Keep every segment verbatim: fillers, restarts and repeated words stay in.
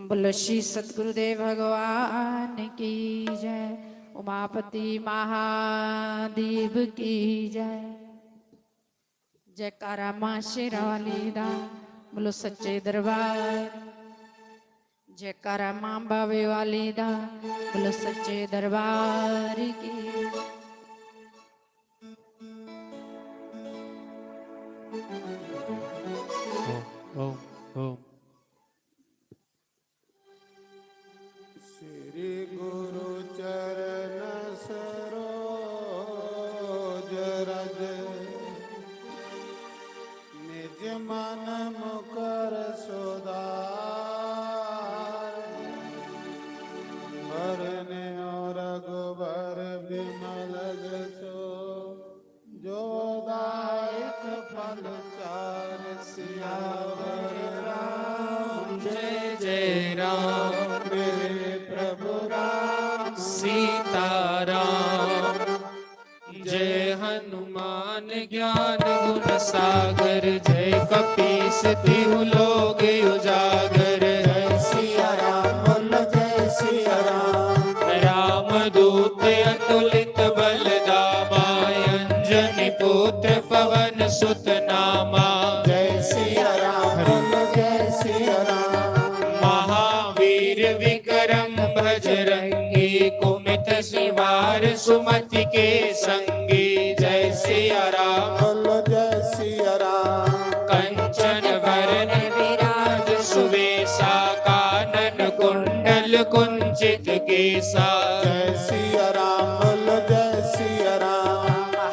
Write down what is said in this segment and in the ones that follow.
बोलो श्री सतगुरुदेव भगवान की जय, उमापति महादेव की जय। जयकारा मां शेरां वाली दा, बोलो सच्चे दरबार। जयकारा मां बावे वाली दा, बोलो सच्चे दरबार की। ओम, ओम, ओम। श्री गुरु चरण सरोज रज, निज मन मुकर सुधार। बरन्यो रघुबर बिमल जसो, जो दायक फल चारि। सियावर राम जय जय राम, मेरे प्रभु राम सीताराम। जय हनुमान ज्ञान गुण सागर, जय कपीस तिहु लोक उजागर। जय सिया राम बोलो जय सिया राम। राम दूत अतुलित बल धामा, अंजनी पुत्र पवन सुत नामा। जय सिया राम बोलो जय सिया राम। महावीर विक्रम बजरंगी, कुमति निवार सुमति के संगी। जय सिया राम बोलो जय सिया राम। कंचन वरण विराज सुबेसा, कानन कुंडल कुंचित केसा। जय सिया राम बोलो जय सिया राम।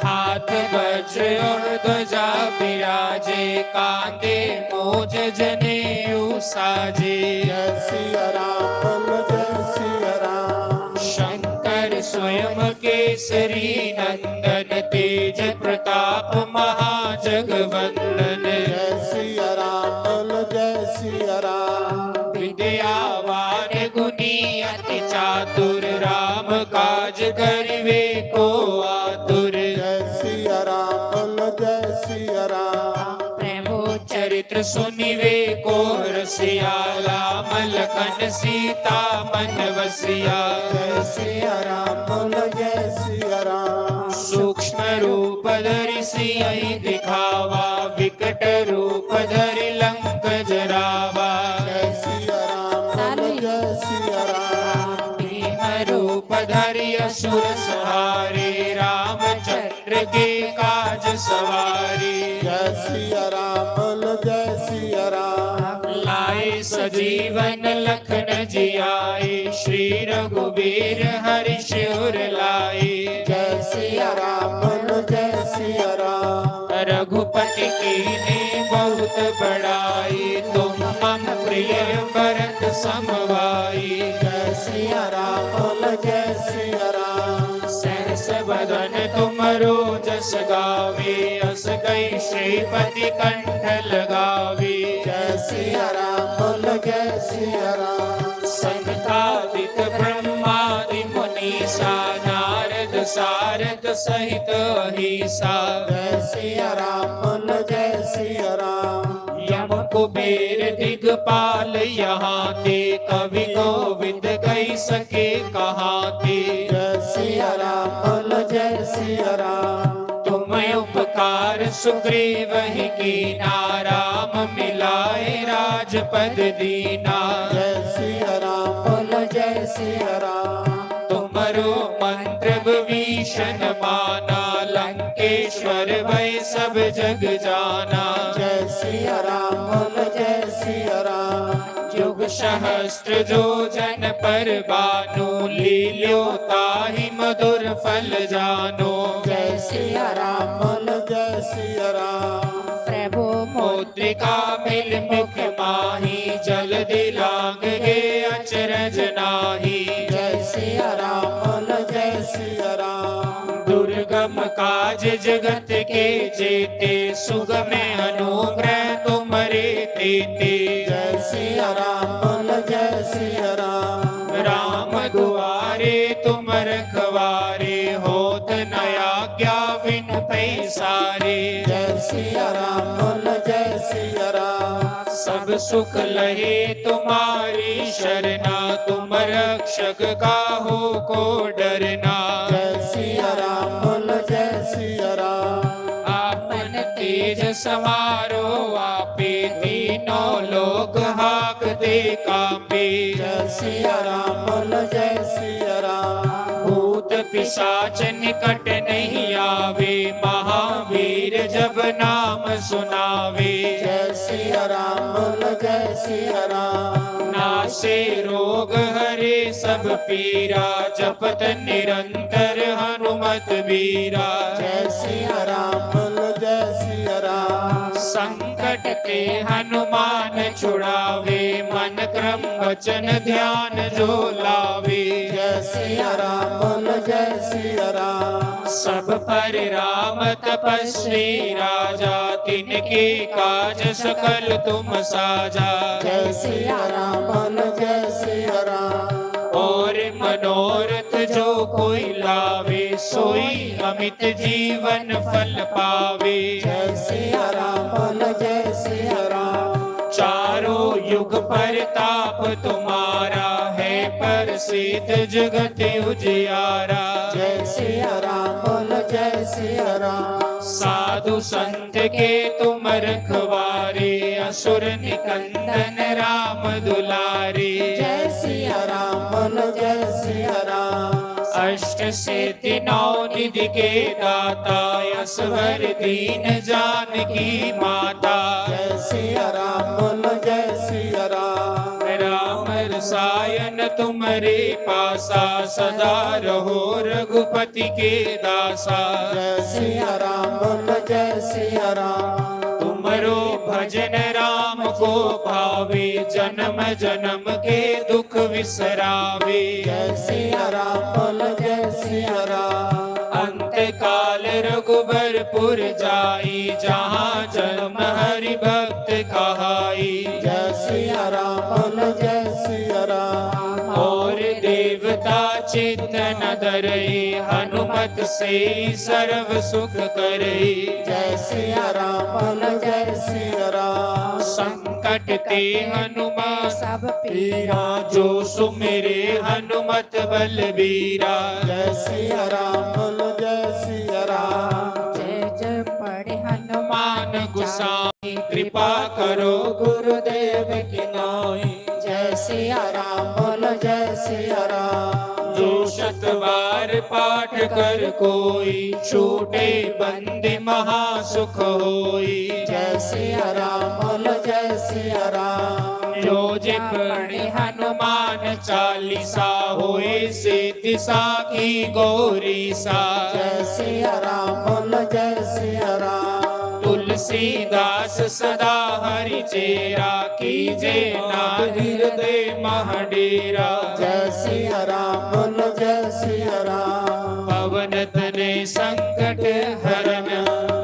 हाथ वज्र और ध्वजा विराजे, कांधे मूज जनेऊ साजे। जय सिया राम बोलो जय सिया राम। शंकर स्वयं केसरी नंदन, तेज प्रताप महाजगवंदन। जय सिया राम बोलो जय सिया राम। विद्यावान गुणी अति चातुर, राम काज करिवे को आतुर। जय सिया राम बोलो जय सिया राम। प्रभु चरित्र सुनिवे को रसिया, राम लखन सीता मन वसिया। जय सिया राम बोलो जय सिया राम। सूक्ष्म रूप धरि सियहि दिखावा, विकट रूप धरि लंक जरावा। जय सिया राम बोलो जय सिया राम। भीम रूप धरि असुर संहारे, रामचंद्र के काज सवारे। जय सिया राम बोलो जय सिया राम। लाए सजीवन लखन जियाए, श्री रघुवीर हर्ष उर लाए। जय सिया राम बोलो जय सिया राम। रघुपति कीन्ही बहुत बड़ाई, तुम मम प्रिय भरत सम भाई। जय सिया राम बोलो जय सिया राम। सहस बदन तुम रो जस गावे, अस कहि श्रीपति कंठ लगावे। जय सिया राम बोलो जय सिया राम। सनकादिक ब्रह्मादि मुनीसा, नारद सारद सहित अहिसा। जय सिया राम बोलो जय सिया राम। यम कुबेर दिगपाल यहाँ ते, कवि कोविद कहि सके कहाँ ते। जय सिया राम बोलो जय सिया राम। तुम उपकार सुग्रीव ही कीना, राम मिलाए राजपद दीना। जय सिया राम बोलो जय सिया राम। तुम्हरो मंत्र विभीषण माना, लंकेश्वर भय सब जग जाना। जय सिया राम बोलो जय सिया राम। युग सहस्त्र जो जन पर भानु, लील्यो ताहि मधुर फल जानु। जय सिया राम बोलो जय सिया राम। प्रभु मुद्रिका मिल मुख माही, जल्दी लांग गए अचरज नाही। जय सिया राम बोलो जय सिया राम। दुर्गम काज जगत के जेते, सुगम अनुग्रह तुम्हरे तेते। जय सिया राम बोलो जय सिया राम। राम दुआरे तुम रखवारे, होत न आज्ञा बिनु पैसारे। जय सिया राम बोलो जय सिया राम। सब सुख लहे तुम्हारी शरणा, तुम रक्षक काहो को डरना। जय सिया राम बोलो, जय सिया राम। आपन तेज समारो आपे, तीनों लोक हाकते कांपे। जय सिया राम बोलो, जय सिया राम। भूत पिशाच निकट नहीं आवे, महावीर जब नाम सुनावे। जय सिया राम बोलो, जय सिया राम। नासे रोग हरे सब पीरा, जपत निरंतर हनुमत बीरा। जय सिया राम बोलो, जय सिया राम। संकट ते हनुमान छुड़ावे, मन क्रम वचन ध्यान जो लावे। जय सिया राम बोलो, जय सिया राम। सब पर राम तपस्वी राजा, तिनके काज सकल तुम साजा। जय सिया राम बोलो, जय सिया राम। और मनोरथ जो कोई लावे, सोई अमित जीवन फल पावे। जय सिया राम बोलो, जय सिया राम। चारों युग परताप तुम्हारा, है प्रसिद्ध जगत उजियारा। जय सिया राम बोलो, जय सिया राम। साधु संत के तुम रखवारे, असुर निकंदन राम दुलारे। जय सिया राम बोलो, जय सिया राम। अष्ट सिद्धि नौ निधि के दाता, असवर दीन जानकी माता। जय सिया राम बोलो, जय सिया राम। राम रसायन तुम्हरे पासा, सदा रहो रघुपति के दासा। जय सिया राम बोलो, जय सिया राम। तुम्हरो भजन राम को पावे, जन्म जन्म के दुख विसरावे। जय सिया राम बोलो, जय सिया राम। अंत काल रघुबरपुर जाई, जहाँ जन्म हरि भक्त कहाई। जय सिया राम बोलो, जय सिया राम। और देवता चित्त न धरई, हनुमत से सर्व सुख करई। जय सिया राम बोलो, जय सिया राम। संकट ते हनुमान सब पीरा, जो सुमिरे हनुमत बलबीरा। जय सिया राम बोलो, जय सिया राम। जय जय पढ़े हनुमान गुसाई, कृपा करो गुरुदेव की नाई। जय सिया राम बोलो, जय सिया राम। जो शत बार पाठ कर कोई, छूटे बंदी महा सुख होई। जय सिया राम बोलो, जय सिया राम। जो जपे हनुमान चालीसा, होए सिद्धि साखी गौरीसा। जय सिया राम बोलो, जय सिया राम। तुलसीदास सदा हरि चेरा, कीजे नाथ हृदय मह डेरा। जय सिया राम बोलो, जय सिया राम। पवन तनय संकट हरन,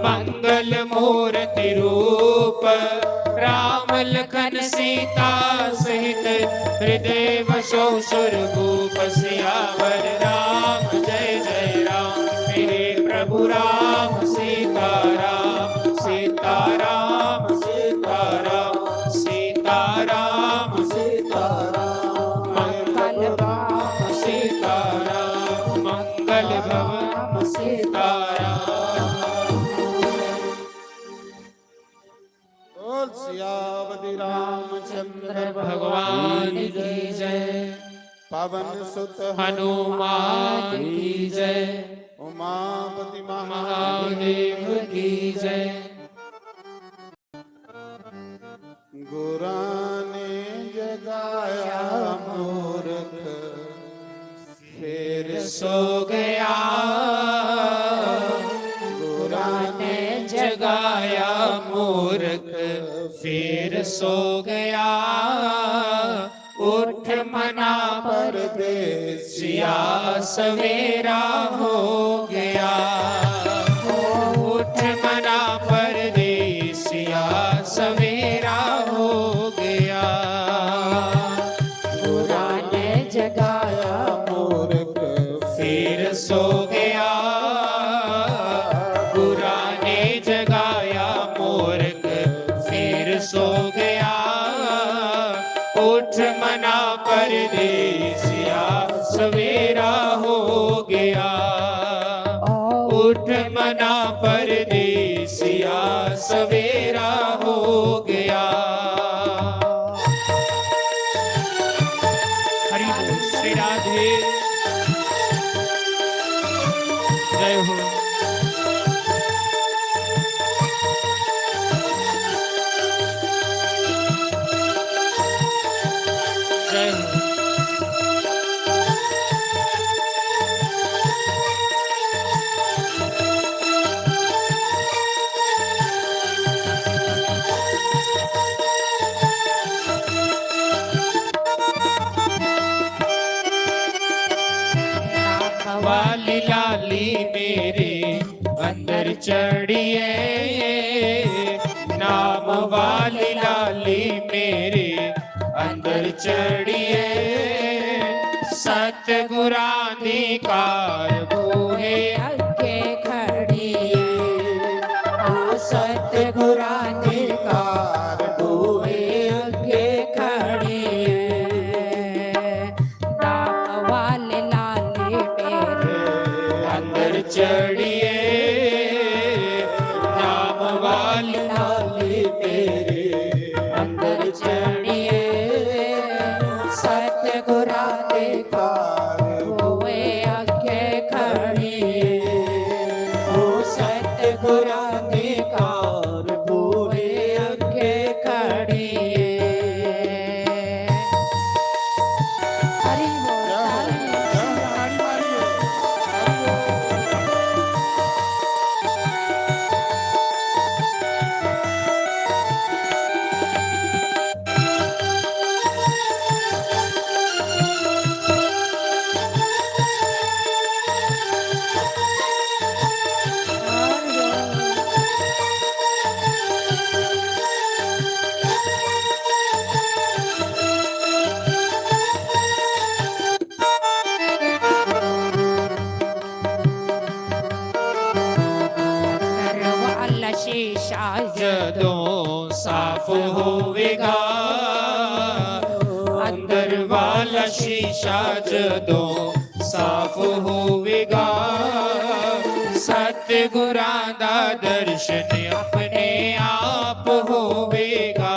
मंगल मूरति रूप। राम लखन सीता सहित, हृदय बसो सुरभूप। सियावर राम जय जय राम, मेरे प्रभु राम सीता राम, सीता राम सीता राम, सीता राम सीता राम। मंगल भवन सीता राम, मंगल भवन सीता राम। बोल सियावती रामचंद्र भगवान की जय। पवन सुत हनुमान की जय। उमापति महादेव की जय। गुरां ने जगाया मूरख, फिर सो गया। गुरां ने जगाया मूरख, फिर सो गया। उठ मना परदेसिया, सवेरा हो गया। उठ मना परदेसिया, सवेरा हो गया। गुरां ने जगाया मूरख, फिर सो गया। गुरां ने जगाया मूरख, फिर सो गया। परदेसिया सवेरा हो गया। उठ मना परदेसिया सवेरा हो गया। हरि बोल श्री राधे। जय हो। जय हो। वाली लाली मेरे अंदर चढ़िए, नाम वाली लाली मेरे अंदर चढ़िए। सतगुरां दी कार बूहे अगे खड़िए, ओ सतगुरां दी कार बूहे अगे खड़िए। नाम वाले लाली मेरे अंदर चढ़िए, नाम वाले लाली मेरे अंदर चढ़िए। सतगुरां दी कार बूहे अगे खड़िए, ओ सतगुरां दी कार बूहे अगे खड़िए। हरि बोल, ताली। अंदर वाला शीशा ਜਦੋਂ ਸਾਫ਼ ਹੋਵੇਗਾ, ਅੰਦਰ ਵਾਲਾ ਸ਼ੀਸ਼ਾ ਜਦੋਂ ਸਾਫ਼ ਹੋਵੇਗਾ, ਸਤਿਗੁਰਾਂ ਦਾ ਦਰਸ਼ਨ ਆਪਣੇ ਆਪ ਹੋਵੇਗਾ।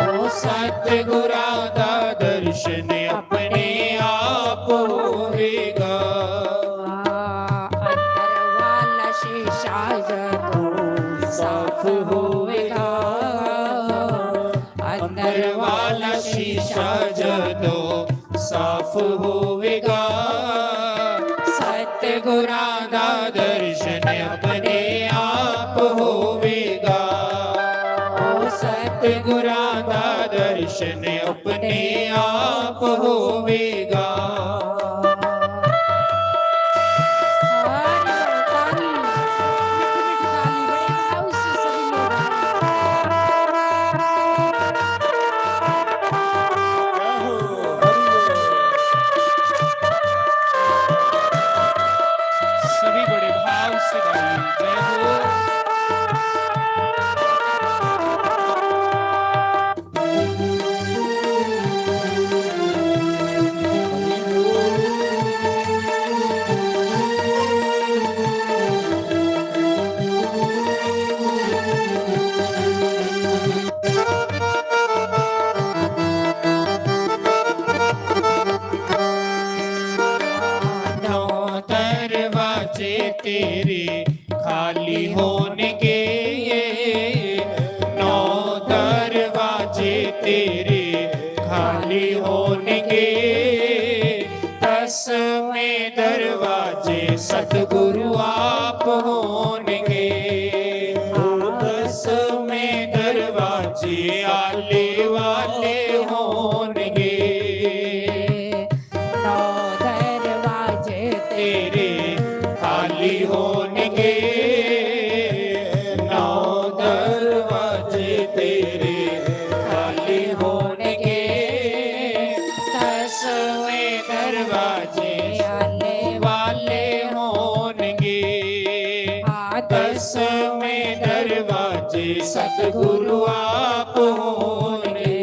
ਉਹ ਸਤਿਗੁਰਾਂ ਦਾ ਦਰਸ਼ਨ ਆਪਣੇ ਆਪ ਹੋਵੇਗਾ। ਅੰਦਰ ਵਾਲਾ ਸ਼ੀਸ਼ਾ ਜਦੋਂ ਸਾਫ਼ ਹੋਵੇਗਾ, ਅੰਦਰ ਵਾਲਾ ਸ਼ੀਸ਼ਾ ਜਦੋਂ ਸਾਫ਼ ਹੋਵੇਗਾ, ਸਤਿਗੁਰਾਂ ਦਾ ਦਰਸ਼ਨ ਆਪਣੇ ਆਪ ਹੋਵੇਗਾ। ਉਹ ਸਤਿਗੁਰਾਂ ਦਾ ਦਰਸ਼ਨ ਆਪਣੇ ਆਪ ਹੋਵੇਗਾ। सभी बड़े भाव से गाइए। जय हो। नौ दरवाजे तेरे खाली होणगे, नौ दरवाजे तेरे खाली होणगे। दसवें दरवाजे सतगुरु आप होणगे। दसवें दरवाजे आले वाले होणगे। नौ दरवाजे तेरे खाली होणगे, नौ दरवाजे तेरे खाली होणगे। दसवें दरवाजे आले वाले होणगे। हाँ, दसवें दरवाजे सतगुरु आप होणगे।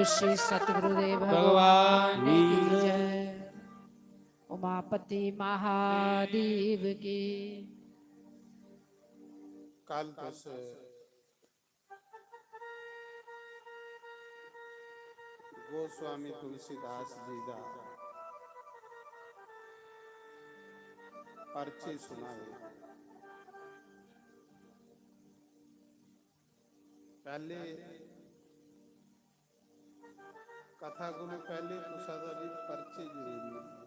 श्री सतगुरुदेव भगवान की जय। उमापति महादेव की। कल तुस गोस्वामी तुलसीदास जी दा परिचय सुनाए। पैह्ले कथा कोला पैह्ले कुसा दा बी परिचय जरूरी ऐ।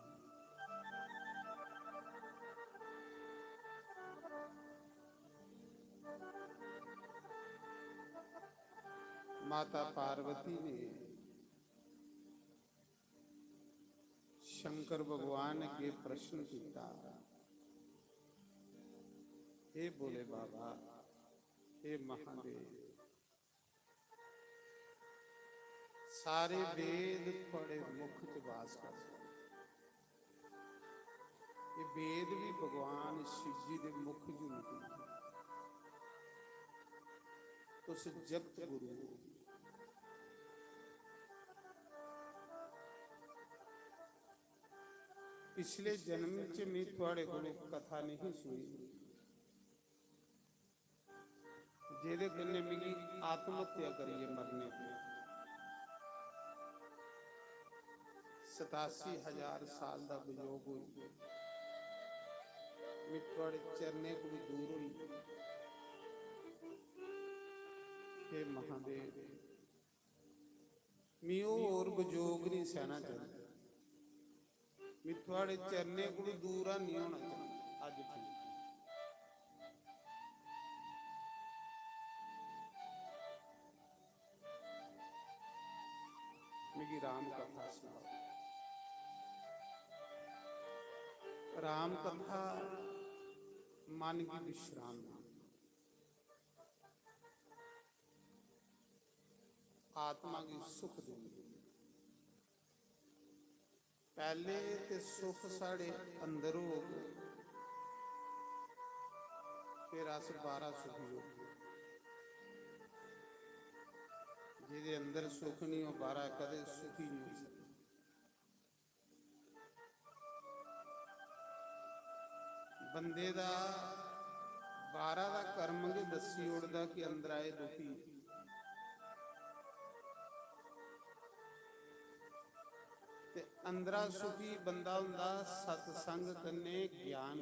माता पार्वती ने शंकर भगवान अग्गे प्रश्न किया, "हे भोले बाबा, हे महादेव, सारे वेद थुआड़े मुख च वास करदे न। ये वेद भी भगवान शिव जी दे मुख च निकले। तुस जगत गुरु हो। पिछले जन्म च मैं थुआड़े कोलों कथा नहीं सुनी।" जेह्दे कन्नै मिगी आत्महत्या करियै मरने पे सतासी हजार साल दा वियोग होई गेआ। मैं थुआड़े चरणें कोला दूर होई गेआ। हे महादेव, मी ओह् होर वियोग नहीं सहना चाहंदा। मैं थुआड़े चरणें कोला दूर नहीं होना चाहंदा। अज्ज ठीक। मिगी राम कथा सुनाओ। राम कथा मन गी विश्राम देंदी, आत्मा गी सुख दिंदी। पैह्ले ते सुख साढ़े अंदर होग, फिर अस बाह्रा सुखी होगे। जेह्दे अंदर सुख निं हो, बाह्रा कदें सुखी निं होई सकदा। बंदे दा बाह्रा दा कर्म गै दस्सी ओड़दा कि अंदरा एह् दुखी ऐ। ते अंदरा सुखी बंदा होंदा सत्संग कन्नै ज्ञान।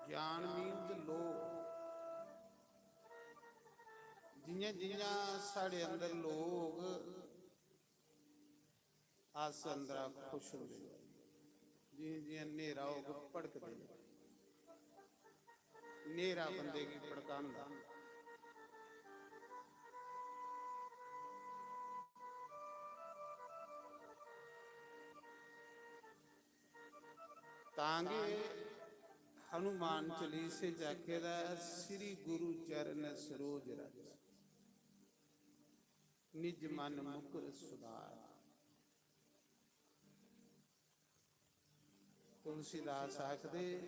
ज्ञान means love। जियां जियां साढ़े अंदर love होग, अस अंदरा खुश होंदे। जियां जियां न्हेरा होग, भड़कदे। न्हेरा बंदे गी भड़कांदा। तां गै हनुमान चालीसे च आखे दा ऐ, "श्री गुरु चरण सरोज रज, निज मन मुकुर सुधार।" तुलसीदास आखदे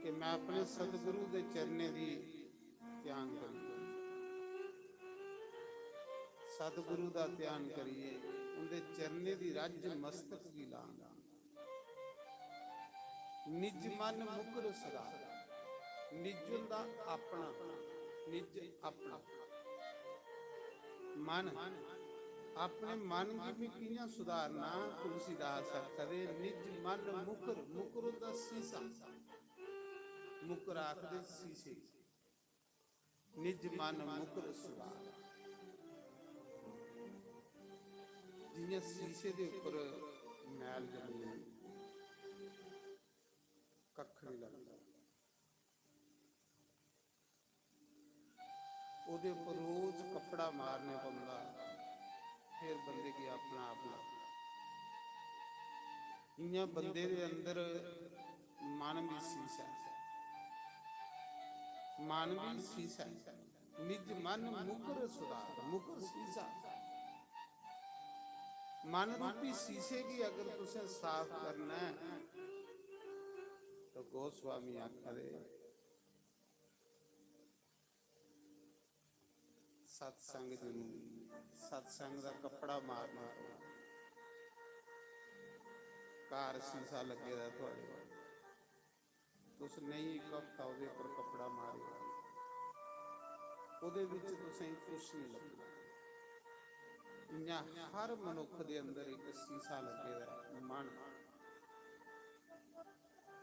कि मैं अपने सतगुरु दे चरणें दी ध्यान करी, सतगुरु दा ध्यान करिए उंदे चरणें दी रज मस्तक गी लांगा। निज मन मुकुर सुधार। निज होंदा अपना, निज अपना। मन, अपने मन गी भी कि'यां सुधारना? तुलसीदास आखा दे, "निज मन मुकुर।" मुकुर होंदा सीसा, मुकुर आखदे सीसे। निज मन मुकुर सुधार। जियां सीसे दे उप्पर मैल जमी, कक्ख नहीं लगदा, ओह्दे उप्पर रोज कपड़ा मारने पौंदा, फिर बंदे गी अपना आप लगदा। इ'यां बंदे दे अंदर मन भी सीसा ऐ, मन भी सीसा ऐ। निज मन मुकुर सुधार, मुकुर सीसा। मन रूपी सीसे गी अगर तुसें साफ करना ऐ, तो गोस्वामी आखा दे, सत्संग जरूरी, सत्संग दा कपड़ा मारना पौना। घर शीशा लग्गे दा थुआढ़े, तुस नेईं इक हफ्ता ओह्दे उप्पर कपड़ा मारेओ, ओह्दे बिच तुसेंगी कुछ नहीं लब्भना। इ'यां हर मनुक्ख दे अंदर इक शीशा लग्गे दा ऐ, मन,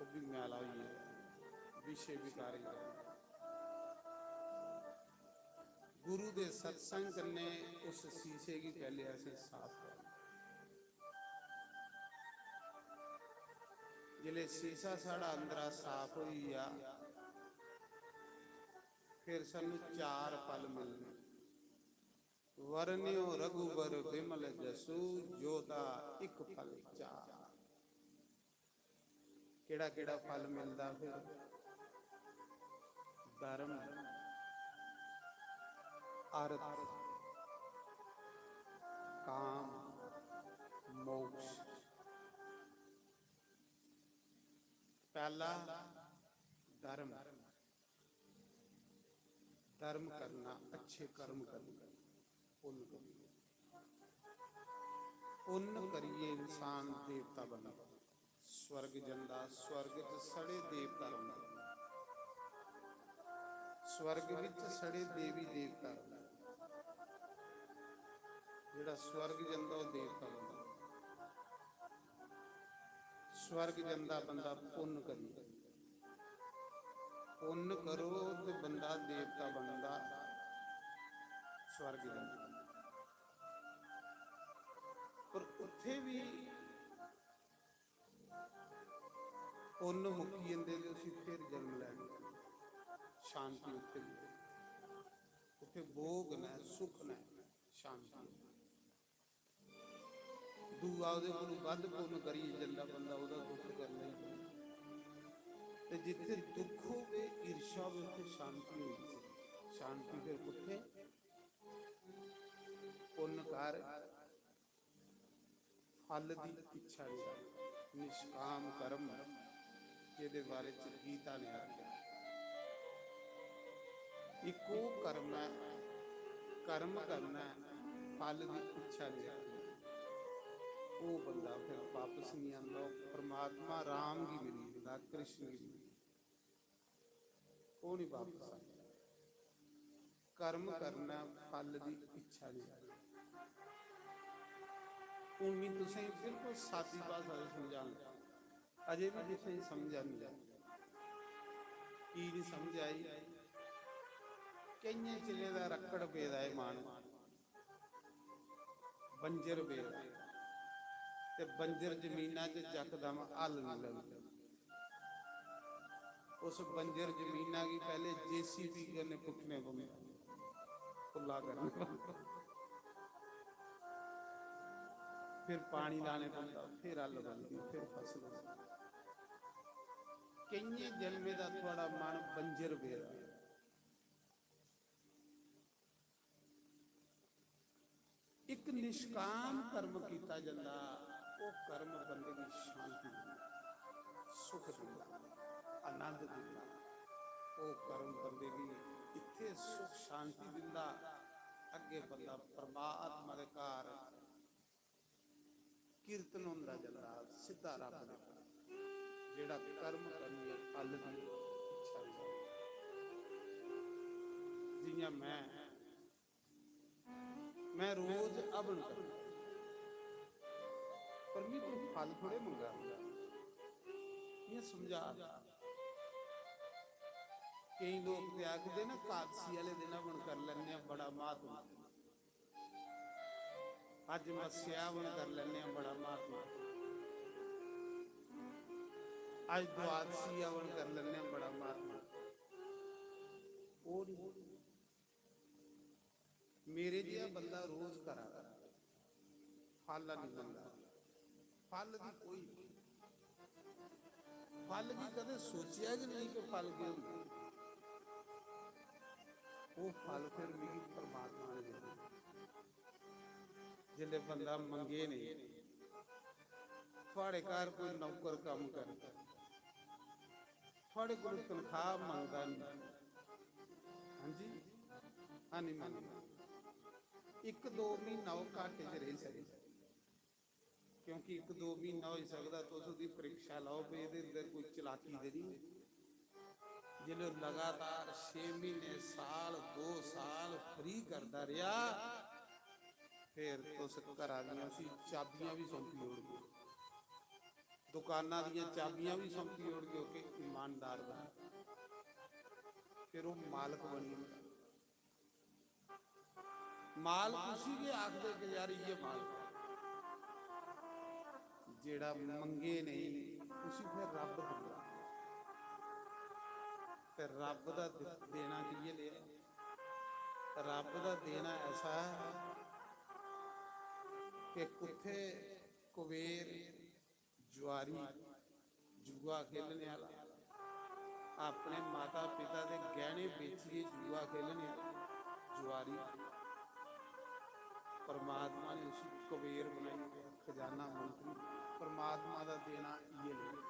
ओह् बी मैला होई गेदा, विशे विकारी। गुरु दे सत्संग कन्नै उस शीशे गी पैह्ले असें साफ करना। जिसलै शीशा साढ़ा अंदरा साफ होई गेआ, फिर सानू चार फल मिलने। "वरन्यो रघुवर विमल जसु, जोदा इक फल चार।" केड़ा केड़ा फल मिलदा फिर? धर्म, अर्थ, काम, मोक्ष। पहला धर्म, धर्म करना, अच्छे कर्म करना, पुण्य करिए, पुण्य करिए इंसान देवता बनदा, स्वर्ग जंदा, स्वर्ग च सड़े देवता रौंह्दे, स्वर्ग बिच सड़े देवी देवता रौंह्दे। जेह्ड़ा स्वर्ग जंदा, ओह् देवता बनदा। स्वर्ग जंदा बंदा पुन्न करियै। पुन्न करो ते बंदा देवता बनदा, स्वर्ग जंदा। पर उत्थै बी पुन्न मुक्की जंदे ते उसी फिर जन्म लैना, शांति उत्थै बी। उत्थै भोग न, सुख न, शांति। दूआ ओह्दे कोलू बद्ध पुन्न करियै जंदा बंदा, ओह्दा दुख करना ही पौंदा। ते जित्थै दुख होवे, ईर्ष्या होवे, उत्थै शांति होई जंदी। शांति फिर कुत्थै? पुन्न कर, फल दी इच्छा नहीं रख, निष्काम कर्म, जेह्दे बारे च गीता ने आखेआ। इक ओह् कर्म ऐ, कर्म करना ऐ, फल दी इच्छा नहीं रखनी। ओह् बंदा फिर वापस नहीं आंदा, ओह् परमात्मा राम गी मिली जंदा, कृष्ण गी मिली जंदा। ओह् नहीं वापस आंदा। कर्म करना, फल दी इच्छा नहीं। हून मैं तुसेंगी बिल्कुल सादी भाशा च समझाना, अजे भी तुसेंगी समझ नहीं आई। की नहीं समझ आई? केइयें चिरें दा रक्कड़ पेदा ऐ मन, बंजर पेदा, ते बंजर जमीना च यकदम हल नहीं लगदा। उस बंजर जमीना गी पैह्ले जेसीबी कन्नै पुट्टने पौंदा, खु'ल्ला करना पौंदा, फिर पानी लाने पौंदा, फिर हल बनदी, फिर फसल होंदी। केइयें जन्में दा थुआढ़ा मन बंजर पेदा। इक निष्काम कर्म कीता जंदा, ओह् कर्म बंदे गी शांति दिंदा, सुख दिंदा, आनंद दिंदा। ओह् कर्म बंदे गी इत्थै सुख शांति दिंदा, अग्गें बंदा परमात्मा दे घर कीर्तन होंदा जंदा, सिद्धा रब दे। जेह्ड़ा कर्म करियै फल दी इच्छा नेईं। जि'यां मैं, मैं रोज हवन करना, पर मैं कोई फल थोड़े मंगा। इ'यां समझा। केईं लोक ते आखदे ना, कादसी आह्ले दिन हवन करी लैन्ने आं, बड़ा म्हात्मा। अज्ज मस्सेआ हवन करी लैन्ने आं, बड़ा म्हात्मा। अज्ज द्वादशी हवन करी लैन्ने आं, बड़ा म्हात्मा। ओह् निं। मेरे जेहा बंदा रोज करा दा, फल निं मंगा। फल दी कोई, फल गी कदें सोचेआ गै नेईं कि फल केह् होंदा। ओह् फल फिर मिगी परमात्मा ने देना। जिसलै बंदा मंगे नेईं, थुआढ़े घर कोई नौकर कम्म करदा, थुआढ़े कोल तनखाह मंगदा नेईं, हां जी, हां, निं मंगदा। इक दो म्हीना ओह् घाटे च रेही सकदा, क्योंकि इक दो म्हीना होई सकदा तुस ओह्दी परीक्षा लैओ भई एह्दे अंदर कोई चलाकी ते निं। जेल्लै लगातार छे म्हीने, साल, दो साल फ्री करदा रेहा, फिर तुस घरा दियां उसी चाबियां बी सौंपी ओड़गे, दुकाना दियां चाबियां बी सौंपी ओड़गे कि ईमानदार बने। फिर ओह् मालक बनी जंदा। मालक उसी गै आखदे कि यार, इ'यै मालक ऐ। जेह्ड़ा मंगे नेईं, उसी फिर रब्ब दिंदा। ते रब्ब दा दि-, देना कि'यै लेआ? रब्ब दा देना ऐसा ऐ कि कुत्थै कुबेर जुआरी, जुआ खेलने आह्ला, अपने माता पिता दे गैह्ने बेचियै जुआ खेलने आह्ला जुआरी, परमात्मा ने उसी कुबेर बनाई ओड़ेआ, खजाना मंत्री। परमात्मा दा देना इ'यै लेआ।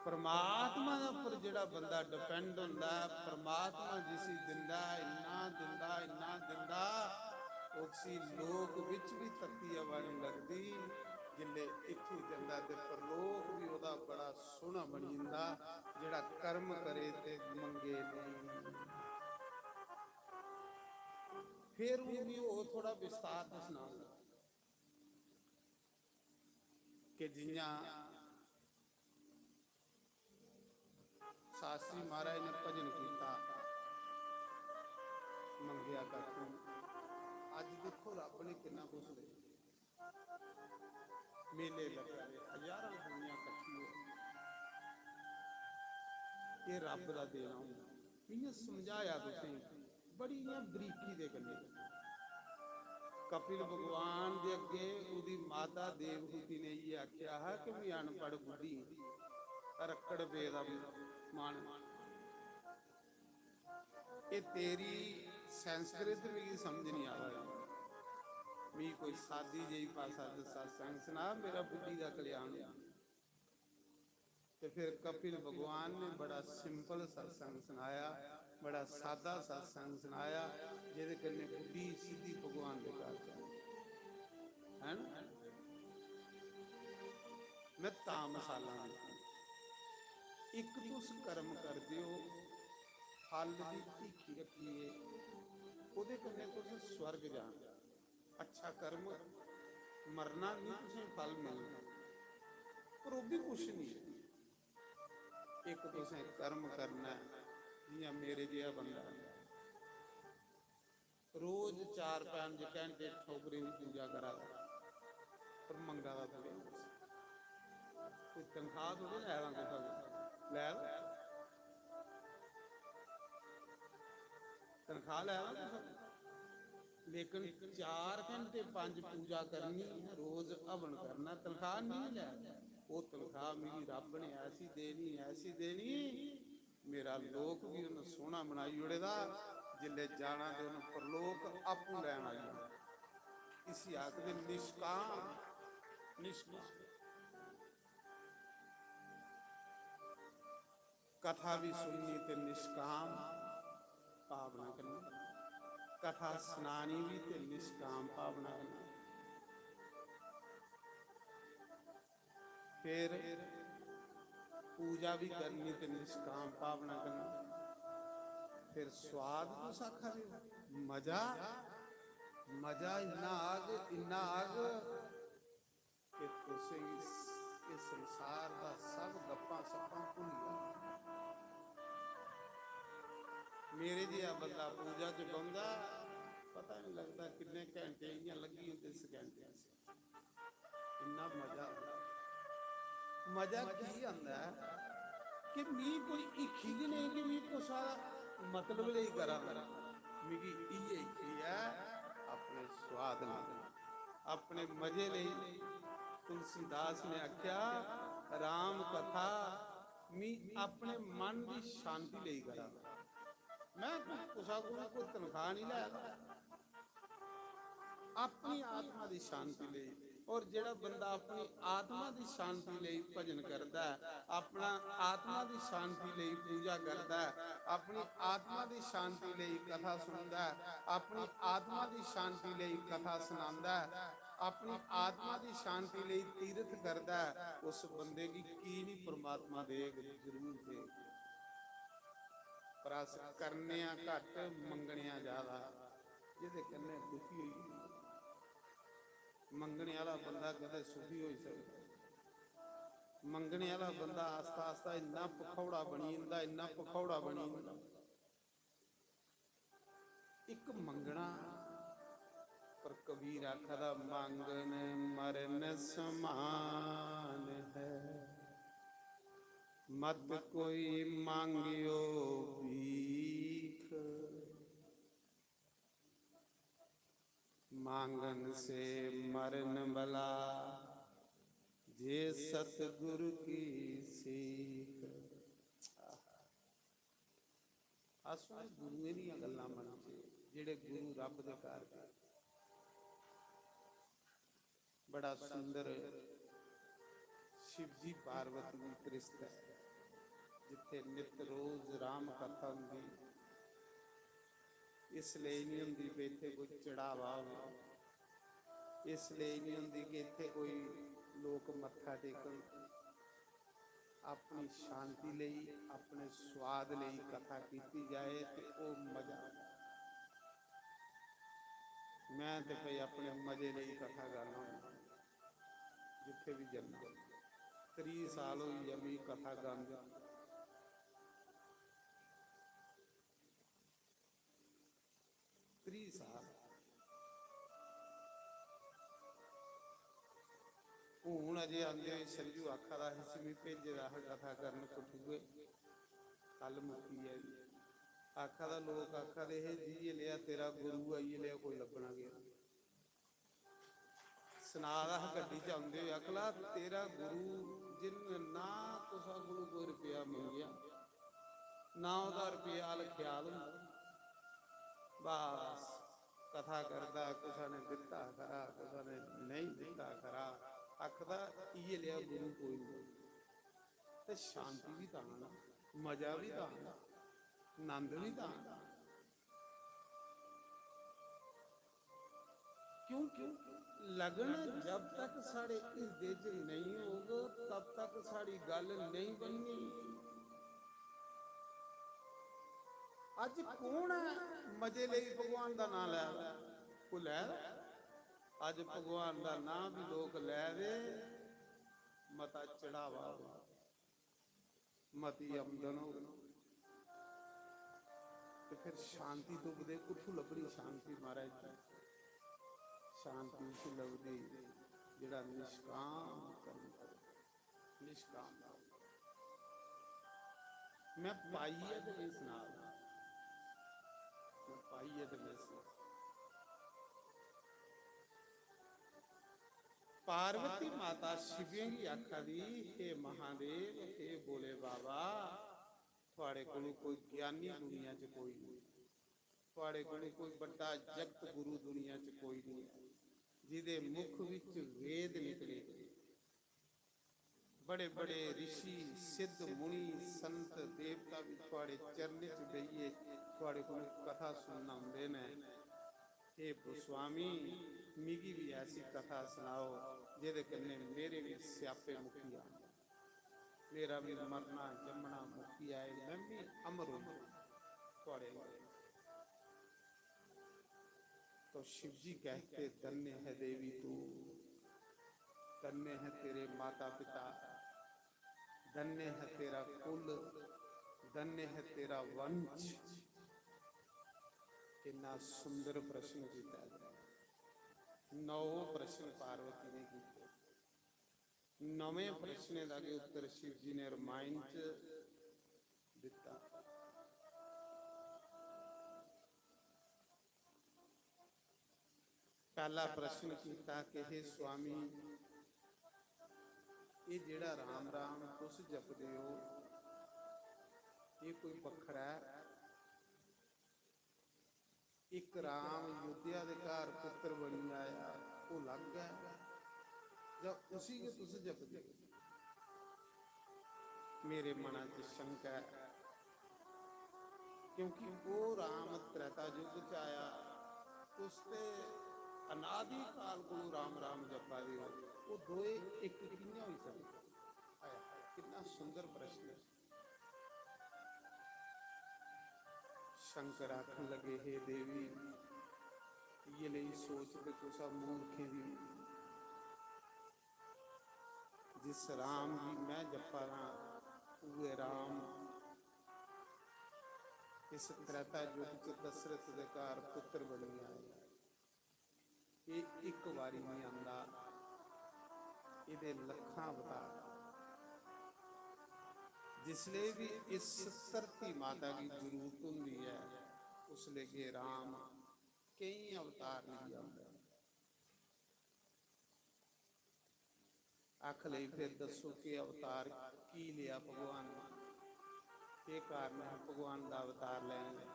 परमात्मा दे उप्पर जेह्ड़ा बंदा डिपेंड होंदा ऐ, परमात्मा जिसी दिंदा ऐ, इन्ना दिंदा, इन्ना दिंदा, उसी लोक बिच बी तत्ती हवा निं लगदी। जिसलै इत्थूं जंदा ते परलोक बी ओह्दा बड़ा सोह्ना बनी जंदा, जेह्ड़ा कर्म करे ते मंगे नेईं। फिर हून मी होर थोह्ड़ा विस्तार दस्सना होंदा कि जि'यां शास्त्री महाराज ने भजन कीता, मंगेआ कक्ख। अज्ज दिक्खो, रब्ब ने किन्ना कुछ देई। मेले लग्गा दे, हजारां दुनिया कट्ठी होई। एह् रब्ब दा देना होंदा। इ'यां समझाया तुसें, बड़ी इ'यां बरीकी दे कन्नै। कपिल भगवान दे अग्गें ओह्दी माता देवहूति ने इ'यै आखेआ हा कि "में अनपढ़ बुड्ढी, रक्कड़ पेदा मन, एह् तेरी संस्कृत मिगी समझ निं आवा दी, मिगी कोई सादी जेही भाशा च सत्संग सना, मेरा बुड्ढी दा कल्याण होई।" ते फिर कपिल भगवान ने बड़ा सिंपल सत्संग सनाया, बड़ा सादा सत्संग सनाया, जेह्दे कन्नै बुड्ढी सिद्धी भगवान दे घर जाए, है ना? में तां मसालां दित्तियां। इक तुस कर्म करदे ओ, फल दी हीखी रक्खियै, ओह्दे कन्नै तुस स्वर्ग जाना। अच्छा कर्म, मरना निं, तुसें फल मिलना, पर ओह् बी कुछ निं। इक तुसें कर्म करना ऐ, जि'यां मेरे जेहा बंदा ऐ, रोज चार पंज घैंटे ठौकरें दी पूजा करा दा, पर मंगा दा थोह्ड़े। कोई तनखाह् थोह्ड़े लै दा कुसै कोला, लै दा? तनखाह् लै दा कुसै कोला? लेकिन चार घैंटे पंज पूजा करनी, रोज हवन करना, तनखाह् निं लै दा। ओह् तनखाह् मिगी रब्ब ने ऐसी देनी, ऐसी देनी, मेरा लोक बी उन्न सोह्ना बनाई ओड़े दा, जिसलै जाना ते उन्न परलोक आपूं लैन आई जाना। इसी आखदे निष्काम। निष्काम। कथा बी सुननी ते निष्काम भावना कन्नै, कथा सनानी बी ते निष्काम भावना कन्नै। फिर पूजा बी करनी ते निष्काम भावना कन्नै। फिर स्वाद तुस आखा दे हो, मजा, मजा इन्ना आग, इन्ना आग कि तुसेंगी एह् संसार दा सब गप्पां सप्पां भुल्ली जाना। मेरे जेहा बंदा पूजा च बौंह्दा, पता निं लगदा किन्ने घैंटे इ'यां लग्गी जंदे, सकैंटें च। इन्ना मजा आंदा। मजा की आंदा ऐ कि मी कोई हिक्खी गै नेईं कि मी कुसै दा मतलब लेई करां। मिगी इ'यै हिक्खी ऐ अपने स्वाद लेई, अपने मजे लेई। तुलसीदास ने आखेआ, "राम कथा मी अपने मन दी शांति लेई करां।" मैं कोई कुसै कोला कोई तनखाह निं लै दा। अपनी आत्मा दी शांति लेई, और जेह्ड़ा बंदा अपनी आत्मा दी शांति लेई भजन करदा ऐ, अपना आत्मा दी शांति लेई पूजा करदा ऐ, अपनी आत्मा दी शांति लेई कथा सुनदा ऐ, अपनी आत्मा दी शांति लेई कथा सनांदा ऐ, अपनी आत्मा दी शांति लेई तीर्थ करदा ऐ, उस बंदे गी की नहीं परमात्मा देग? जरूर देग। पर अस करने आं घट्ट, मंगने आं ज्यादा, जेह्दे कन्नै दुखी होई जंदे। मंगने आह्ला बंदा कदें सुखी होई सकदा? मंगने आह्ला बंदा आस्ता आस्ता इन्ना भखौड़ा बनी जंदा, इन्ना भखौड़ा बनी जंदा। इक मंगना, पर कबीर आखदा, "मंगन मरन समान है, मत कोई मांगियो भीख।" मांगन से मरण भला, जे सतगुरु की सीख। अस उ'नें गुरुएं दियां गल्लां मनचै, जेह्ड़े गुरु रब दे घर गए। बड़ा सुंदर शिवजी पार्वती दी त्रिस्ता ऐ, जित्थे नित रोज राम कथा होंदी। इसलेई नहीं होंदी कि इत्थे कोई चढ़ावा होवे, इसलेई नहीं होंदी कि इत्थे कोई लोक मत्था टेकन। अपनी शांति लेई, अपने स्वाद लेई कथा कीती जाए ते ओह मजा। मैं ते भाई अपने मजे लेई कथा गाना होंदा, जित्थे भी जन्ना। त्रीह साल होई गेआ मिगी कथा गांदे। त्रीह साल। हून अजे आंदे होई संजू आखा दा हा, "इसी मी भेजे दा हा कथा करन कठुए, कल मुक्की ऐ जी।" आखा दा, लोक आखा दे हे, "जी, ये लेआ तेरा गुरु ऐ, ये लेआ कोई लब्भना गेआ।" सना दा हा गड्डी च औंदे होई, "अकला, तेरा गुरु जिन्न ना कुसा कोलू कोई रपेआ मंगेआ, ना ओह्दा रपेआ आह्ल ख्याल होंदा। बस कथा करदा, कुसा ने दित्ता खरा, कुसा ने नेईं दित्ता खरा।" आखदा, "इ'यै लेआ गुरु कोई निं।" ते शांति बी तां ना, मजा बी तां ना, नंद बी तां ना। क्योंकि लगन जब तक साढ़े हिरदे च नेईं होग, तब तक साढ़ी गल्ल नेईं बननी। अज्ज कौन ऐ मजे लेई भगवान दा नांऽ लै दा? कोई लै दा? अज्ज भगवान दा नांऽ बी लोक लै दे, मता चढ़ावा होग। मती आमदन होग ते फिर शांति तुपदे, कुत्थों लभनी शांति महाराज जी? शांति उसी लभदी जेह्ड़ा निष्काम कर्म करे, निष्काम कर्म। मैं पाइयै ते नहीं सना, मैं पाइयै ते नहीं सना। पार्वती माता शिवें गी आखा दी, "हे महादेव, हे भोले बाबा, थुआड़े कोलू कोई ज्ञानी दुनिया च कोई नहीं, थुआड़े कोलू कोई बड्डा जगत गुरु दुनिया च कोई नहीं, जिदे मुख विच वेद निकले। बड़े बड़े ऋषि, सिद्ध मुनि, संत देवता भी थुआड़े चरणें च बेहियै थुआड़े कोलू कथा सुनना औंदे न। हे गोस्वामी, मिगी भी ऐसी कथा सनाओ जेह्दे कन्नै मेरे भी स्यापे मुक्की जान, मेरा भी मरना जम्मना मुक्की जाए, मैं भी अमर होई जां थुआड़े आंगर।" तो शिव जी कहते, "धन्य है देवी तू, धन्य है तेरे माता पिता, धन्य है तेरा कुल, धन्य है तेरा वंश।" कितना सुंदर प्रश्न किया है। नौ प्रश्न पार्वती ने किए। नवें प्रश्नें दा गै उत्तर शिव जी ने रामायण च दिता। पहला प्रश्न किया कि हे स्वामी, ये जेड़ा राम राम तुस जपदे हो, ये कोई बखरा है? एक राम अयोध्या दे घर पुत्र बनी आया, वो अलग है, जां उसी गै तुस जपदे ओ? मेरे मना च शंका ऐ, क्योंकि ओह् राम त्रेता युग च आया, तुस ते अनादि काल कोलू राम राम जपा दे ओ, ओह् दोए इक कि'यां होई सकदे? हाय हाय, किन्ना सुंदर प्रश्न ऐ। शंकर आखन लगे, हे देवी, इ'यै लेई सोच ते कुसै मूर्खें दी। जिस राम गी में जप्पा ना, उ'ऐ राम इस त्रेता युग च दशरथ दे घर पुत्र बनियै आए। एह् इक बारी निं आंदा, एह्दे लक्खां अवतार। जिसलै बी इस धरती माता गी जरूरत होंदी ऐ, उसलै गै राम केईं अवतार लेइयै आंदे न। आख लेई, फिर दस्सो, केह् अवतार की लेआ भगवान ने? केह् कारण ऐ भगवान दा अवतार लैने दा?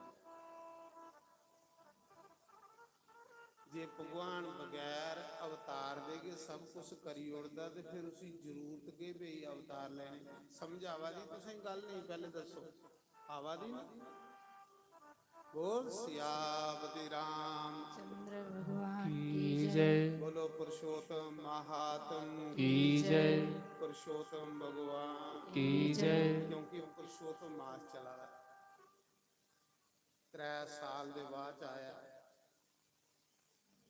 जे भगवान बगैर अवतार दे गै सब कुछ करी ओड़दा, ते फिर उसी जरूरत केह् पेई अवतार लैने दी? समझ आवा दी तुसें गल्ल? नहीं, पैह्ले दस्सो, आवा दी ना? बोल सियापति राम चंद्र भगवान की की जय। जय। बोलो पुरुषोत्तम महात्म की जय। पुरुषोत्तम भगवान की जय। क्योंकि पुरुषोत्तम मास चला दा, त्रै साल दे बाद च आया।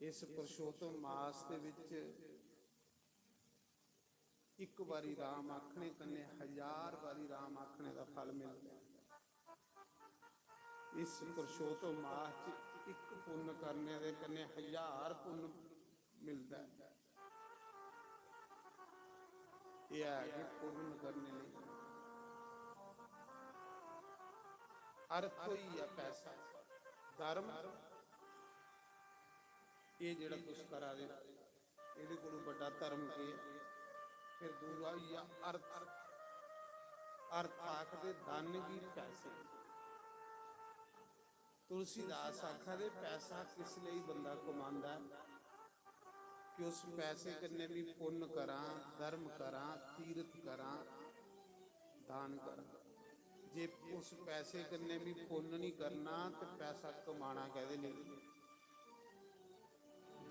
इस पुरुषोत्तम मास दे विच इक बारी राम आखने कन्नै हजार बारी राम आखने दा फल मिलदा ऐ। इस पुरुषोत्तम मास च इक पुन्न करने दे कन्नै हजार पुन्न मिलदा ऐ। एह् ऐ कि पुन्न करने लेई अर्थ होई गेआ पैसा, धर्म। एह् जेह्ड़ा तुस करा दे, एह्दे कोलू बड्डा धर्म केह् ऐ? फिर दूआ होई गेआ अर्थ। अर्थ आखदे धन गी, पैसे। तुलसीदास आखा दे, पैसा किस लेई बंदा कमांदा ऐ? कि उस पैसे कन्नै भी पुन्न करां, धर्म करां, तीर्थ करां, दान करां। जे उस पैसे कन्नै भी पुन्न नहीं करना, ते पैसा कमाना कैह्दे लेई?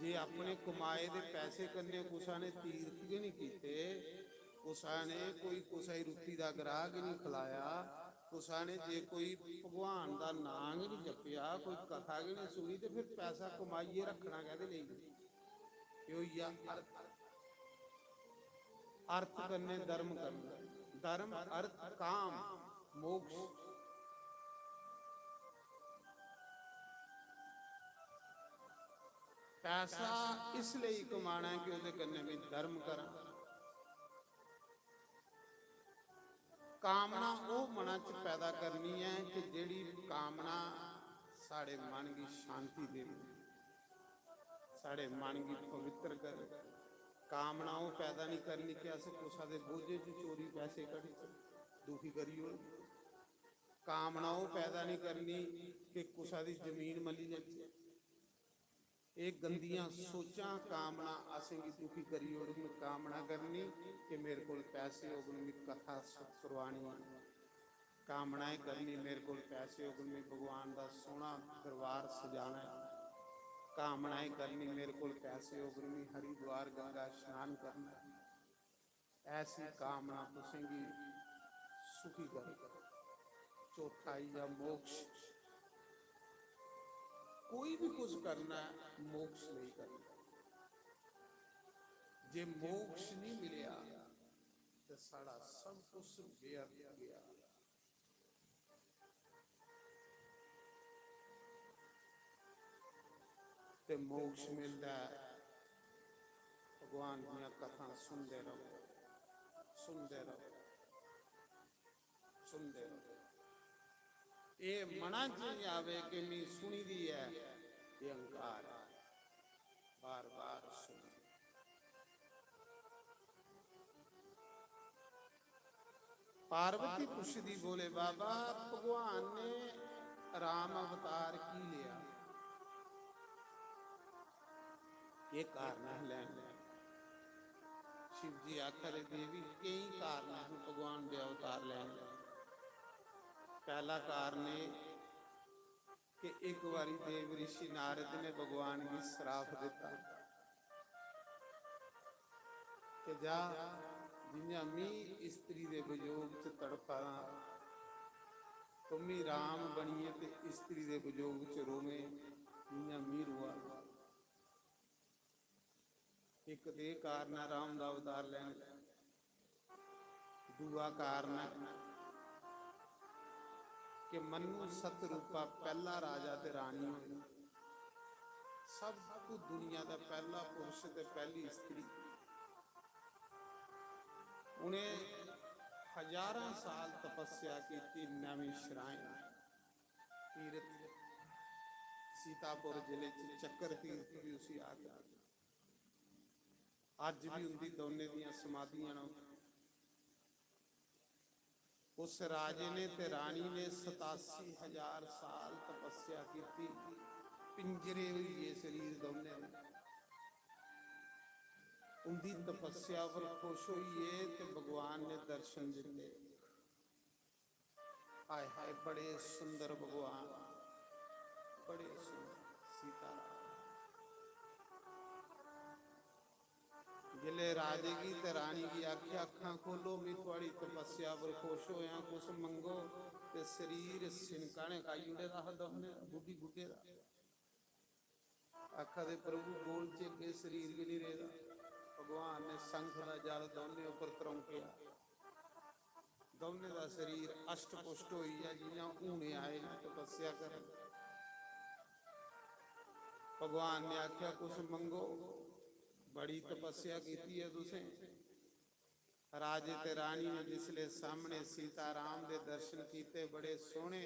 जे अपने कमाए दे पैसे कन्नै कुसै ने तीर्थ गै नहीं कीते, कुसै ने कोई कुसै गी रुट्टी दा ग्राह गै नहीं खलाया, कुसै ने जे कोई भगवान दा नांऽ गै नहीं जपेआ, कोई कथा गै नहीं सुनी, ते फिर पैसा कमाइयै रखना कैह्दे लेई? एह् होई गेआ अर्थ। अर्थ कन्नै धर्म करना, धर्म, अर्थ, काम, मोक्ष। पैसा इस लेई कमाना ऐ कि ओह्दे कन्नै में धर्म करां। कामना ओह् मना च पैदा करनी ऐ कि जेह्ड़ी कामना साढ़े मन गी शांति देवे, साढ़े मन गी पवित्र करे। कामना ओह् पैदा नहीं करनी कि अस कुसै दे बोझे च चोरी पैसे कड्ढचै, दुखी करी ओड़चै। कामना ओह् पैदा नहीं करनी कि कुसै दी जमीन मली लैचै। एह् गंदियां सोचां, कामना असेंगी दुखी करी ओड़न। कामना करनी कि मेरे कोल पैसे होगन, मिगी कथा स-, करवानी ऐ। कामना एह् करनी, मेरे कोल पैसे होगन, मिगी भगवान दा सोह्ना दरबार सजाना ऐ। कामना एह् करनी, मेरे कोल पैसे होगन, मिगी हरिद्वार गंगा स्नान करना ऐ। ऐसी कामना तुसेंगी सुखी करे। चौथा आई गेआ मोक्ष। कोई भी कुछ करना ऐ, मोक्ष लेई करना। जे मोक्ष नहीं मिलेआ, ते साढ़ा सब कुछ व्यर्थ गया। ते मोक्ष मिलदा ऐ। भगवान दियां कथां सुनदे रहो, सुनदे रहो, सुनदे रहो। एह् मना च निं आवे कि मी सुनी दी ऐ, एह् अहंकार ऐ। बार बार सुनो। पार्वती पुछदी, बोले बाबा, भगवान ने राम अवतार की लिया? केह् कारण है लैने दा? शिव जी आखा दे, "देवी, केई कारण न भगवान दे अवतार लैने दे।" पहला कारण एह् कि इक बारी देव ऋषि नारद ने भगवान गी श्राप दित्ता कि जा, जि'यां मी स्त्री दे वियोग च तड़फा दा, तुमी राम बनियै ते स्त्री दे वियोग च रोवें, जि'यां मी रोआ दा। इक ते एह् कारण ऐ राम दा अवतार लैने दा। दूआ कारण ऐ कि मन्नू सतरूपा पैह्ला राजा ते रानी होए, सब तू दुनिया दा पैह्ला पुरुष ते पैह्ली स्त्री। उ'नें हजारां साल तपस्या कीती नैमिषारण्य तीर्थ, सीतापुर जिले च चक्कर तीर्थ भी उसी आखदे। अज्ज भी उंदी दौनें दियां समाधियां न। उस राजे ने ते रानी ने सतासी हजार साल तपस्या कीती, पिंजरे होई गे शरीर दौनें दे। उंदी तपस्या पर खुश होइयै ते भगवान ने दर्शन दित्ते। हाय हाय, बड़े सुंदर भगवान, बड़े सुंदर सीताराम। जिसलै राजे गी ते रानी गी आखेआ, "अक्खां खोलो, में थुआड़ी तपस्या पर खुश होया, कुछ मंगो," ते शरीर सिनका ने खाई ओड़े दा हा दौनें दा, बुड्ढी बुड्ढे दा। आखा दे, "प्रभु, गोल च अग्गे शरीर भी नहीं रेहदा।" भगवान ने शंख दा जल दौनें उपर त्रौंकेआ। दौनें दा शरीर अष्ट पुष्ट होई गेआ, जियां हूने आए न तपस्या करन। भगवान ने आखेआ, "कुछ मंगो, बड़ी तपस्या कीती ऐ तुसें।" राजे ते रानी ने जिसले सामने सीता राम दे दर्शन कीते, बड़े सोहने,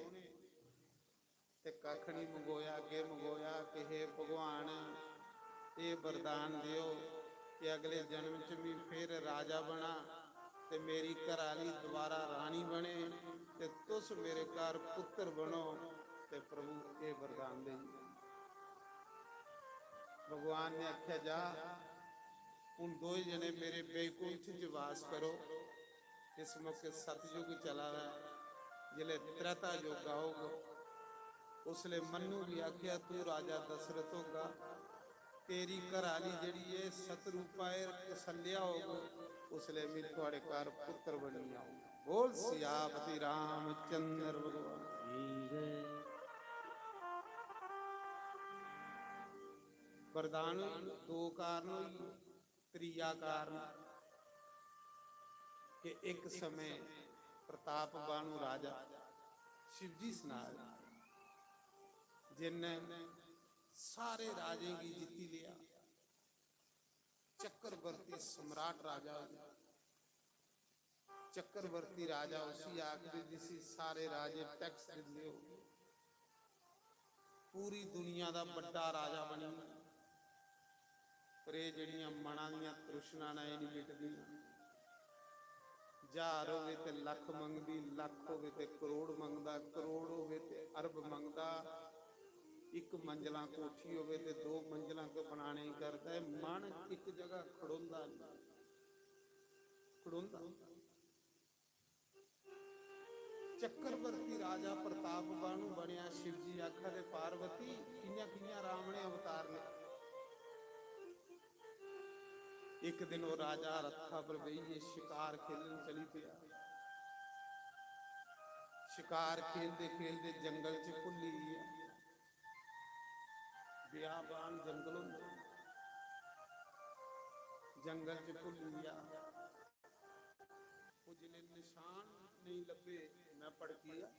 ते कख नहीं मंगोया, अगे मंगोया कि हे भगवान, ये वरदान दियो कि अगले जन्म च मैं फिर राजा बना ते मेरी घराली दोबारा रानी बने ते तुस मेरे घर पुत्र बनो। ते प्रभु ये वरदान दे। भगवान ने आख्या, "जा, हुन दोए जने मेरे बैकुंठ च वास करो।" इस मौके सतयुग चला दा ऐ, जिसलै त्रेता युग औग, उसलै मन्नू गी आखेआ, "तू राजा दशरथ होगा, तेरी घराली जेह्ड़ी ऐ सतरूपा ऐ, कौसल्या होग, उसलै में थुआड़े घर पुत्र बनियै औंग।" बोल सियापति रामचंद्र भगवान की जय। वरदान होई, दो कारण होई। त्रीया कारण कि इक समय प्रताप बाणु राजा शिवजी सनाग, जिनने सारे राजें गी जित्ती लिया, चक्रवर्ती सम्राट राजा हो गया। चक्रवर्ती राजा उसी आखदे जिसी सारे राजे टैक्स दिंदे हो। पूरी दुनिया दा बड्डा राजा बनी, पर एह् जेह्ड़ियां मना दियां तृष्णा न, एह् निं मिटदियां। ज्हार होवे ते लक्ख मंगदी, लक्ख होवे ते करोड़ मंगदा, करोड़ होवे ते अरब मंगदा। इक मंजला कोठी होवे ते दो मंजला के बनाने ही करदा ऐ। मन इक जगह खड़ोंदा नहीं, खड़ोंदा। चक्रवर्ती राजा प्रताप बाणु बनया। शिवजी आखा दे, "पार्वती, कि'यां कि'यां राम ने अवतार ले?" इक दिन ओह् राजा रथा पर बेहियै शिकार खेलन चली पेआ। शिकार खेलदे खेलदे जंगल च भुल्ली गेआ। बेआबान जंगल होंदा, जंगल च भुल्ली गेआ। ओह् जिसलै नशान नेईं लब्भे, मैं भड़की गेआ।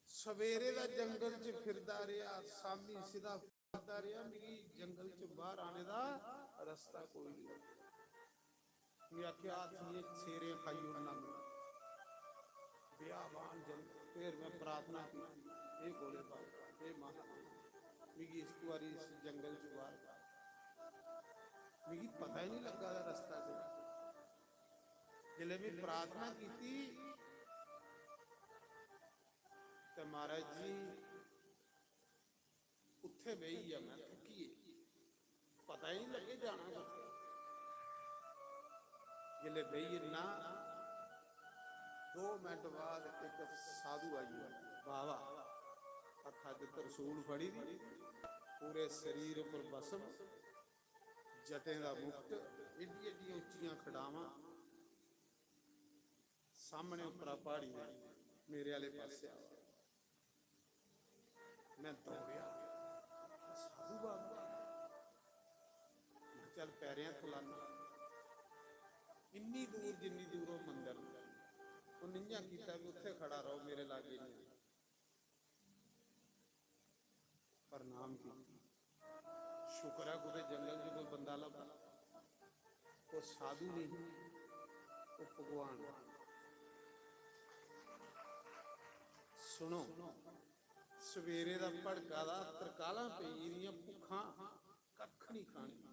सवेरे दा जंगल च फिरदा रेहा, शामी सिद्धा फिरदा रेहा, मिगी जंगल च बाहर आने दा रस्ता कोई नहीं लब्भेआ। मैं आखेआ, "हाथियें शेरें खाई ओड़ना मैं।" बेआबान जंगल। फिर मैं प्रार्थना की, "हे भोले बाबा, हे महादेव, मिगी इस बारी इस जंगल च बाहर कड्ढ। मिगी पता ही नहीं लग्गा दा रस्ता केह्ड़ा।" जिसलै में प्रार्थना कीती ते महाराज जी उत्थे बेही गेआ मैं थक्कियै, पता ही नहीं लग्गे जाना कुत्थै। जिसलै बेही जन्ना, दो मिंट बाद इक साधु आई गेआ, बाबा, हत्था च तरसूल फड़ी दी, पूरे शरीर उप्पर भस्म, जटें दा मुकुट, एड्डी एड्डियां उच्चियां खडावां, सामने उप्परा प्हाड़ी दे मेरे आह्ले पासै आवा। में दौड़ेआ, साधु बाबा। में चल पैरें हत्थ लाना। इन्नी दूर जिन्नी दूर ओह् मंदर, उन्न इ'यां कीता कि उत्थै खड़ा र'वो, मेरे लागै निं। प्रणाम कीती। शुक्र ऐ कुतै जंगल च कोई बंदा लब्भा। ओह् साधु नेईं, ओह् भगवान। सुनो, सवेरे दा भड़का दा, तरकालां पेई गेदियां, भुक्खां, कक्ख निं खाने।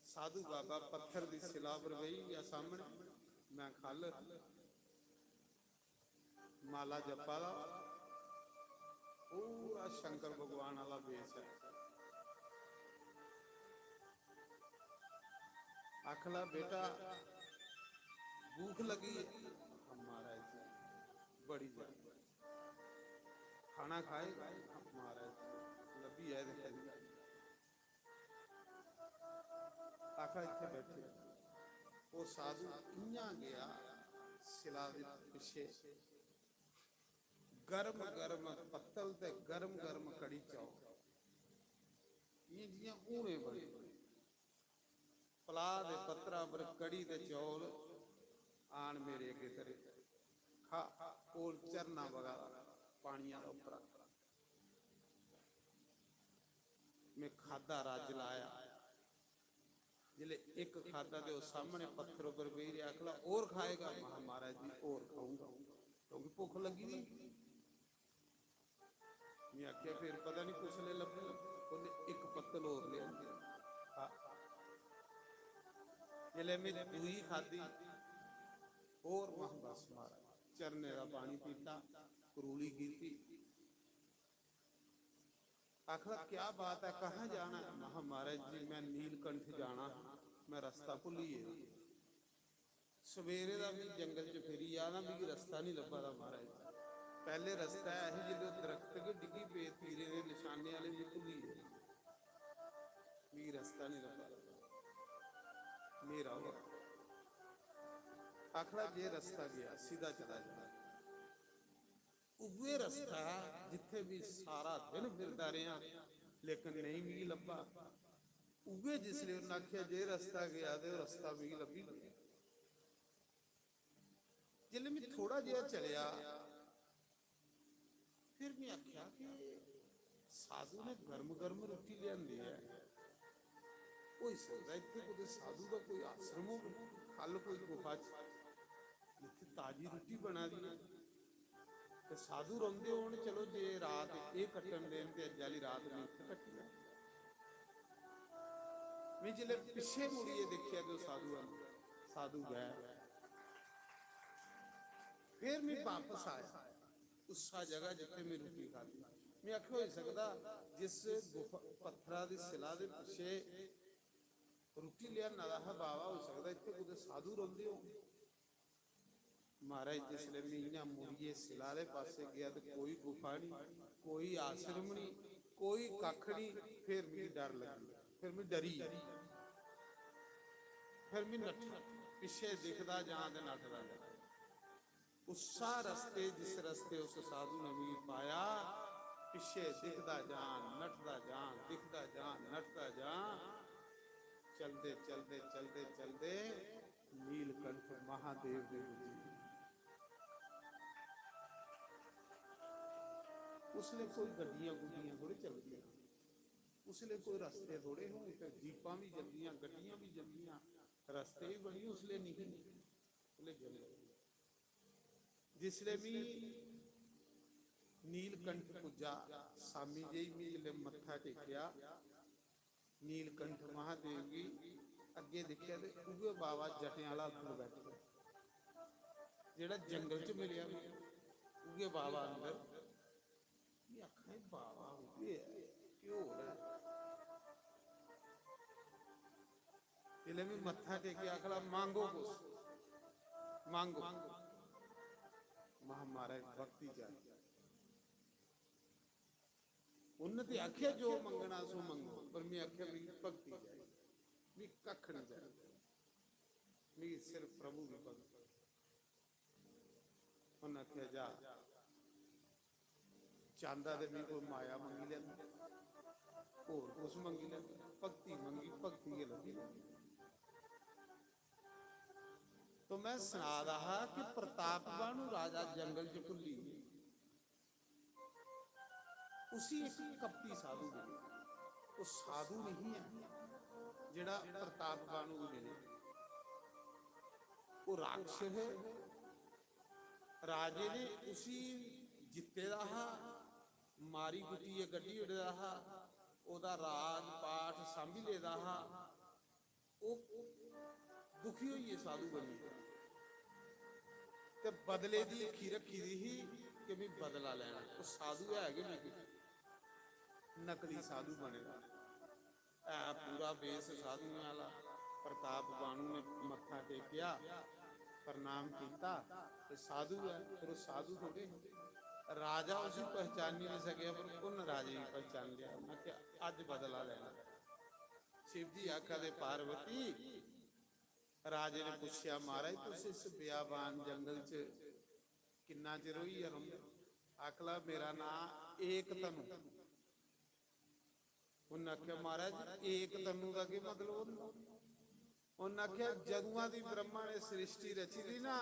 साधु बाबा पत्थर दी सिला पर बेही गेआ सामने, में ख'ल्ल, माला जप्पा दा, पूरा शंकर भगवान आह्ला वेश ऐ। आखला, "बेटा, भूख लगी है?" "महाराज जी, बड़ी ज्यादा।" "खाना खाए?" "महाराज जी, लब्भी जाए ते खरी।" आखा, "इत्थै बैठे।" ओह् साधु इ'यां गेआ सिला दे पिच्छे, गर्म गर्म पत्तल ते गर्म गर्म कड़ी चौल, इ'यां जि'यां हूने बने। पलाऽ दे पत्तरा पर कड़ी ते चौल आन मेरे अग्गें धरे। खा, कोल झरना बगा दा, पानिया दा उप्परा। में खाद्धा, रज्ज लाया। जिसलै इक खाद्धा ते ओह् सामने पत्थर उप्पर बेही रेहा, आखला, "होर खाएगा?" महा, "महाराज जी, होर खाऊंगा, क्योंकि भुक्ख लग्गी दी।" में आखेआ, "फिर पता निं कुसलै लब्भग।" उन्नै इक पत्तल होर लेआ। खा। जिसलै में दूई खाद्धी, होर महा, "बस महाराज।" झरने दा पानी पीता, करूली कीती। आखदा, "क्या बात है, कहाँ जाना है?" महा, "महाराज जी, मैं नीलकंठ जाना, मैं रस्ता भुल्ली गेदा। सवेरे दा मैं जंगल च फिरी आ ना, मिगी रस्ता नहीं लब्भा दा महाराज जी। पैह्ले रस्ता ऐ ही, जिसलै ओह् दरख्त गै डिग्गी पे, तीरे दे नशाने आह्ले, मैं भुल्ली गेदा, मिगी रस्ता नहीं लब्भा दा, न्हेरा होआ।" आखदा, "जे रस्ता गेआ, सिद्धा चला जा।" उ'ऐ रस्ता जित्थै बी सारा दिन फिरदा रेहा, लेकिन नेईं मिगी लब्भा। उ'ऐ जिसलै उन्न आखेआ, "जे रस्ता गेआ ते ओह् रस्ता मिगी लब्भी गेआ।" जिसलै में थोड़ा जेहा चलेआ, फिर में आखेआ कि साधु ने गर्म गर्म रुट्टी लेआंदी ऐ, होई सकदा इत्थै कुतै साधु दा कोई आश्रम होग, ख'ल्ल कोई गुफा च, जित्थै ताजी रुट्टी बना दी ऐ। ते साधु रौंह्दे होन, चलो, जे रात एह् कट्टन देन ते अज्ज आह्ली रात में इत्थै कट्टी लैं। में जिसलै पिच्छे मुड़ियै दिक्खेआ ते ओह् साधु आंदे, साधु गए। फिर में बापस आया उस्सा जगह जित्थै में रुट्टी खाद्धी। में आखेआ, "होई सकदा जिस गुफा, पत्थरा दी सिला दे पिच्छे रुट्टी लेआना दा हा बाबा, होई सकदा इत्थै कुतै साधु रौंह्दे होन।" महाराज, जिसलै में इ'यां मुड़ियै सिला आह्ले पासै गेआ ते कोई गुफा निं, कोई आश्रम निं, कोई कक्ख निं। फिर मिगी डर लग्गी, फिर में डरी गेआ। फिर में नट्ठा, पिच्छे दिखदा जां ते नठदा जां। उस्सा रस्ते, जिस रस्ते उस साधु ने मिगी पाया, पिच्छे दिखदा जां, नठदा जां, दिखदा जां, नठदा जां। चलदे, चलदे, चलदे, चलदे नीलकंठ महादेव दे पुज्जी। उसलै कोई गड्डियां गुड्डियां थोड़े चलदियां, उसलै कोई रस्ते थोड़े, हून ते जीपां बी जंदियां, गड्डियां बी जंदियां, रस्ते बी बनी, उसलै निं ही, उसलै जंगल। जिसलै बी नीलकंठ पुज्जा, सामी जेही में जिसलै मत्था टेकेआ, नीलकंठ महादेव गी अग्गें दिक्खेआ ते उ'ऐ बाबा जटें आह्ला अंदर बैठे दा। जेह्ड़ा जंगल च मिलेआ, उ'ऐ बाबा अंदर। में आखना, "एह् बाबा उ'ऐ ऐ, केह् होर ऐ?" जिसलै में मत्था टेकेआ, आखला, "मंगो कुछ, मंगो।" महा, "महाराज, भक्ति चाहिदी।" उन्न ते आखेआ, "जो मंगना सो मंगो," पर में आखेआ, "मिगी भक्ति चाहिदी, मिगी कक्ख निं चाहिदा, मिगी सिर्फ प्रभु दी भक्ति।" उन्न आखेआ, "जा, चांह्दा ते मिगी कोई माया मंगी लैंदा, होर कुछ मंगी लैंदा, भक्ति मंगी, भक्ति गै लब्भी जंदी।" तो में सना दा हा कि प्रताप भानु राजा जंगल च भुल्ली गे। उसी इक कपटी साधु मिले। ओह् साधु नहीं ऐ जेह्ड़ा प्रताप भानु गी मिले। ओह् राक्षस हे। राजे ने उसी जित्ते दा हा, मारी कुट्टियै कड्ढी ओड़े दा हा। ओह्दा राज पाठ सांभी लेदा हा। ओह् दुखी होइयै साधु बनी गेआ ते बदले दी हिक्खी रक्खी दी ही कि मी बदला लैना। ओह् साधु है गै नहीं, नकली साधु बने दा। है पूरा बेस साधुएं आह्ला। प्रताप भानु ने मत्था टेकेआ, प्रणाम कीता, ते साधु ऐ, पर ओह् साधु थोड़े हे। राजा उसी पहचानी नहीं सकेआ, पर उन्न राजे गी पहचानी लेआ। उन्नै आखेआ, "अज्ज बदला लैना।" शिव जी आखा दे, "पार्वती," राजे ने पुच्छेआ, "महाराज, तुस इस बेआबान जंगल च किन्ना चिर होई गेआ रौंह्दे?" आखला, "मेरा नांऽ एक तनु।" उन्न आखेआ, "महाराज, एक तनु दा केह् मतलब होंदा?" उन्न आखेआ, "जदुआं दी ब्रह्मा ने सृष्टि रची दी ना,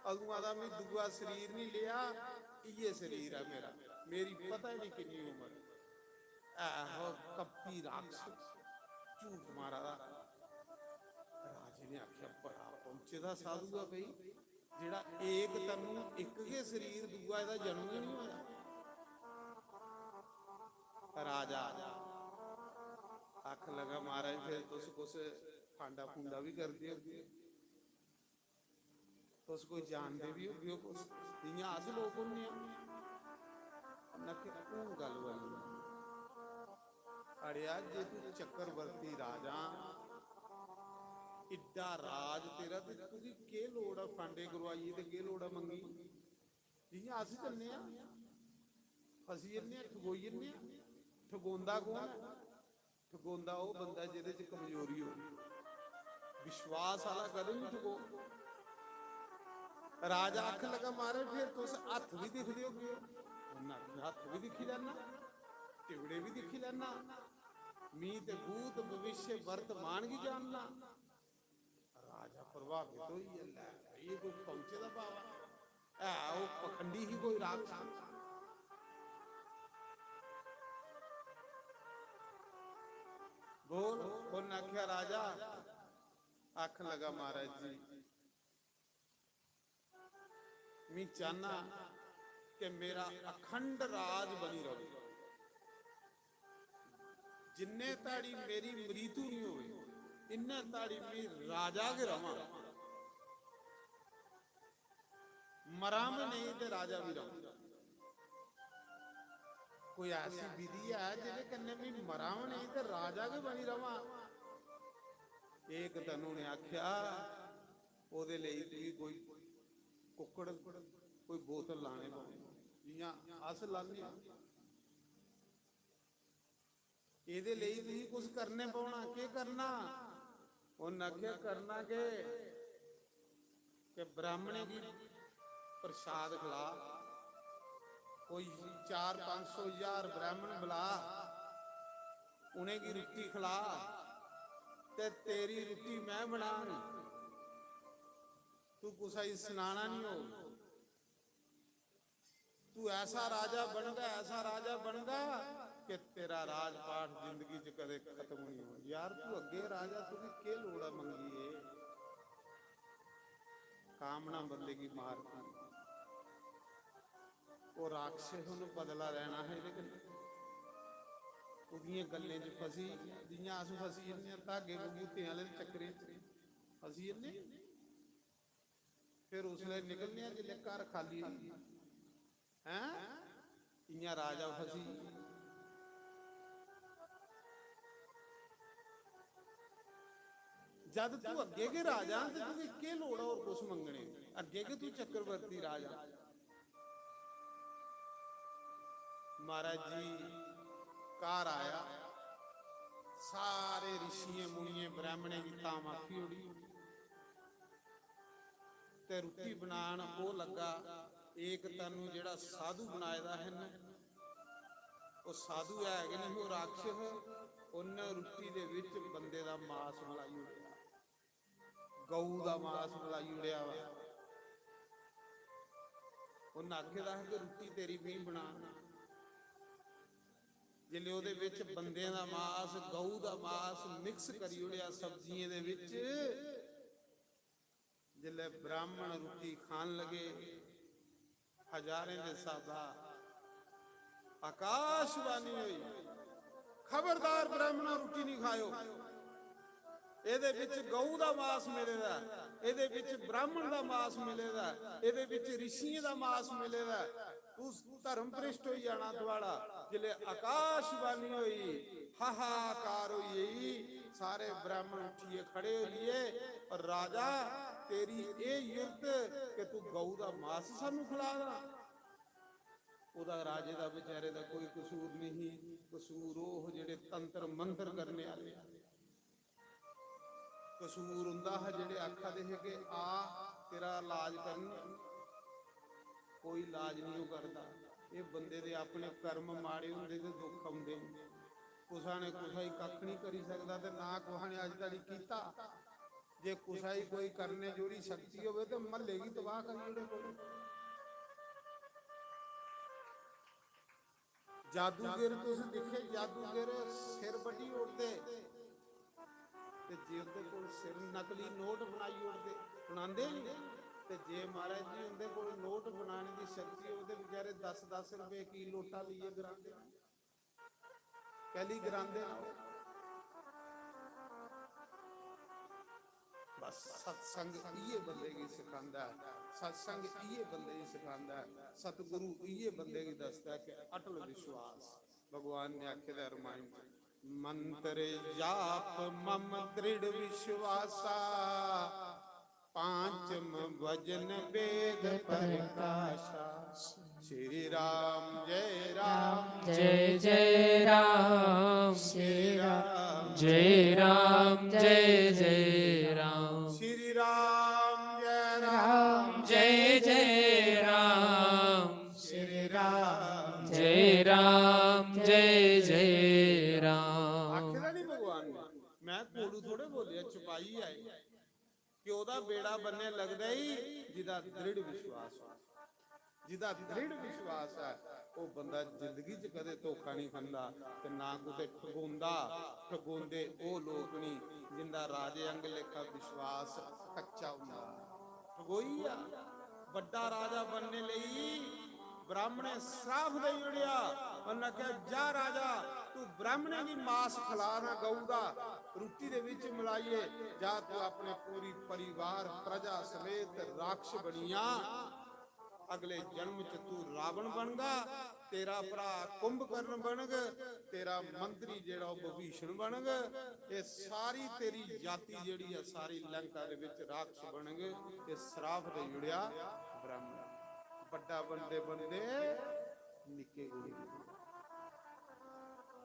अदुआं दा मी दूआ शरीर नहीं लेआ, इ'यै शरीर ऐ मेरा, मेरी पता ही नहीं किन्नी उम्र।" ऐ हो कपटी राक्षस, झूठ मारा दा। राजे ने आखेआ, "बड़ा पहुंचे दा साधु ऐ भई, जेह्ड़ा एक तनु, इक गै शरीर, दूआ एह्दा जन्म गै नहीं होया।" राजा आखन लगा, "महाराज, फिर तुस कुछ फांडा फूंडा भी करदे होगे, तुस कोई जानदे भी होगे कुछ, जियां अस लोक होन्ने आं।" उन्नै आखेआ, "हून गल्ल बनी।" "अड़ेआ, जे तू चक्रवर्ती राजा, इड्डा राज तेरा, ते तुगी केह् लोड़ ऐ फांडे करवाइयै, ते केह् लोड़ ऐ मंगी?" जियां अस जन्ने आं, फसी जन्ने आं, ठगोई जन्ने आं। ठगोंदा कौन ऐ? ठगोंदा ओह् बंदा जेह्दे च कमजोरी हो। विश्वास आह्ला कदें नहीं ठगो। राजा आखन लगा, "महाराज, फिर तुस हत्थ भी दिखदे होगे?" उन्नै आखेआ, "हत्थ भी दिक्खी लैना, टिबड़े भी दिक्खी लैना, मी ते भूत भविष्य वर्तमान गी जानना।" राजा प्रभावित होई गेआ, "लै, एह् कोई पहुंचे दा बाबा है, ओह् पखंडी ही कोई राक्षस।" बोल, उन्न आखेआ, "राजा," आखन लगा, "महाराज जी, मी चाहना कि मेरा अखंड राज बनी रहे, जिन्ने ताड़ी मेरी मृत्यु नहीं होवे, इन्ने ताड़ी मी राजा गै रवां, मरां भी नहीं ते राजा भी रवां।" कोई ऐसी विधि है जेह्दे कन्नै मी मरां भी नहीं ते राजा गै बनी रवां? एक तनु ने आखेआ, "ओह्दे लेई तुगी कोई कुक्कड़, कोई बोतल लाने पौने, जियां अस लान्ने आं। एह्दे लेई तुगी कुछ करने पौना।" "केह् करना?" उन्न आखेआ, "करना केह् कि ब्राह्मणें गी प्रसाद खला, कोई चार पंज सौ ज्हार ब्राह्मण बला, उ'नेंगी रुट्टी खला, ते तेरी रुट्टी में बनाङ, तू कुसै गी सनाना निं होग। तू ऐसा राजा बनगा, ऐसा राजा बनगा कि तेरा राजपाट जिंदगी च कदें खत्म नहीं होना।" "यार, तू अग्गे राजा, तुगी केह् लोड़ ऐ मंगियै?" कामना बंदे गी मारदी। ओह् राक्षस, उन्न बदला लैना हा एह्दे कन्नै। ओह्दियें गल्लें च फसी, जियां अस फसी जन्ने आं धागे बबूतें आह्ले चक्करें च फसी जन्ने। फिर उसलै निकलने आं जिसलै घर खाल्ली होई जाए। हैं? इ'यां राजा फसी। जद तू अग्गे गै राजा ते तुगी केह् लोड़ ऐ होर कुछ मंगने दी? अग्गे गै तू चक्रवर्ती राजा। महाराज जी घर आया, सारे ऋषियें मुनियें ब्राह्मणें गी ताम आखी ओड़ी ते रुट्टी बनान ओह् लग्गा। एक तनु जेह्ड़ा साधु बनाए दा है ना, ओह् साधु है गै नहीं, ओह् राक्षस। उन्नै रुट्टी दे विच बंदे दा मास मलाई ओड़ेआ, गऊ दा मास मलाई ओड़ेआ वा। उन्नै आखे दा हा कि रुट्टी तेरी में बना। जिसले ओह्दे विच बंदे दा मास, गऊ दा मास मिक्स करी ओड़ेआ सब्जियें दे विच, जिसले ब्राह्मण रुट्टी खान लगे, हजारें दे स्हाबा आकाशवाणी होई, "खबरदार ब्राह्मणा, रुट्टी नहीं खायो, एह्दे विच गऊ दा मास मिले दा ऐ, एह्दे विच ब्राह्मण दा मास मिले दा ऐ, एह्दे विच ऋषियें दा मास मिले दा ऐ, तू धर्म भ्रष्ट होई जाना थुआड़ा।" जिसले आकाशवाणी होई, हाहाकार होई गेई, सारे ब्राह्मण उठियै खड़े होई गे। और राजा, तेरी एह् युर्त कि तू गऊ दा मास सानू खला रहा? ओह्दा, राजे दा बेचारे दा कोई कसूर नहीं, कसूर ओह् जेह्ड़े तंत्र मंत्र करने आह्ले। कसूर उंदा हा जेह्ड़े आखा दे हे कि आ, तेरा इलाज करन, कोई इलाज नहीं ओह् करदा। एह् बंदे दे अपने कर्म माड़े होंदे ते दुख औंदे न। कुसै ने कुसै गी कक्ख नहीं करी सकदा ते ना कुसै ने अज्ज धोड़ी कीता। जे कुसै गी कोई करने जोड़ी शक्ति होवे ते म्हल्ले गी तबाह करी ओड़े कोई। जादूगर तुस दिक्खे, जादूगर सिर बड्ढी ओड़दे ते जे उंदे कोल सिर नकली नोट बनाई ओड़दे, बनांदे नी। ते जे महाराज जी उंदे कोल नोट बनाने दी शक्ति होवे ते बेचारे दस दस रपेऽ की लोटा लेइयै ग्रांदे। कैली ग्रांदे न ओह्? बस सत्संग इ'यै बंदे गी सखांदा ऐ, सत्संग इ'यै बंदे गी सखांदा ऐ, सतगुरु इ'यै बंदे गी दसदा ऐ कि अटल विश्वास। भगवान ने आखे दा रामायण च, "मंत्र जाप मम दृढ़ विश्वासा, पांचम वजन वेद प्रकाशा।" श्री राम जय राम, जय जय राम, श्री राम जय राम, जय जय राम, श्री राम जय राम, जय जय राम, श्री राम जय राम, जय जय राम। आखे दा नहीं भगवान ने, मैं कोड़ू थोड़े बोलिया, चपाई आए। कि ओह्दा बेड़ा बन्ने लगदा ही जिदा दृढ़ विश्वास हो। जिदा दृढ़ विश्वास है, ओह् बंदा जिंदगी च कदे धोखा नहीं खंदा ते ना कुते ठगोंदा। ठगोंदे ओह् लोक नहीं जिंदा राजे अंग लेखा विश्वास कच्चा हुंदा। ठगोई आ, बड्डा राजा बनने लेई ब्राह्मणे श्राप देई ओड़ेआ। उन्नै आखेआ, "जा राजा, तू ब्राह्मणे गी मास खला ना गऊ दा, रुट्टी दे बिच मलाइयै, जा तू अपने पूरी परिवार प्रजा समेत राक्षस बनी जा। अगले जन्म च तू रावण बनगा, तेरा भ्रा कुंभकर्ण बनग, तेरा मंत्री जेह्ड़ा ओह् विभीषण बनग, एह् सारी तेरी जाति जेह्ड़ी ऐ सारी लंका दे बिच राक्षस बनग।" एह् श्राप देई ओड़ेआ ब्राह्मण। बड्डा बनदे बनदे निक्के कोल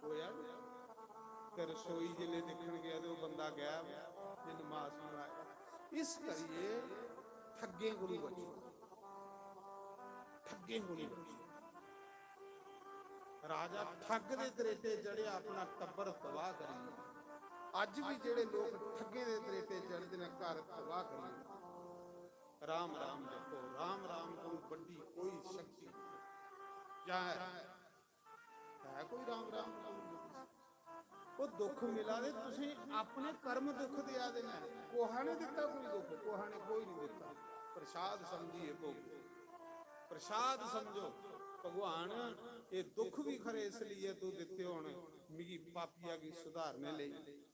होया। ते रसोई जिसलै दिक्खन गेआ ते ओह् बंदा गायब, जिन्न मास मंगाया। इस करियै ठग्गें कोलू बचो, ठग्गें कोलू बचो। राजा ठग दे तरेटे चढ़ेआ, अपना टब्बर तबाह करी ओड़ेआ। अज्ज भी जेह्ड़े लोक ठग्गें दे तरेटे चढ़दे न, घर तबाह करी ओड़दे। राम राम जपो, राम राम कोलू बड्डी कोई शक्ति नहीं। जां है, है कोई राम राम कोलू बड्डी? ओह् दुख मिला दे, तुसें अपने कर्म दुख देआ दे न। कोहा ने दित्ता कोई दुख? कोहा ने कोई नहीं दित्ता। प्रसाद समझिए भोगो, प्रसाद समझो। भगवान, ये दुख भी खरे इसलिए तू दित्ते होन, मिगी पापिया गी सुधारने लेई।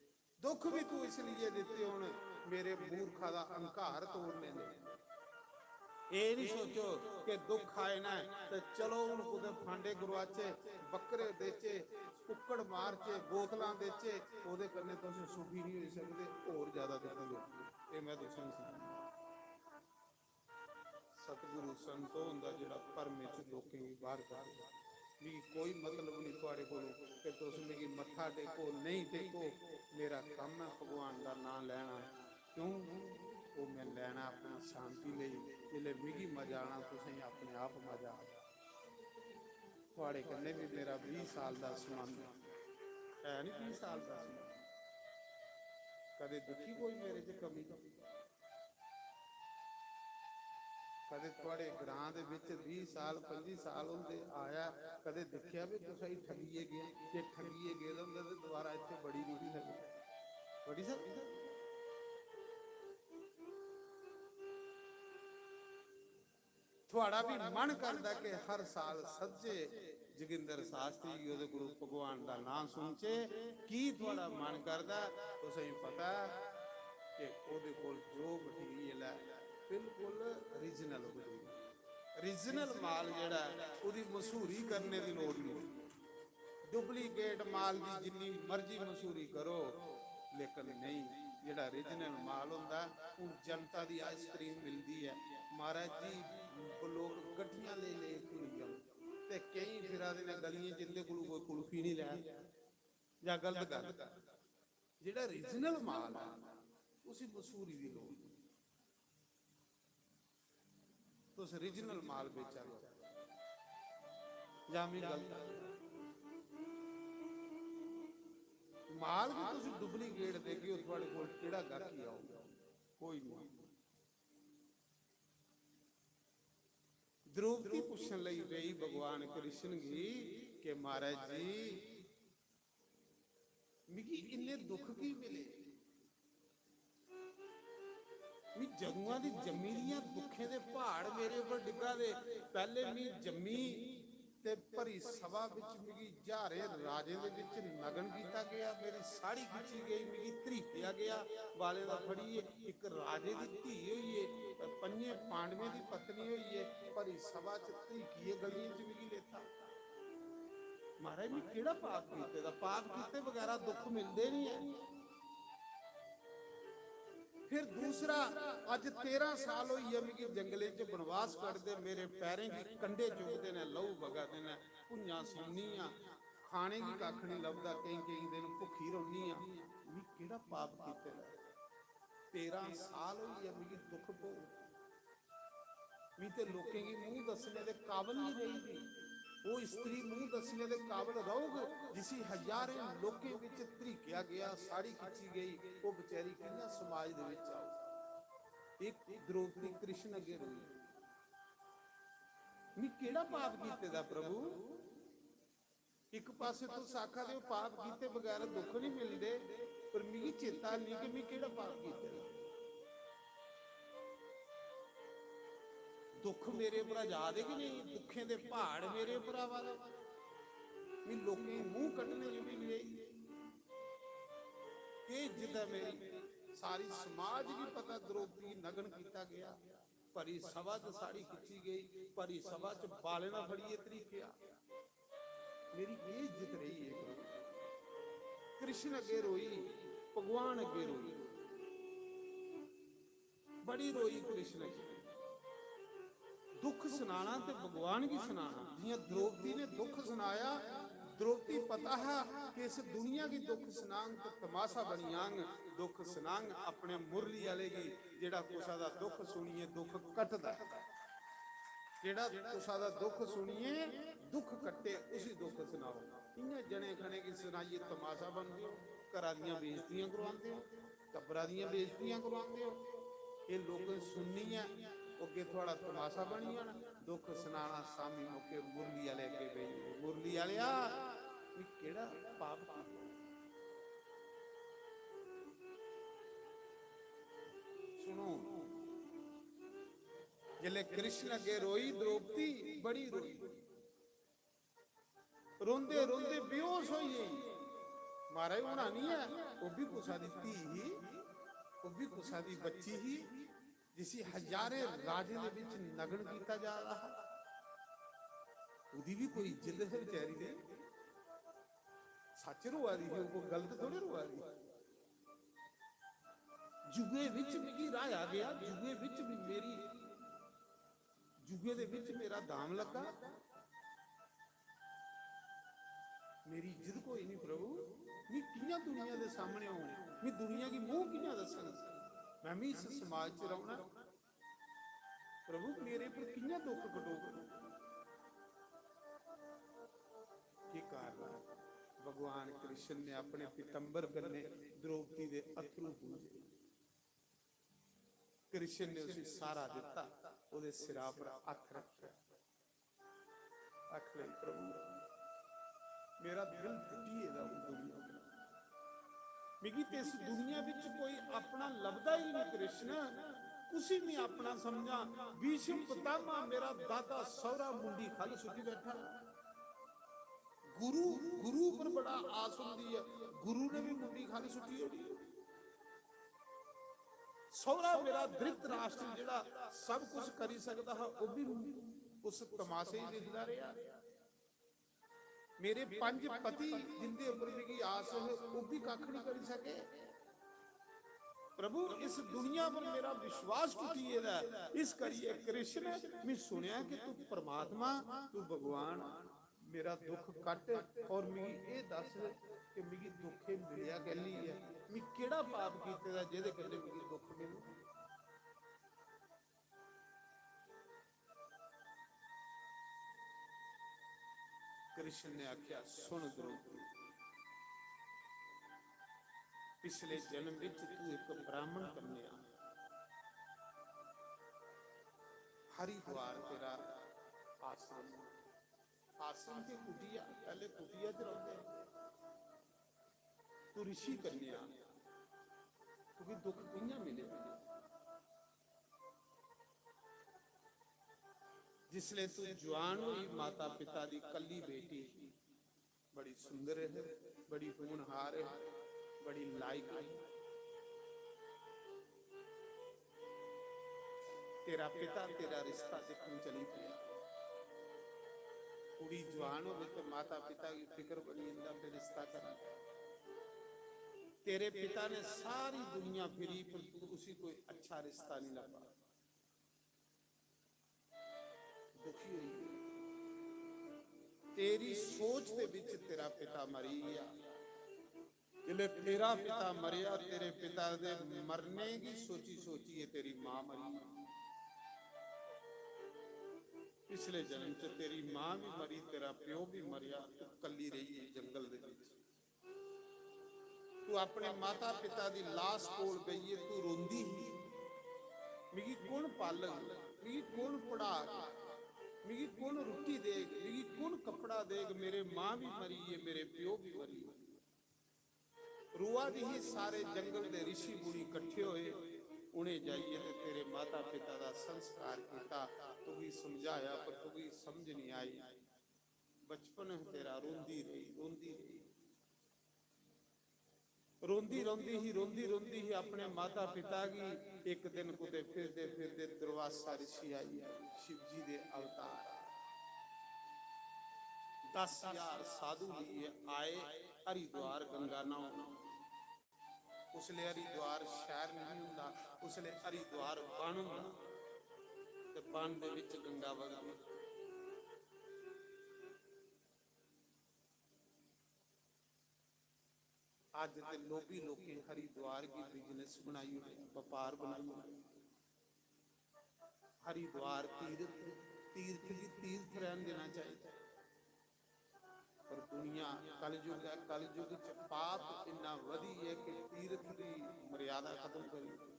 दुख भी तू इसलिए दित्ते होन, मेरे मूर्खा दा अहंकार तोड़ने लेई। एह् निं सोचो कि दुख आए ना ऐ ते चलो हून कुतै फांडे गुरवाचे, बक्करे देचे, कुक्कड़ मारचे, बोतलां देचे, ओह्दे कन्नै तुस सुखी निं होई सकदे, होर ज्यादा दुखी होगे। एह् में तुसेंगी सनाना। सतगुरु संतो हुंदा जेह्ड़ा भरमे च लोकें गी बाहर कड्ढदा, मिगी कोई मतलब निं थुआड़े कोलों कि तुस मिगी मत्था टेको, नेईं टेको, मेरा कम्म ऐ भगवान दा नांऽ लैना। क्यों? ओह् में लैना अपनी शांति लेई। जिसलै मिगी मजा आना, तुसेंगी अपने आप मजा आना। थुआड़े कन्नै बी मेरा बीह् साल दा संबंध ऐ, है नी बीह् साल दा संबंध? कदे दिक्खी कोई मेरे च कमी? कदे थुआड़े ग्रां दे बिच बीह् साल, पंजी साल होंदे आया, कदे दिक्खेआ भी कुसै गी ठगियै गेआ? जे ठगियै गेदा होंदा ते दोबारा इत्थै बड़ी निं सकदा। बड़ी सकदा? थुआड़ा भी मन करदा कि हर साल सद्दे जोगिंदर शास्त्री गी, ओह्दे कोल भगवान दा नांऽ सुनचे। की थुआड़ा मन करदा? तुसेंगी पता ऐ कि ओह्दे कोल जो मटीरियल ऐ, बिल्कुल ओरिजिनल मटीरियल। ओरिजिनल माल जेह्ड़ा ऐ, ओह्दी मशहूरी करने दी लोड़ नेईं। डुप्लीकेट माल दी जिन्नी मर्जी मशहूरी करो, लेकिन नेईं, जेह्ड़ा ओरिजिनल माल होंदा। हून जनता दी आइसक्रीम मिलदी ऐ, महाराज जी, लोक गड्डियां लेई लेई टुरी जाओ, ते केईं फिरा दे न गलियें च, इंदे कोलू कोई कुल्फी निं लै, जां गलत गल्ल। जेह्ड़ा ओरिजिनल माल ऐ, उसी मशहूरी दी लोड़। तुस ओरिजिनल माल बेचा दे ओ जां मी गलत? माल गी तुस डुप्लीकेट देगे ओ, थुआड़े कोल केह्ड़ा गाहकी औग? कोई निं। द्रौपदी पुच्छन लगी पेई भगवान कृष्ण गी कि महाराज जी, मिगी इन्ने दुख की मिले? मी जदुआं दी जम्मी दियां दुखें दे प्हाड़ मेरे उप्पर डिग्गा दे। पैह्ले मी जम्मी ते भरी सभा बिच मिगी ज्हारें राजें दे बिच नग्न कीता गेआ, मेरी साड़ी खिच्ची गई, मिगी धरीकेआ गेआ बालें दा फड़ियै। इक राजे दी धी होइयै, पंजें पांडवें दी पत्नी होइयै, भरी सभा च धरीकियै गलियें च मिगी लेता। महाराज, में केह्ड़ा पाप कीते दा? पाप कीते बगैरा दुख मिलदे निं ऐ। फिर दूसरा, अज्ज तेरां साल होई गे मिगी जंगलें च बनवास कटदे, मेरे पैरें गी कंडे चुभदे न, लहू बगा दे न, भुञां सौन्नी आं, खाने गी कक्ख निं लभदा, केईं केईं दिन भुक्खी रौह्न्नी आं। में केह्ड़ा पाप कीते दा? तेरां साल होई गे मिगी दुख भोग। मी ते लोकें गी मूंह दस्सने दे काबल निं रेही दी। ओह् स्त्री मूंह दस्सने दे काबल रौह्ग जिसी हजारें लोकें बिच धरीकेआ गेआ, साड़ी खिच्ची गेई, ओह् बेचारी कि'यां समाज दे बिच औग? इक द्रौपदी कृष्ण अग्गें रोई, "मी केह्ड़ा पाप कीते दा प्रभु?" इक पासे तुस आखा दे ओ पाप कीते बगैर दुख निं मिलदे, पर मिगी चेता निं कि में केह्ड़ा पाप कीते दा। दुख मेरे उप्परा जा दे कि नेईं? दुखें दे प्हाड़ मेरे उप्पर आवा दे। में लोकें गी मूंह कड्ढने गी बी नेईं। केह् इज्जत ऐ मेरी? सारी समाज गी पता द्रौपदी गी नग्न कीता गेआ। भरी सभा च साड़ी खिच्ची गेई, भरी सभा च बालें दा फड़ियै धरीकेआ। मेरी केह् इज्जत रेही ऐ प्रभु? कृष्ण अग्गें रोई, भगवान अग्गें रोई, बड़ी रोई कृष्ण अग्गें। दुख सनाना ते भगवान गी सनाना। जियां द्रौपदी ने दुख सनाया, द्रौपदी पता हा कि इस दुनिया गी दुख सनांग ते तमाशा बनी जांग। दुख सनांग अपने मुरली आह्ले गी, जेह्ड़ा कुसा दा दुख सुनियै दुख कटदा ऐ। जेह्ड़ा कुसा दा दुख सुनियै दुख कट्टे, उसी दुख सनाओ। इ'यां जने खने गी सनाइयै तमाशा बनदे ओ, घरा दियां बेइज्जतियां करवांदे ओ, टब्बरा दियां बेइज्जतियां करवांदे ओ। एह् लोकें सुननी ऐ, अग्गें थुआढ़ा तमाशा बनी जाना। दुख सनाना, शामी मौके मुरली आह्ले अग्गें बेही जाओ, "मुरली आह्लेआ, मी केह्ड़ा पाप कीता?" सुनो, जिसलै कृष्ण अग्गें रोई द्रौपदी, बड़ी रोई, रोंदे रोंदे बेहोश होई गेई। महाराज होना निं ऐ, ओह् बी कुसा दी धी ही, ओह् बी कुसा दी बच्ची ही। जिसी हजारें राजें दे विच नग्न कीता जा रहा हा, ओदी भी कोई इज्जत है बेचारी दी? सच रोआ दी ही, कोई गलत थोड़े रोआ दी। जुए विच मिगी राया गया, जुए विच मेरी, जुए दे विच मेरा दाम लगा। मेरी इज्जत कोई नहीं प्रभु, मैं कियां दुनिया दे सामने आऊं, मैं दुनिया की मुंह कियां दसन? मैं भी इस समाज च रौहना, प्रभु मेरे पर कियां दुख कटोग? की कारण? भगवान कृष्ण ने अपने पीतंबर कन्ने द्रौपदी दे अथरू पूंजे। कृष्ण ने उसे सहारा दिता, ओदे सिरा पर हत्थ रखिया। आख ले, प्रभु, मेरा दिल टुटी गेदा हूं दुनिया कन्नै। मिगी ते इस दुनिया विच कोई अपना लभदा ही नहीं कृष्ण। कुसी मैं अपना समझां? भीष्म पितामह मेरा दादा सौहरा मुंडी खल सुट्टी बैठा। गुरु, गुरु पर बड़ा आस होंदी है, गुरु ने भी मुंडी खल सुट्टी ओड़ी। सौहरा मेरा धृतराष्ट्र जेड़ा सब कुछ करी सकदा हा, ओह भी उस तमाशे च दिखदा रेहा। मेरे पंज पति जिंदे उपर मिगी आस है, ओह भी कख नहीं करी सके। प्रभु, इस दुनिया पर मेरा विश्वास टुटी गेदा है, इस करिए कृष्ण, मैं सुनया कि तू परमात्मा, तू भगवान, मेरा दुख कट और मिगी एह दस कि मिगी दुख एह मिलेआ कैली ऐ, मैं केड़ा पाप कीते दा जेहदे कन्नै मिगी दुख मिलू? कृष्ण ने आख्या, सुन द्रौपदी, पिछले जन्म विच तू एक ब्राह्मण कन्या, हरिद्वार तेरा आश्रम। आश्रम की कुटिया, पहले कुटिया च रौंदे। तू ऋषि कन्या, तुगी दुख कियां मिले? जिसले तू जवान हुई, माता पिता दी कल्ली बेटी, बड़ी सुंदर है, बड़ी होनहार है, बड़ी लायक है। तेरा पिता तेरा रिश्ता दिक्खन चली पिया। कुड़ी जवान होवे ते माता पिता की फिक्र बनी जंदा, फिर रिश्ता करा। तेरे पिता ने सारी दुनिया फिरी, पर तू उसी कोई अच्छा रिश्ता नहीं लभा। दुखी होई। तेरी सोच दे विच तेरा पिता मरी गया। जिसले तेरा पिता मरिया, तेरे पिता दे मरने की सोची सोचिए तेरी मां मरी। पिछले जन्म च तेरी मां भी मरी, तेरा प्यो भी मरिया, तू कल्ली रही है जंगल दे विच। तू अपने माता पिता दी लाश कोल बेहियै तू रोंदी ही, "मिगी कुण पालग, मिगी कुण पढ़ाग, मिगी कुण रुट्टी देग, मिगी कुण कपड़ा देग? मेरे मां भी मरी है, मेरे प्यो भी मरी है।" रोआ दी ही। सारे जंगल दे रिशी मुनि कट्ठे होए, उ'नें जाइयै ते तेरे माता पिता दा संस्कार कीता, तुगी समझाया पर तुगी समझ नहीं आई। बचपन है तेरा, रोंदी रही, रोंदी रही। रोंदी रोंदी ही, रोंदी रोंदी ही अपने माता पिता गी। एक दिन कुते फिरदे फिरदे दुर्वासा ऋषि आई, शिव जी दे अवतार। दस हजार साधु लिए आए हरिद्वार गंगा नहाउन। उसले हरिद्वार शहर नहीं हुंदा, उसले हरिद्वार बन हुंदा ते बन दे विच गंगा वगदी। अज्ज ते लोभी लोकें हरिद्वार गी business बनाई ओड़े, व्यापार बनाई ओड़े। हरिद्वार तीर्थ, तीर्थ गी तीर्थ रहन देना चाहिए। पर दुनिया कलयुग है, कलयुग च पाप इन्ना वधी है कि तीर्थ दी मर्यादा खत्म करी ओड़ी।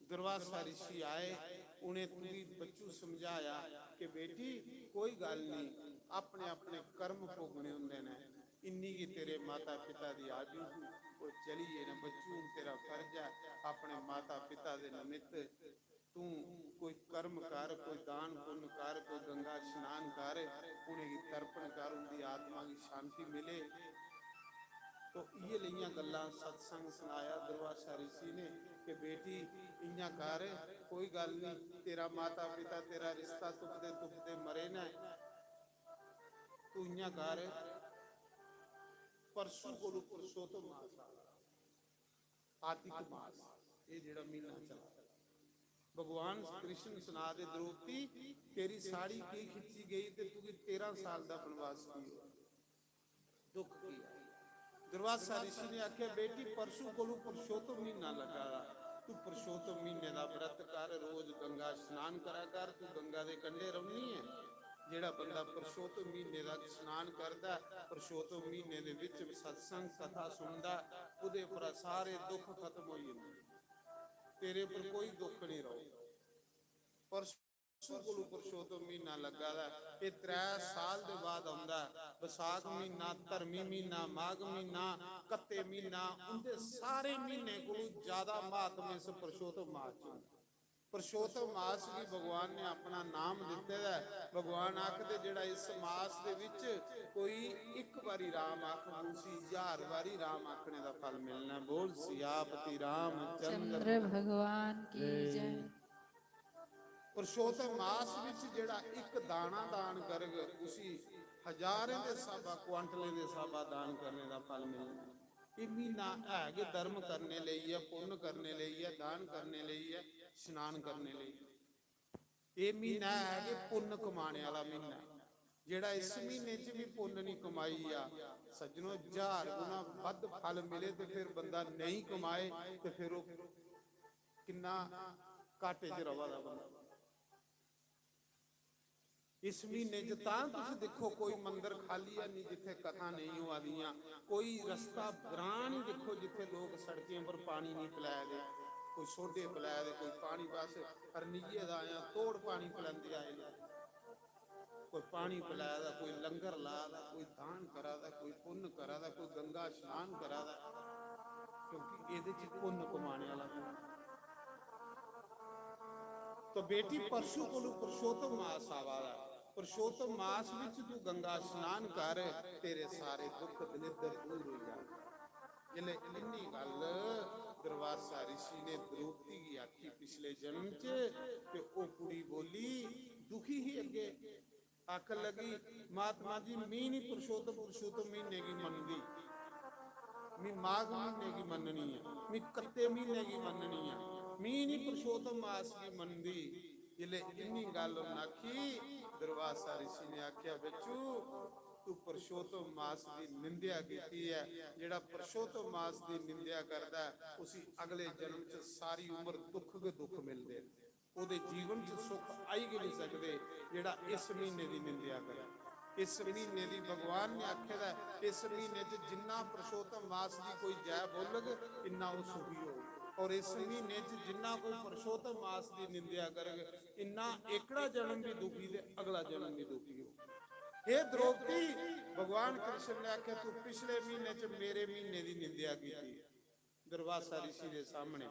दुर्वासा ऋषि आए, उन्हें तुगी बच्चू समझाया कि बेटी, कोई गल नहीं, अपने अपने कर्म भोगने होंदे ने। इन्नी गी तेरे माता पिता दी आजू ही, वो चली गए न। बच्चू, हुन तेरा फर्ज है, अपने माता पिता दे निमित्त तू कोई कर्म कर, कोई दान पुण्य कर, कोई गंगा स्नान कर, उनेंगी तर्पण कर, उनकी आत्मा की शांति मिले। तो इ'यै लेइयां गल्लां सत्संग सनाया दुर्वासा रिशी ने कि बेटी, इ'यां कर, कोई गल्ल नहीं, तेरा माता पिता, तेरा रिश्ता तुपदे तुपदे मरे न। तू इ'यां कर, परसू कोलू पुरुषोत्तम मास आ, आतिक मास, ये जेड़ा महीना चला, भगवान कृष्ण सना दे, द्रौपदी, तेरी साड़ी की खिच्ची गई ते तुगी तेरह साल दा वनवास की होया, दुख की है? दुर्वासा ऋषि ने आख्या, बेटी, परसू कोलू पुरुषोत्तम महीना लगा दा, तू पुरुषोत्तम महीने दा व्रत कर, रोज गंगा स्नान करा कर, तू गंगा दे कंढे रौहनी है। जेड़ा बंदा पुरुषोत्तम महीने दा स्नान करदा है, पुरुषोत्तम महीने दे विच सत्संग कथा सुनदा है, ओदे पर सारे दुख खत्म हो जांदे, तेरे पर कोई दुख नहीं रहो। परसू कोलू पुरुषोत्तम महीना लग्गा दा है। एह् त्रै साल दे बाद औंदा है। बसाख महीना, धर्मी महीना, माघ महीना, कत्ते महीना, उंदे सारे महीने कोलू ज्यादा महात्म इस पुरुषोत्तम मास च होंदा। पुरुषोत्तम मास गी भगवान ने अपना नाम दित्ते दा है। भगवान आखदे, जेड़ा इस मास दे विच कोई इक बारी राम आखग, उसी ज्हार बारी राम आखने दा फल मिलना है। बोल सियापति रामचंद्र चंद्र भगवान की जय। पुरुषोत्तम मास विच जेड़ा इक दाना दान करग, उसी हजारें दे स्हाबा, क्वांटलें दे स्हाबा दान करने दा फल मिलना। एह् महीना है गै धर्म करने लेई ऐ, पुन्न करने लेई ऐ, दान करने लेई ऐ, स्नान करने लेई। एह् महीना है गै पुन्न कमाने आह्ला महीना ऐ। जेड़ा इस महीने च भी पुन्न नहीं कमाई आ, सज्जनो, हजार गुना बद्ध फल मिले ते फिर बंदा नहीं कमाए ते फिर ओह् किन्ना घाटे च रवा दा बंदा। इस महीने च तां तुस दिक्खो, कोई मंदर खाली है नहीं जित्थे कथा नहीं होआ दियां, कोई रस्ता ग्रां नहीं दिक्खो जित्थे लोग सड़कें पर पानी नहीं पिलाए दे, कोई सोडे पिलाए दे, कोई पानी बस हरनिये दा आया, तोड़ पानी पिलांदे आए लोग। कोई पानी पिलाए दा, कोई लंगर ला दा, कोई दान करा दा, कोई पुन्न करा दा, कोई गंगा स्नान करा दा, क्योंकि एह्दे च पुन्न कमाने आह्ला कोई। तो बेटी, परसू कोलू पुरुषोत्तम मास आवा दा, पुरुषोत्तम मास विच तू गंगा स्नान कर, तेरे सारे दुख दलिद्दर दूर होई जाणगे। जिसलै इन्नी गल्ल दुर्वासा ऋषि ने द्रौपदी गी आखी पिछले जन्म च, ते ओह् कुड़ी बोली, दुखी ही अग्गे, आखन लगी, महात्मा जी, मी नहीं पुरुषोत्तम, पुरुषोत्तम महीने गी मनदी, मी माघ महीने गी मननी ऐ, मी कत्ते महीने गी मननी ऐ, मी नहीं पुरुषोत्तम मास गी मनदी। जिसलै इन्नी गल्ल उन्न आखी, दुर्वासा ऋषि ने आख्या, बच्चू, तू पुरुषोत्तम मास दी निंदेआ कीती ऐ। जेड़ा पुरुषोत्तम मास दी निंदेआ करदा ऐ, उसी अगले जन्म च सारी उम्र दुख गै दुख मिलदे न। ओह्दे जीवन च सुख आई गै नहीं सकदे, जेड़ा इस महीने दी निंदेआ करे। इस महीने दी भगवान ने आखे दा ऐ, इस महीने च जिन्ना पुरुषोत्तम मास दी कोई जय बोलग, इन्ना ओह् सुखी होग। और इस महीने च जिन्ना कोई पुरुषोत्तम मास दी निंदेआ करग, इन्ना एकड़ा जन्म भी दुखी ते अगला जन्म भी दुखी होग। हे द्रौपदी, भगवान कृष्ण ने आखे, तू पिछले महीने च मेरे महीने दी निंदेआ कीती, दुर्वासा ऋषि दे सामने।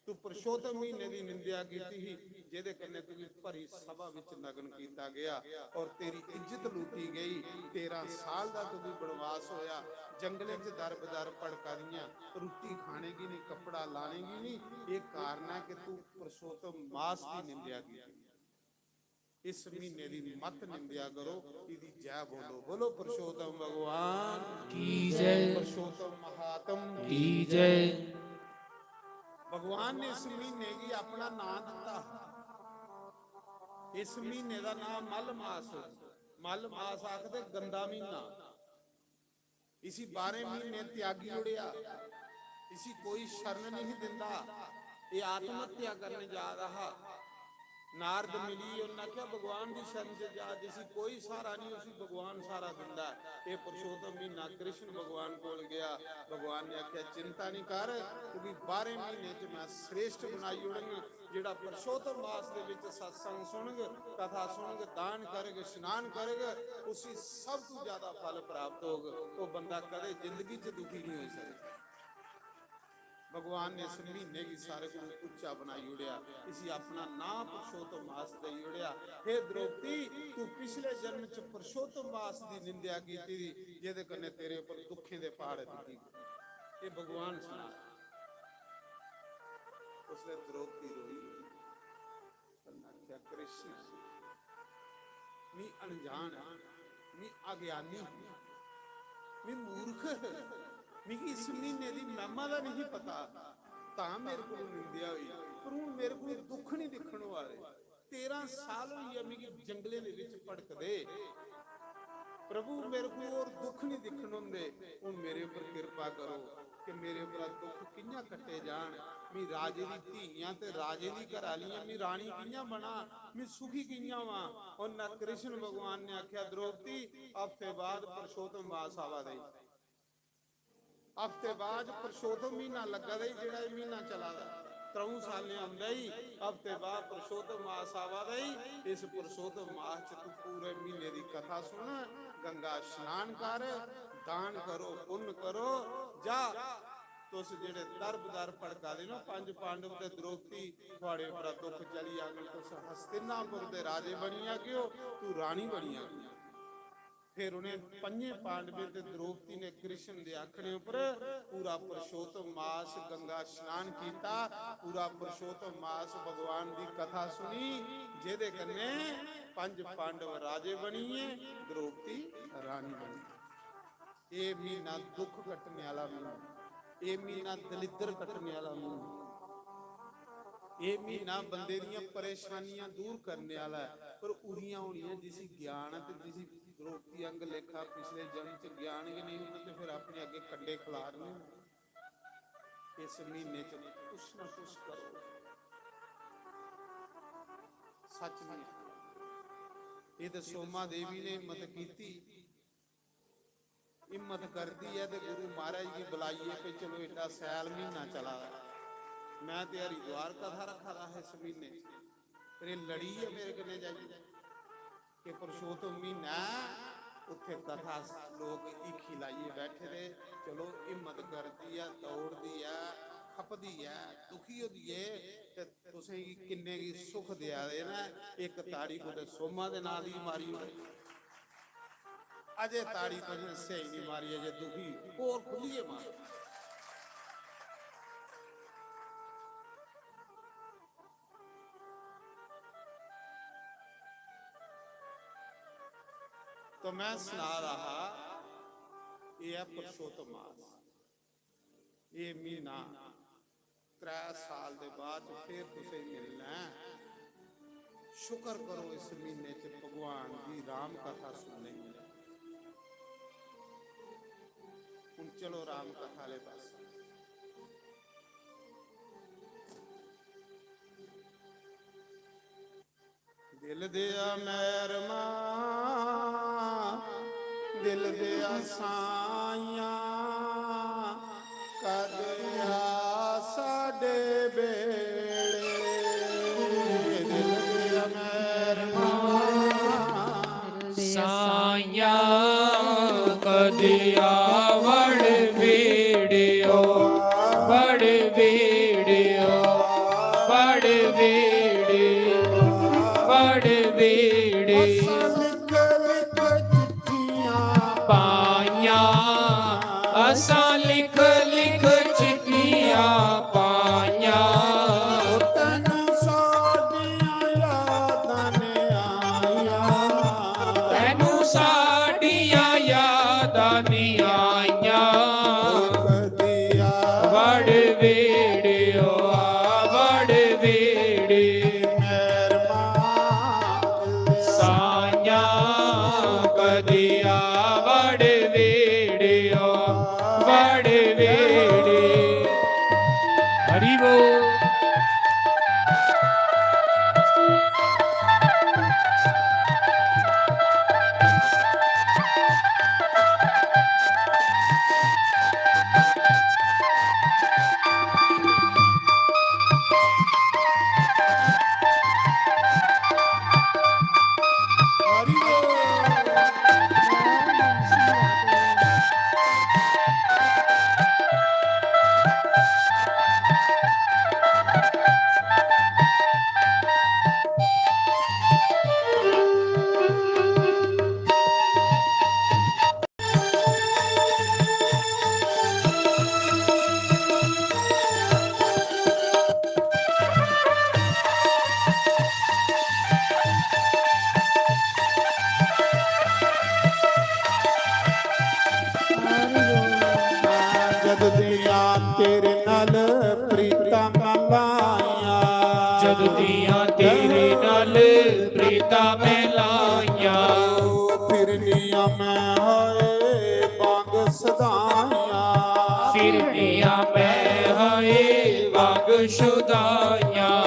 तू पुरुषोत्तम महीने दी निंदेआ कीती ही, जेदे कन्नै तुगी भरी सभा विच नग्न कीता गया और तेरी इज्जत लूटी गई। तेरह साल दा तुगी बनवास होया, जंगलें च दर बदर भड़का दियां, रुट्टी खाने गी नहीं, कपड़ा लाने गी नहीं। ये कारण है कि तू पुरुषोत्तम मास की निंदेआ कीती। इस महीने दी मत निंदेआ करो, इदी जय बोलो। बोलो पुरुषोत्तम भगवान की जय। पुरुषोत्तम महात्म की जय। भगवान ने इस महीने गी अपना नाम दिता। इस महीने दा नाम मल मास। मल मास आखदे गंदा महीना। इसी बारह महीने त्यागी ओड़ेआ, इसी कोई शरण नहीं दिंदा, ये आत्महत्या करने जा रहा हा। नारद मिली, उन्हें आख्या, भगवान दी शरण च जा, जिसी कोई सहारा नहीं, उसी भगवान सहारा दिंदा है। ये पुरुषोत्तम महीना कृष्ण भगवान कोल गया, भगवान ने आख्या, चिंता नहीं कर, तुगी बारह महीने च मैं श्रेष्ठ बनाई ओड़ंग। जेड़ा पुरुषोत्तम मास दे विच सत्संग सुनग, कथा सुनग, दान करग, स्नान करग, उसी सब तू ज्यादा फल प्राप्त होग। वो बंदा कदे जिंदगी च दुखी नहीं हो सकता। भगवान ने इस महीने गी सारे कोलों उच्चा बनाई ओड़ेआ, इसी अपना नांऽ पुरुषोत्तम मास देई ओड़ेआ। हे द्रौपदी, तू पिछले जन्म च पुरुषोत्तम मास दी निंदेआ कीती दी, जेह्दे कन्नै तेरे उप्पर दुखें दे प्हाड़ डिग्गी गे। एह् भगवान सना। उसलै द्रौपदी रोई। उन्नै आखेआ, कृष्ण, मी अनजान आं, मी अज्ञानी आं, मी मूर्ख आं, मिगी इस महीने दी महिमा दा नहीं पता, तां मेरे कोल निंदेआ होई, पर हून मेरे कोल दुख नहीं दिक्खन होआ दे। तेरां साल होई गे मिगी जंगलें दे विच भटकदे। प्रभु, मेरे को और दुख नहीं दिक्खन होंदे, हून मेरे उप्पर किरपा करो कि मेरे उप्परा दुख कि'यां कट्टे जान। मी राजे दी धीयां ते राजे दी घर आह्लियां, मी रानी कि'यां बना, मी सुखी कि'यां होआं। उन्नै कृष्ण भगवान ने आखेआ, द्रौपदी, हफ्ते बाद पुरुषोत्तम मास आवा दे। हफ्ते बाद पुरुषोत्तम म्हीना लग्गा दा ई, जेह्ड़ा एह् म्हीना चला दा, त्र'ऊं सालें औंदा ई, हफ्ते बाद पुरुषोत्तम मास आवा दा ई। इस पुरुषोत्तम मास च तू पूरे म्हीने दी कथा सुन, गंगा स्नान कर, दान करो, पुन्न करो, जा तुस जेह्ड़े दर बदर भड़का दे न, पंज पांडव ते द्रौपदी, थुआड़े उप्परा दुख चली जाङन, तुस हस्तिनापुर दे राजे बनी जागेओ, तू रानी बनी जागी। फिर उ'नें पंजें पांडवें ते द्रौपदी ने कृष्ण दे आखने उप्पर पूरा पुरुषोत्तम मास गंगा स्नान कीता, पूरा पुरुषोत्तम मास भगवान दी कथा सुनी, जेह्दे कन्नै पंज पांडव राजे बनिये, द्रौपदी रानी बनी। एह् म्हीना दुख कट्टने आह्ला म्हीना, एह् म्हीना दलिद्दर कट्टने आह्ला म्हीना, एह् म्हीना बंदे दियां परेशानियां दूर करने आह्ला ऐ। पर उदियां होनियां जिसी ज्ञान ऐ ते जिसी द्रौपदी आंग लेखा पिछले जन्म च ज्ञान गै नेईं होंदा ते फिर अपने अग्गें कंडे खलारने। इस म्हीने च कुछ ना कुछ करो, सच नहीं। ये तो सोमा देवी ने हिम्मत कीती, हिम्मत करदी ऐ ते गुरु महाराज गी बुलाइयै कि चलो एड्डा सैल म्हीना चला दा, मैं ते हरिद्वार कथा रक्खा दा हा इस म्हीने च, पर एह् लड़ी ऐ मेरे कन्नै जाइयै कि पुरुषोत्तम म्हीना ऐ, उत्थे कथा लोक हीखी लाइयै बैठे दे, चलो हिम्मत करदी ऐ, दौड़दी ऐ, खपदी ऐ, दुखी होंदी ऐ ते तुसेंगी किन्ने गी सुख देआ दे न, इक ताड़ी कुतै सोमा दे नांऽ दी मारी ओड़ो। अजे ताड़ी तुसें स्हेई निं मारी, अजे दुखी होर खु'ल्लियै मारो। तो मैं सना रहा, एह् ऐ पुरुषोत्तम मास। एह् म्हीना त्रै साल दे बाद च फिर तुसें मिलना ऐ। शुक्र करो इस म्हीने च भगवान दी राम कथा सुनने गी। हून चलो राम कथा आह्ले पासै। दिल दिया मैरमा, दिल दिया साइयां, कद आ साडे बेड़े। दिल दिया मैरमा, साइयां कदिया वड़ वीडियो, वड़ वीडियो, वड़ वीडियो, वड़ वीडियो। लिख लिख चिट्ठियां पाइयां असां लिख लिख चिट्ठियां पाइयां। ਤੈਨੂੰ ਸਾਡੀਆਂ ਯਾਦਾਂ ਨੇ ਆਈਆਂ। ਤੈਨੂੰ ਸਾਡੀਆਂ ਯਾਦਾਂ ਨਹੀਂ ਆਈਆਂ। ਕਦੀ ਆ ਵੜ ਵੇੜਿਓ ਆ ਵੜ ਵੇੜੀ ਮਹਿਰਬਾਨ ਸਾਈਆਂ शुदाइयां।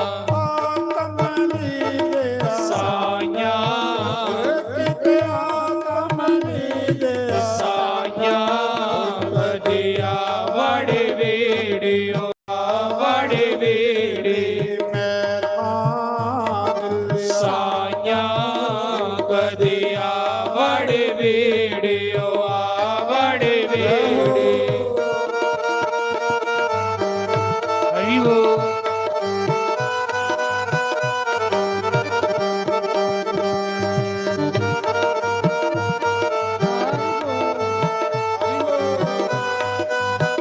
साइयां। साइयां। कदिया वड़ वेड़ियो, वड़ वेड़ी। साइयां। कदिया वड़ वेड़ियो, वड़ वेड़ी। हरि बोल।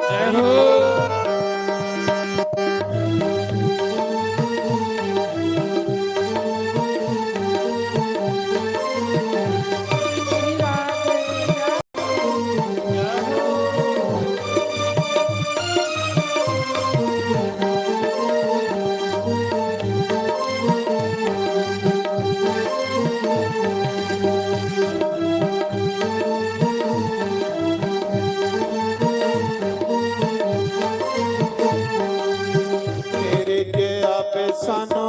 जय हो। तेरे जैसा बेसानो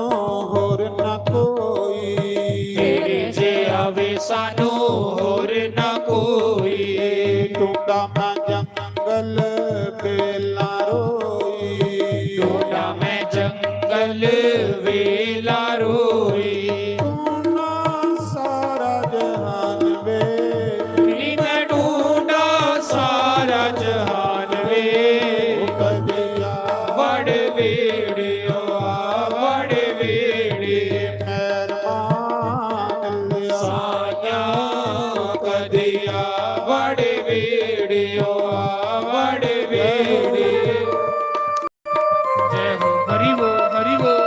होर न कोई। तेरे जैसा बेसानो होर न कोई। ढूंढा मैं जंगल बेला रोई। ढूंढा मैं जंगल बेला रोई। ढूंढा सारा जहान वे। नी मैं ढूंढा सारा जहान वे। कदिया वड़ वेड़ियो, वड़ वेड़ी। मेहरबान साइयां। कदिया वड़ वेड़ियो, वड़ वेड़ी। जय हो, हरि बोल, हरि बोल।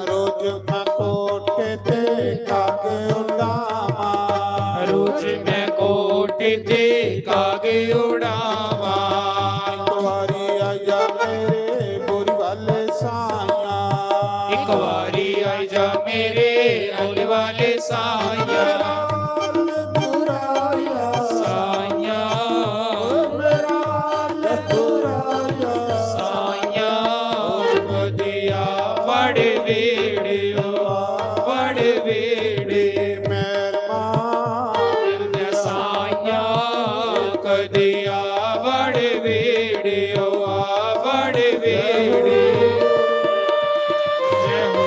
रोज मैं कोठे ते काग उड़ावां। रोज मैं कोठे ते काग उड़ावां। एक बारी आजा मेरे बोरी वाले साइयां। एक बारी आजा मेरे बोरी वाले साइयां। साइयां। साइयां। कदिया वड़ वेड़ियो, वड़ वेड़ी। मेहरबान साइयां। कदिया वड़ वेड़ियो, वड़ वेड़ी। जय हो।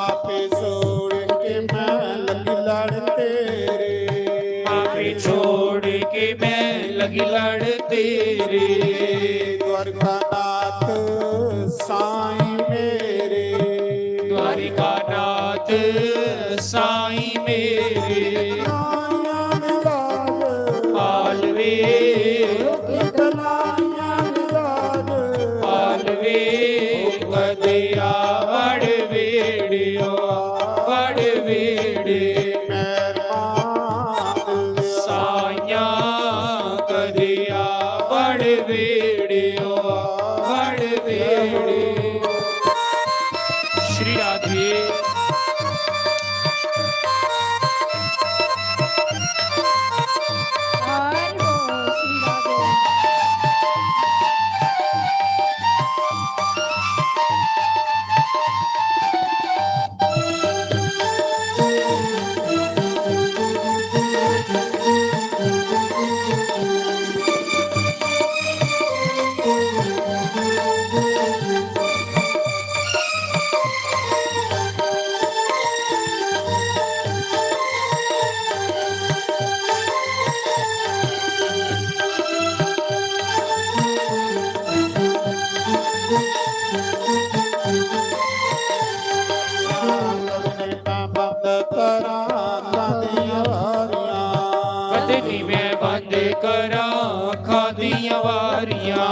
आपे छोड़ के मैं लगी लड़ तेरे। आपे छोड़ के मैं लगी लड़ तेरे। द्वारकानाथ साईं मेरे। द्वारिकानाथ साईं मेरे। नारायण लाल पालवे। नारायण लाल पालवे। कदिया वड़ वेड़ियो, वड़ वेड़ी। मेहरबान साइयां। कदिया वड़ वेड़ियो, वड़ वेड़ी। बंद करां खादियां वारियां। कद नी मैं बंद करां खादियां वारियां।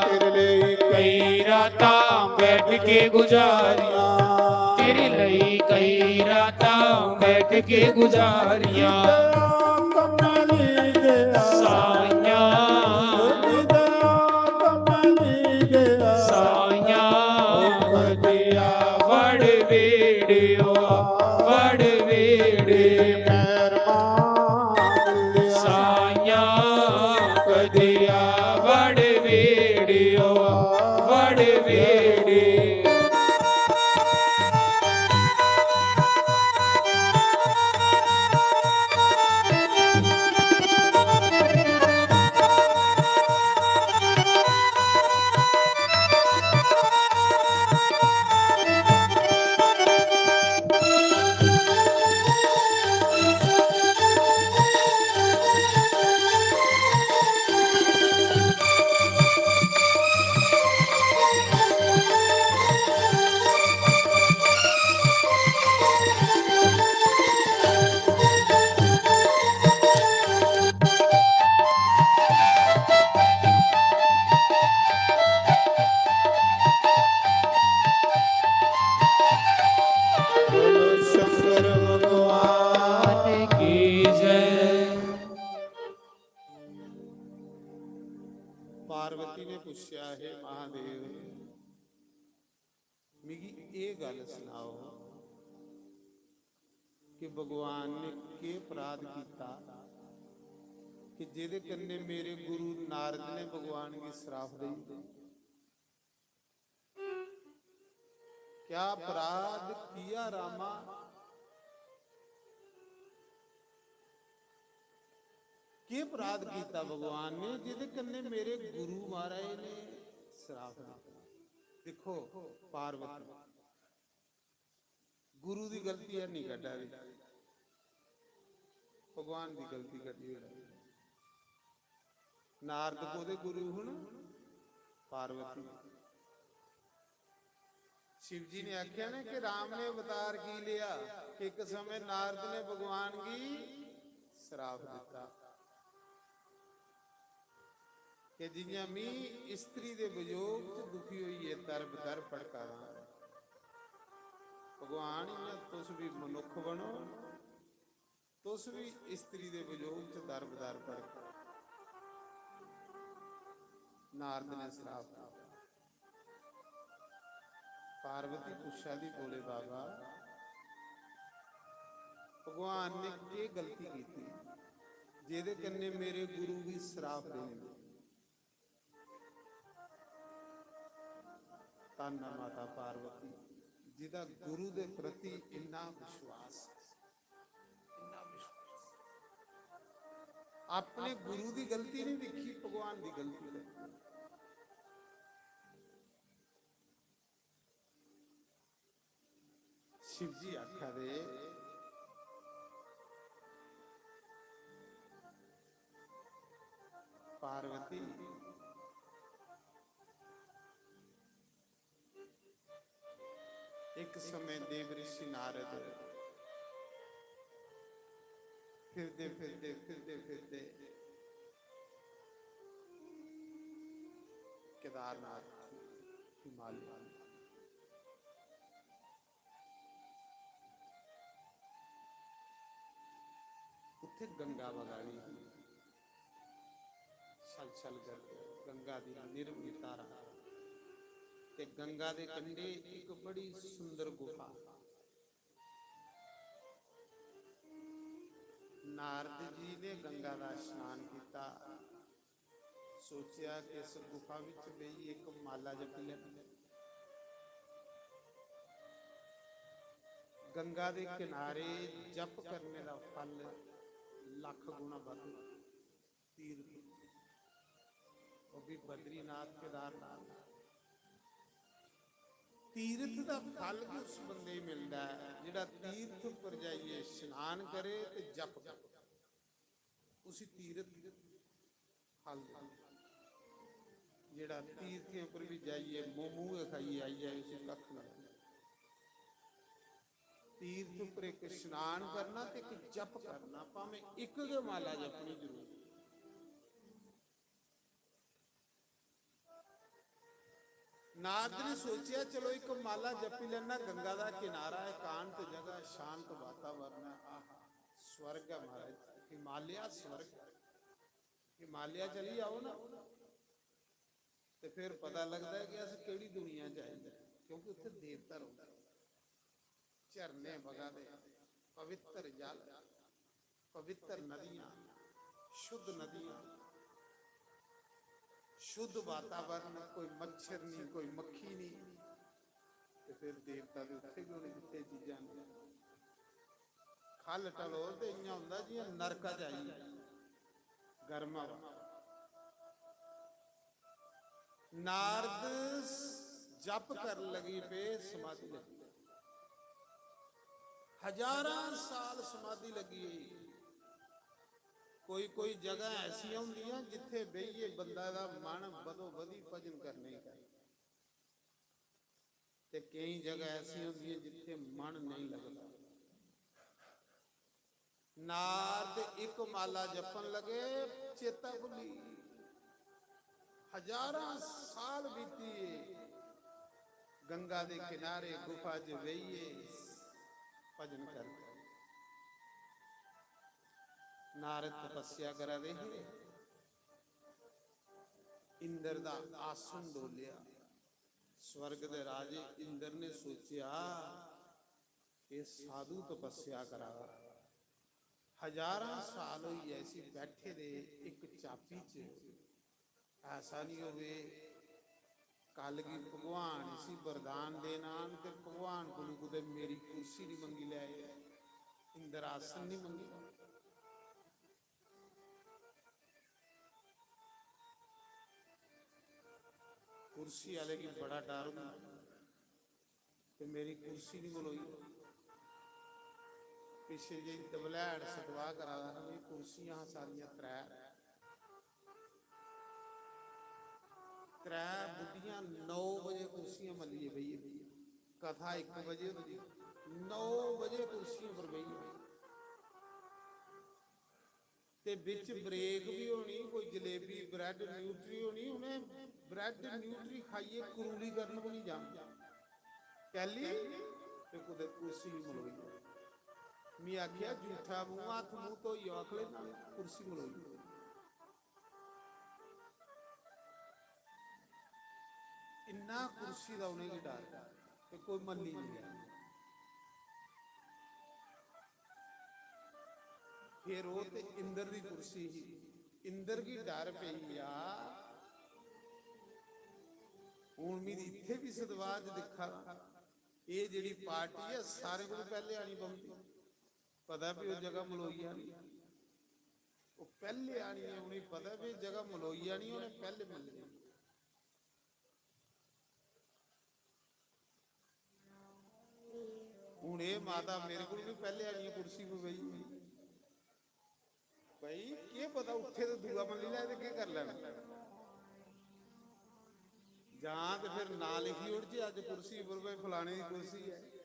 तेरे लेई कई रातां बैठ के गुजारियां। तेरे लेई कई रातां बैठ के गुजारियां। कमली दे साइयां। कमली दे साइयां। कदिया वड़ वेड़ियो, वड़ वेड़े मेहरबान। साइयां कदिया वड़ वेड़ियो, वड़ वेड़े। शंकर भगवान की जय। पार्वती ने पूछा, हे महादेव, मिगी एह् गल्ल सनाओ कि भगवान ने केह् अपराध कीता कि जेह्दे कन्नै मेरे गुरु नारद ने भगवान गी श्राप देई दित्ता? क्या अपराध किया रामा? केह् अपराध कीता भगवान ने जेह्दे कन्नै मेरे गुरु महाराज ने श्राप दित्ता? दिक्खो पार्वती, गुरु दी गलती है नहीं कड्ढा दी, भगवान दी गलती कड्ढी ओड़ी। नारद कोह्दे गुरु हन? पार्वती। शिव जी ने आख्या ना कि राम ने अवतार की लिया, एक समय नारद ने भगवान गी श्राप दिता कि जियां मी स्त्री दे वियोग च दुखी होइयै दर बदर भटका दा, भगवान इयां तुस भी मनुख बनो, तुस भी स्त्री दे वियोग च दर बदर भटको। नारद ने श्राप दिता। पार्वती पुच्छा दी, भोले बाबा, भगवान ने केह् गलती कीती जेह्दे कन्नै मेरे गुरु गी श्राप देने लगे? धन्न ऐ माता पार्वती, जिदा गुरु दे प्रति इन्ना विश्वास, इन्ना विश्वास। अपने गुरु दी गलती नहीं दिखी, भगवान दी गलती दिखी। शिव जी आखा दे, पार्वती, एक समय देव ऋषि नारद फिरदे फिरदे, फिरदे फिरदे केदारनाथ, हिमालय, उत्थे गंगा बगा दी ही, छल छल करदी गंगा दी निर्मल धारा। ते गंगा दे कंढे इक बड़ी सुंदर गुफा, नारद जी ने गंगा दा स्नान कीता। सोचेआ कि इस गुफा विच बेहियै इक माला जपी लैं। गंगा दे किनारे जप करने दा फल लक्ख गुणा बद्ध। तीर्थ, ओह् भी बद्रीनाथ, केदारनाथ। तीर्थ दा फल भी उस बंदे गी मिलदा ऐ जेह्ड़ा तीर्थ उप्पर जाइयै स्नान करे ते जप करे। उसी तीर्थ फल दे। जेह्ड़ा तीर्थें उप्पर बी जाइयै मोमो गै खाइयै आई जाए, उसी कक्ख निं। तीर्थ उप्पर इक स्नान करना ते इक जप करना, भामें इक गै माला जपनी जरूर। नारद ने सोचेआ, "चलो, इक माला जपी लैना।" गंगा दा किनारा, एकांत जगह, शांत वातावरण ऐ। आहा, स्वर्ग ऐ महाराज, हिमालय स्वर्ग। हिमालय चली जाओ ना, ते फिर पता लगदा ऐ कि अस केह्ड़ी दुनिया च आई गे, क्योंकि उत्थै देवता रौंह्दे, झरने बगा दे, पवित्र जल, पवित्र नदियां, शुद्ध नदियां, शुद्ध वातावरण, कोई मच्छर नहीं, कोई मक्खी नहीं। ते फिर देवता ते उत्थै गै होने जित्थै चीजां न। ख'ल्ल टलो ते इ'यां होंदा जि'यां नरका च आई गे। गर्म हवा। नारद जप कर लगी पे, समाधि लगी। हजारां साल समाधि लगी। कोई कोई जगह ऐसियां होंदियां जित्थै बेहियै बंदा दा मन बदो बदी भजन करने गी करे। ते केईं जगह ऐसी होंदियां जित्थै मन नेईं लगदा। नारद इक माला जपन लगे, चेता भुल्ली। हजारां साल बीती गे। गंगा दे किनारे गुफा च बेहियै भजन करदे। नारद तपस्या करा दे हे। इंद्र दा आसन डोलेआ। स्वर्ग दे राजे इंद्र ने सोचेआ, "एह् साधु तपस्या करा दा। हजारां साल होई गे इसी बैठे दे इक चापी च। ऐसा निं होवे, कल गी भगवान इसी वरदान देन आन ते भगवान कोलू कुतै मेरी कुर्सी निं मंगी लै, इंद्रासन निं मंगी लै।" कुर्सी आह्ले गी बड़ा डर होंदा। ते मेरी कुर्सी निं मलोई। पिच्छे जेही दबलैड़ सतवाह् करा दा हा, एह् कुर्सियां हां सारियां त्रै। त्रै बुड्ढियां नौ बजे कुर्सियां मल्लियै बेही गे। कथा इक बजे होंदी, नौ बजे कुर्सियें पर बेही गे। ते बिच ब्रेक बी होनी, कोई जलेबी, ब्रेड, न्यूट्री होनी। उ'नें ब्रेड, न्यूट्री खाइयै करूली करन बी निं जाना। कैली? ते कुतै कुर्सी निं मलोई। मी आखेआ, "झूठा मूंह, हत्थ मूंह धोइयै आख ले ना, कुर्सी मलोई।" इन्ना कुर्सी दा उ'नेंगी डर, ते कोई मन्नी निं गेआ। फिर ओह् ते इंद्र दी कुर्सी ही, इंद्र गी डर पेई गेआ, "हून मिगी इत्थै बी सतवाह् च दिक्खा दा, एह् जेह्ड़ी पार्टी ऐ, सारें कोला पैह्लें आनी पौंदी।" पता भी ओह् जगह मलोई जानी, ओह् पैह्लें आनी ऐ, उ'नेंगी पता भी जगह मलोई जानी, उ'नें पैह्लें मल्ली जानी। हून एह् माता मेरे कोल बी पैह्लें आनियै कुर्सी पर बेही गेई। भाई, केह् पता, उत्थे ते दूआ मल्ली लै ते केह् करी लैना। जां ते फिर नांऽ लिखी ओड़चै अज्ज कुर्सी पर, भाई, फलाने दी कुर्सी ऐ।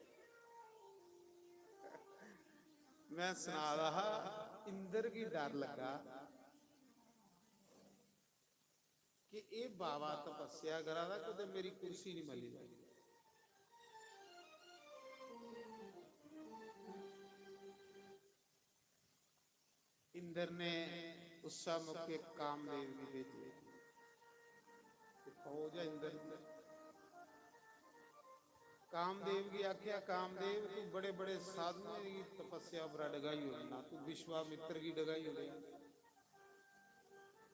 मैं सना दा हा, इंद्र गी डर लग्गा कि एह् बाबा तपस्या करा दा, कुतै मेरी कुर्सी निं मल्ली लै। इंद्र ने उस्सै मौके कामदेव गी भेजे। ते फौज ऐ इंद्र दी। कामदेव गी आखेआ, "कामदेव, तू बड़े बड़े साधुएं गी तपस्या पर डगाई ओड़ना, तू विश्वामित्र गी डगाई ओड़ेआ,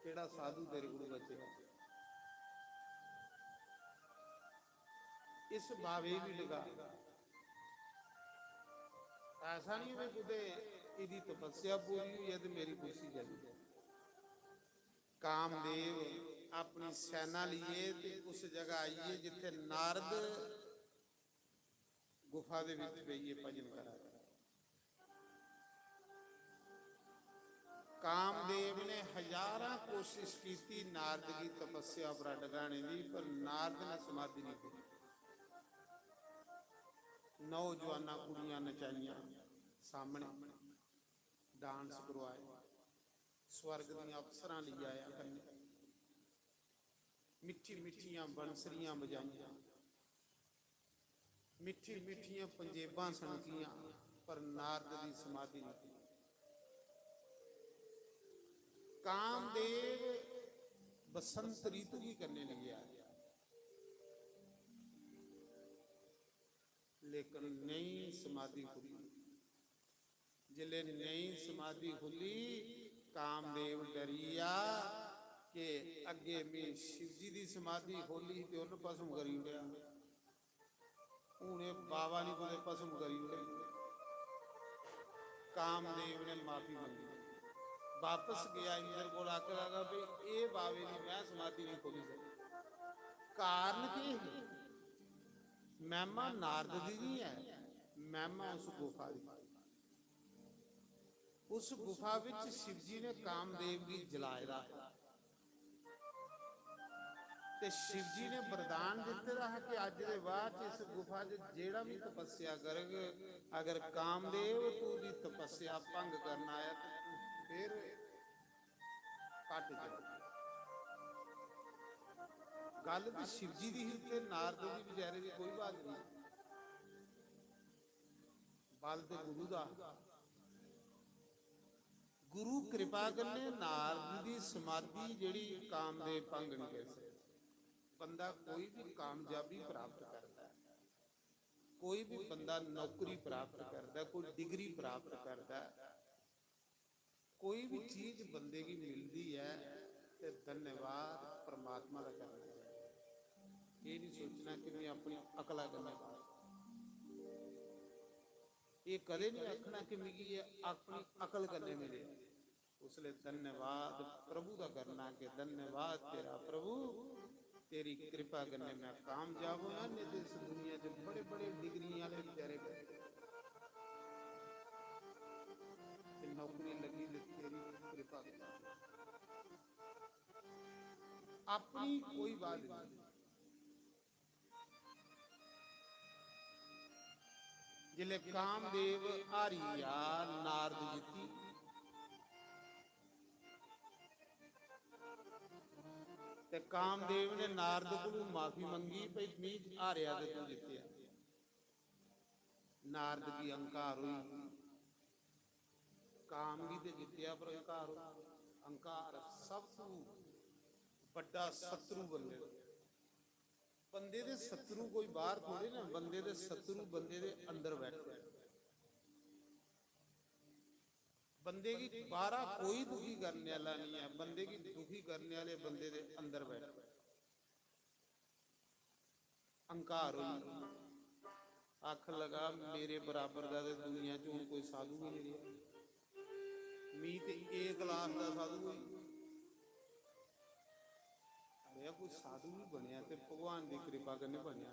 केह्ड़ा साधु तेरे कोल बचे?" इस बावे गी डगा। ऐसा नहीं होवे कुतै इदी तपस्या पूरी होई जाए ते मेरी कुर्सी चली जाए। कामदेव अपनी सेना लिए ते उस जगह आइए जिथे नारद गुफा दे विच बेहिए भजन करा दे। कामदेव ने हजारां कोशिश की नारद की तपस्या पर डगाने दी, पर नारद ने समाधि नहीं की। नौजवाना कुड़ियां नचाइयां सामने, डांस करवाए, स्वर्ग दियां अप्सरां लेई आया कन्नै, मिट्ठी मिट्ठियां बंसरियां बजाइयां, मिट्ठी मिट्ठियां पंजेबां सनकियां, पर नारद दी समाधि नहीं। कामदेव बसंत ऋतु की करने लगे आए, लेकिन नहीं समाधि खुली। जिसले नहीं समाधि खुली, कामदेव डरी गेआ कि अग्गे में शिव जी दी समाधि खोली ते उन्न भस्म करी ओड़ेआ। हून एह् बाबा नहीं कुतै भस्म करी ओड़े। कामदेव ने माफी मंगी, वापस गया इंद्र कोल, आखन लगा, "भाई, एह् बाबे दी मैं समाधि नहीं खोली सकदा।" कारण केह् है? महिमा नारद दी नहीं है, महिमा उस गुफा दी। उस गुफा विच शिव जी ने कामदेव गी जलाए दा हा। ते शिव जी ने वरदान दित्ते दा हा कि अज्ज दे बाद च इस गुफा च जेड़ा भी तपस्या करग, अगर कामदेव तू दी तपस्या भंग करना आया तो तू फिर कट जा। गल ते शिव जी दी ही, ते नारद दी बेचारे दी कोई बात नहीं। बल ते गुरु दा। गुरु कृपा कन्नै नारद दी समाधि जेह्ड़ी कामदेव भंग नहीं करी सकदे। बंदा कोई भी कामयाबी प्राप्त करदा है, कोई भी बंदा नौकरी प्राप्त करदा है, कोई डिग्री प्राप्त करदा है, कोई भी चीज बंदे गी मिलदी ऐ ते धन्यवाद परमात्मा दा करना चाहिदा। एह् नहीं सोचना कि मैं अपनी अकला कन्नै पाई। एह् कदें नहीं आखना कि मिगी एह् अपनी अकल कन्नै मिले। उसले धन्यवाद प्रभु दा करना कि धन्यवाद तेरा प्रभु, तेरी कृपा कन्नै मैं कामयाब होया, नहीं ते इस दुनिया च बड़े-बड़े डिग्रियां आह्ले बेचारे बैठे। ते नौकरी लगी ते तेरी कृपा कन्नै। अपनी कोई बात नहीं। जिसले कामदेव हारी गेआ, नारद जित्ती। ते कामदेव ने नारद कोलू माफी मंगी, "भाई, मी हारेआ ते तू जित्तेआ।" नारद गी अहंकार होई, काम गी ते जित्तेआ, पर अहंकार होई। अहंकार सब तू बड्डा शत्रु बंदे दा। बंदे दे शत्रु कोई बाहर थोड़े ना, बंदे दे शत्रु बंदे दे अंदर बैठे। बंदे गी बाहरा कोई दुखी करने वाला नहीं है, बंदे गी दुखी करने वाले बंदे दे अंदर बैठे। अहंकार होई, आखन लगा, "मेरे बराबर दा ते दुनिया च हून कोई साधु भी नहीं रहा, मी ते ए क्लास दा साधु होई।" अरे, कोई साधु भी बनया ते भगवान दी कृपा कन्नै बनया,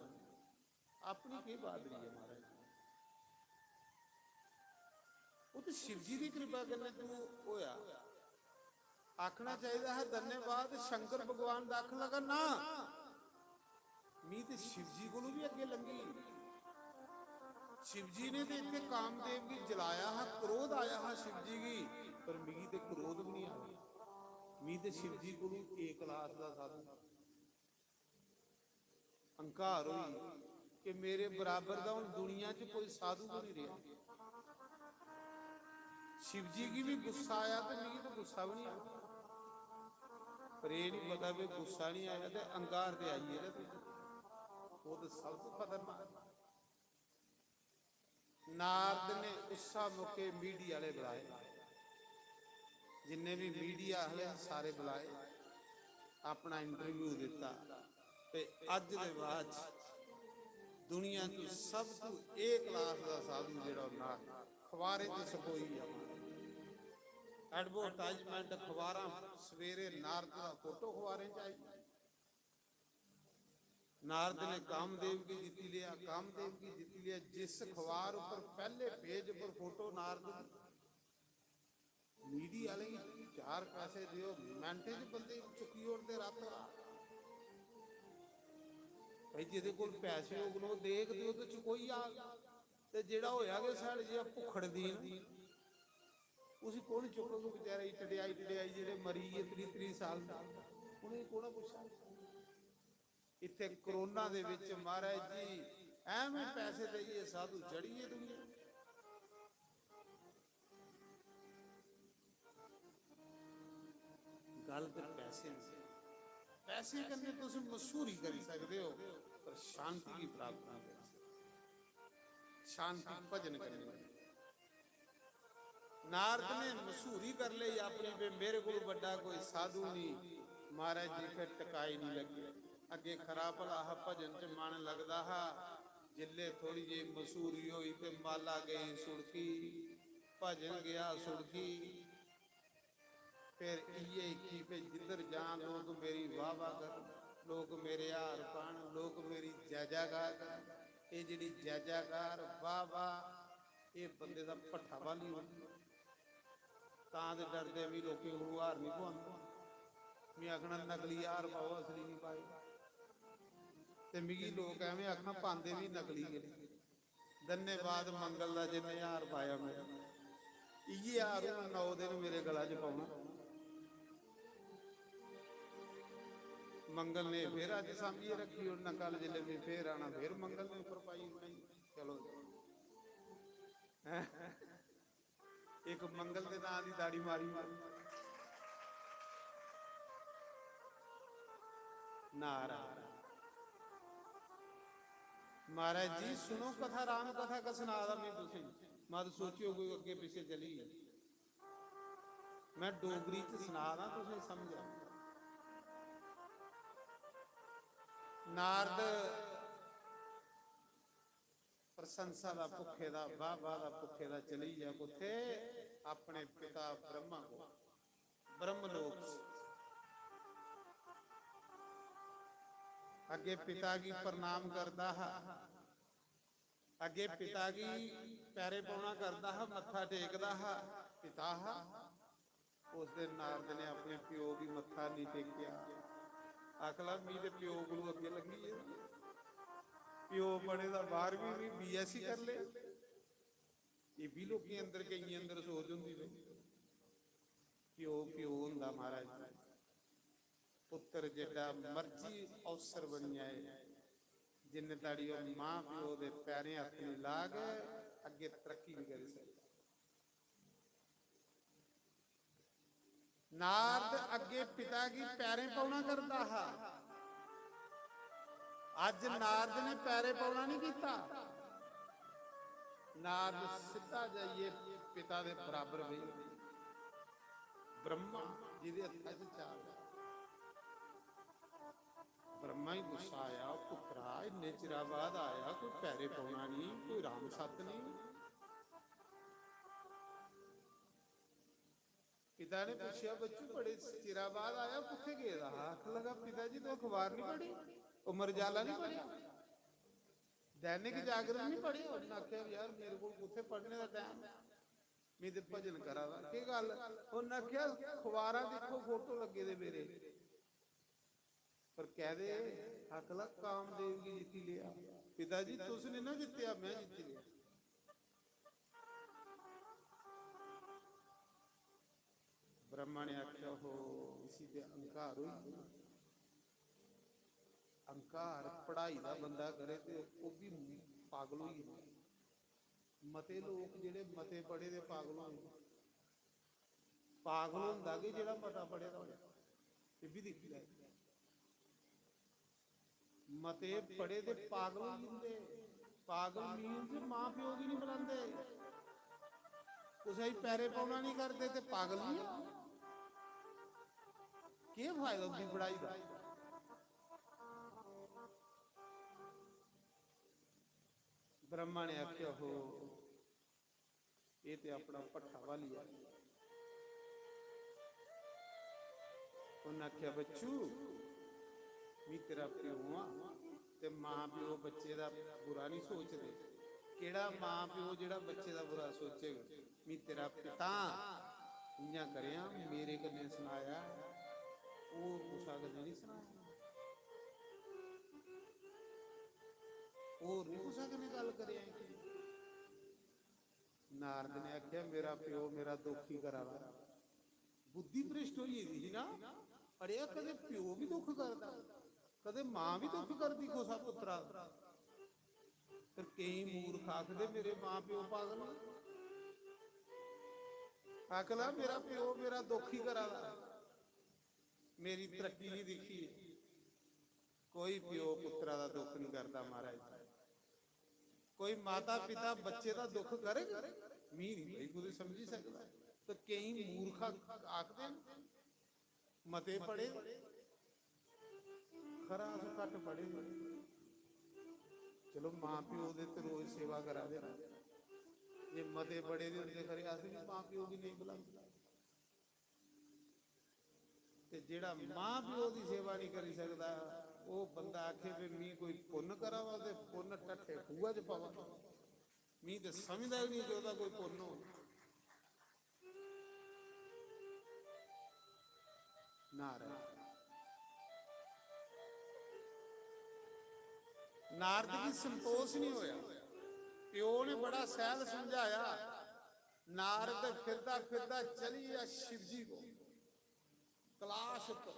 अपनी केह् बहादरी ऐ महाराज? ओह् ते शिव जी दी कृपा कन्नै तू होया। आखना चाहिदा हा धन्यवाद शंकर भगवान दा। आखन लगा, "ना, मी ते शिव जी कोलू भी अग्गे लंघी।" शिव जी ने ते इत्थे कामदेव गी जलाया हा, क्रोध आया हा शिव जी गी, पर मिगी ते क्रोध भी नहीं आया। मी ते शिव जी कोलू ए क्लास दा साधु। अहंकार होई कि मेरे बराबर दा हुन दुनिया च कोई साधु भी नहीं रहा। शिव जी गी भी गुस्सा आया ते मिगी तो गुस्सा भी नहीं आया। पर एह् नहीं पता भी गुस्सा नहीं आया ते अहंकार ते आई गेदा तुझ। ओह् तो सब तो खतरनाक। नारद ने उस्सा मौके मीडिया आह्ले बलाए, जिन्ने बी मीडिया आह्ले सारे बलाए, अपना इंटरव्यू दित्ता। ते अज्ज दे बाद च दुनिया च सब तू ए क्लास दा साधु जेह्ड़ा ओह् नारद, अखबारें च छपोई गेआ। एडवर्टाइजमेंट अखबारां, सवेरे नारद दा फोटो अखबारें च आई। नारद ने कामदेव गी जित्ती लेआ, कामदेव गी जित्ती लेआ। जिस अखबार उप्पर पैह्ले पेज उप्पर फोटो नारद दी, मीडिया आह्ले गी चार पैसे देओ, मैंटे च बंदे गी चुक्की ओड़दे रातों रात। भाई, जेह्दे कोल पैसे होङन, ओह् देग ते ओह् ते चुकोई जाग। ते जेह्ड़ा होएआ गै साढ़े जेहा भुक्खड़ दीन, उसी कौन चुक्कग? बेचारे टडेआई टडेआई जेह्ड़े मरी गे त्रीह् त्रीह् साल दा, उ'नेंगी कौन पुच्छा? इत्थै कोरोना दे बिच महाराज जी, ऐवें पैसे देइयै साधु चढ़ी गे दुनिया। गल्ल ते पैसे दी। पैसे कन्नै तुस मशहूरी करी सकदे ओ, पर शांति गी प्राप्त नहीं करी सकदे। शांति भजन कन्नै। नारद ने मशहूरी कर लेई अपनी, "वे मेरे कोल बड्डा कोई साधु नहीं।" महाराज जी फिर टकाई नहीं लगे। अगे खरा भला हा, भजन च मन लगदा हा। जिल्ले थोड़ी जेही मशहूरी होई ते माला गई सुड़की, भजन गया सुड़की। फिर इ'यै इक्की पे जिद्धर जां लोक मेरी वाह वाह करन, लोक मेरे हार पान, लोक मेरी जय जयकार करन। एह् जेह्ड़ी जय जयकार, वाह वाह, एह् बंदे दा भट्ठा बाली ओड़दी। तां ते डरदे मी लोकें कोलू हार निं पोआंदे। मी आखना नकली हार पाओ, असली निं पाएओ। ते मिगी लोक ऐवें आखना पांदे बी नकली गै। धन्यवाद मंगल दा जिन्ने हार पाया मेरा। इ'यै हार हून नौ दिन मेरे गला च पौना। मंगल ने फिर अज्ज सांभियै रक्खी ओड़ना, कल जिसलै में फिर आना फिर मंगल ने उप्पर पाई ओड़ना। चलो जी। इक मंगल दे नां दी दाढ़ी मारी। नारायण। महाराज जी, सुनो कथा, राम कथा का सना दा मैं तुसें। मत सोचियो कोई अग्गे पीछे चली। मैं डोगरी च सना दा, तुसें समझ आ। नारद प्रशंसा दा भुक्खे दा, वाह वाह दा भुक्खे दा चली गेआ कुत्थे? अपने पिता ब्रह्मा को, ब्रह्मलोक च। अग्गे पिता गी प्रणाम करदा हा, अग्गे पिता गी पैरे पौना करदा हा, मत्था टेकदा हा, पिता हा। उस दिन नारद ने अपने प्यो गी मत्था नहीं टेकेआ। आखला, "मी ते प्यो कोलू अग्गे लग्गी गेदा। प्यो पढ़े दा बारहवीं, मी बीएससी कर ले।" ये भी लोकें अंदर, केइयें अंदर सोच होंदी भाई, प्यो प्यो होंदा महाराज। पुत्तर जेडा मर्जी अफसर बनी जाए, जिन्ने ताड़ी ओह् मां प्यो दे पैरें हत्थ नहीं लाग, अग्गे तरक्की नहीं करी सकदा। नारद अग्गे पिता गी पैरें पौना करदा हा। अज्ज नारद ने पैरें पौना नहीं कीता। नारद सिद्धा जाइए पिता दे बराबर बेही। ब्रह्मा जी दे हत्था च चाल। ब्रह्मा ही गुस्सा आया, "पुत्तरा, इन्ने चिरा बाद आया, कोई पैरे पौना नहीं, कोई राम सत्त नहीं।" पिता ने पूछेआ, "बच्चू, बड़े चिरा बाद आया, कुत्थे गेदा हा?" आखन लगा, "पिता जी, तू अखबार नहीं पढ़ी? अमर उजाला नहीं पढ़ेआ? दैनिक जागरण नहीं पढ़ेआ?" उन्नै आखेआ, "यार, मेरे कोल कुत्थे पढ़ने दा टैम? में ते भजन करा दा। केह् गल्ल?" उन्नै आखेआ, "अखबारां दिक्खो, फोटो लग्गे दे मेरे।" पर कह दे, आखला, "कामदेव गी जित्ती लेआ।" पिता जी, तुस नहीं ना जित्तेआ, मैं जित्ती लेआ। ब्रह्मा ने आखेआ, "हो, इसी ते अहंकार होई गेआ। अहंकार पढ़ाई दा बंदा करे ते ओह् बी पागल होई जंदा।" मते लोक जेह्ड़े मते पढ़े दे पागल होए, पागल होंदा गै जेह्ड़ा मता पढ़े दा होए। एह् बी दिक्खी लैओ, मते पढ़े दे पागल होई जंदे। पागल मीन च मां प्यो गी नहीं बुलांदे, कुसै गी पैरे पौना नहीं करदे ते पागल नहीं है। केह् फायदा उंदी पढ़ाई दा? ब्रह्मा ने आखेआ, "हो, एह् ते अपना भट्ठा भाली आ।" उन्नै आखेआ, "बच्चू, मी तेरा प्यो आं ते मां प्यो बच्चे दा बुरा नहीं सोचदे। केह्ड़ा मां प्यो जेह्ड़ा बच्चे दा बुरा सोचग? मी तेरा पिता आं, इ'यां करेआं, मेरे कन्नै सनाया, होर कुसै कन्नै नहीं सनाया, होर नहीं कुसै कन्नै गल्ल करेआं।" नारद ने आखेआ, "मेरा प्यो मेरा दुखी करा दा।" बुद्धि भ्रष्ट होई गेदी ही ना। अड़ेआ, कदें प्यो भी दुख करदा, कदें मां भी दुख करदी कुसा पुत्तरा दा। पर केईं मूर्ख आखदे, "मेरे मां प्यो पागल न।" आखला, "मेरा प्यो मेरा दुखी करा दा, मेरी तरक्की गी दिक्खियै।" कोई प्यो पुत्तरा दा दुख नहीं करदा महाराज। कोई माता पिता बच्चे दा दुख करग? मी नहीं भाई कुछ समझी सकदा। तो केई मूर्ख आखदे न, मते पढ़े, खरा अस घट्ट पढ़े दे। चलो, मां प्यो दे ते रोज सेवा करा दे न। जे मते पढ़े दे होंदे खरे, अस भी मां प्यो गी नेईं बुलांदे। ते जेह्ड़ा मां प्यो दी सेवा नहीं करी सकदा, ओह् बंदा आखे भी मी कोई पुन्न करा दा ते पुन्न ढट्ठे खूहा च पवा। मी ते समझदा ही नहीं कि ओह्दा कोई पुन्न हो। नारद, नारद गी संतोष नहीं होया। प्यो ने बड़ा सैल समझाया। नारद फिरदा फिरदा चली गेआ शिव जी को, कैलाश उप्पर।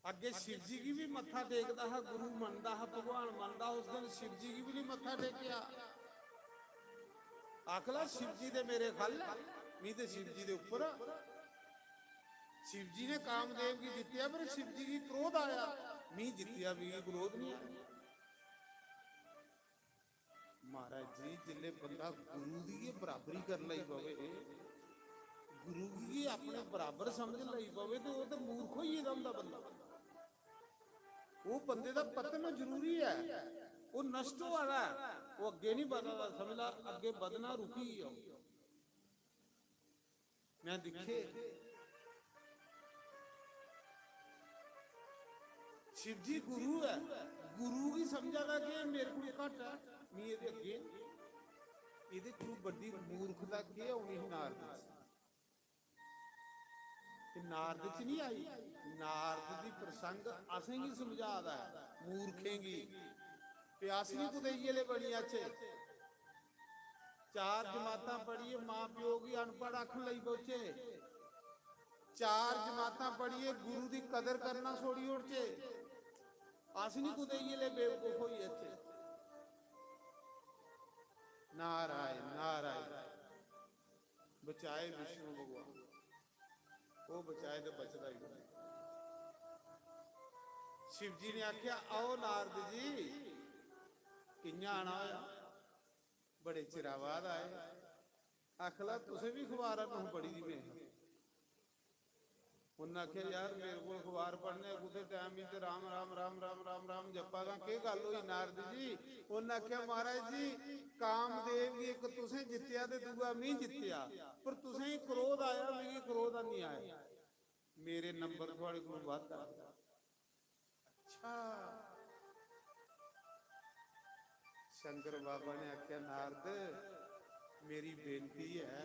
अग्गे शिव जी गी भी मत्था टेकदा हा, गुरु मनदा हा, भगवान मनदा हा। उस दिन शिव जी गी भी नहीं मत्था टेकेआ। आखला, "शिव जी ते मेरे खल ऐ, मी ते शिव जी दे उप्पर आ।" शिव जी ने कामदेव गी जित्तेआ, पर शिव जी गी क्रोध आया, "मी जित्तेआ, मिगी क्रोध नहीं आया।" महाराज जी, जिसले बंदा गुरु दी गै बराबरी कर लई पवे, गुरु गी गै अपने बराबर समझ लई पवे, ते ओह् ते मूर्ख होई गेदा होंदा बंदा। ओह् बंदे दा पतन जरूरी ऐ, ओह् नष्ट होआ दा ऐ, ओह् अग्गें नहीं बधा दा, समझ ला, अग्गें बधना रुकी गेआ। मैं दिक्खे, शिव जी गुरु ऐ, गुरु गी समझा दा कि मेरे कोल घट्ट ऐ, मी एह्दे अग्गें, एह्दे कोल बड्डी मूर्खता केह् होनी ही नारद च? ते नारद च नहीं आई। नारद दी प्रसंग असेंगी समझा दा ऐ, मूर्खें गी, ते अस भी कुतै इ'यै ले बनी जाचै। चार जमातां पढ़ियै मां प्यो गी अनपढ़ आखन लगी पौचे, चार जमातां पढ़ियै गुरु दी कदर करना छोड़ी ओड़चे। अस नहीं कुतै इ'यै ले बेवकूफ होई जाचै। नारायण, नारायण। बचाए विष्णु भगवान, ओह् बचाए ते बचदा ही नहीं। शिव जी ने आखेआ, "आओ नारद जी, कि'यां आना होया? बड़े चिरा बाद आए।" आखला, "तुसें भी अखबार नूं पढ़ी दी में?" उन्नै आखेआ, "यार, मेरे कोल अखबार पढ़ने दा कुत्थै टैम, में ते राम, राम, राम, राम, राम, राम जप्पा दा। केह् गल्ल होई नारद जी?" उन्नै आखेआ, "महाराज जी, कामदेव गी इक तुसें जित्तेआ ते दूआ में जित्तेआ, पर तुसें गी क्रोध आया, मिगी क्रोध निं आया। मेरे नंबर थुआढ़े कोल बद्ध आ।" अच्छा। शंकर बाबा ने आखेआ, "नारद, मेरी बेनती ऐ,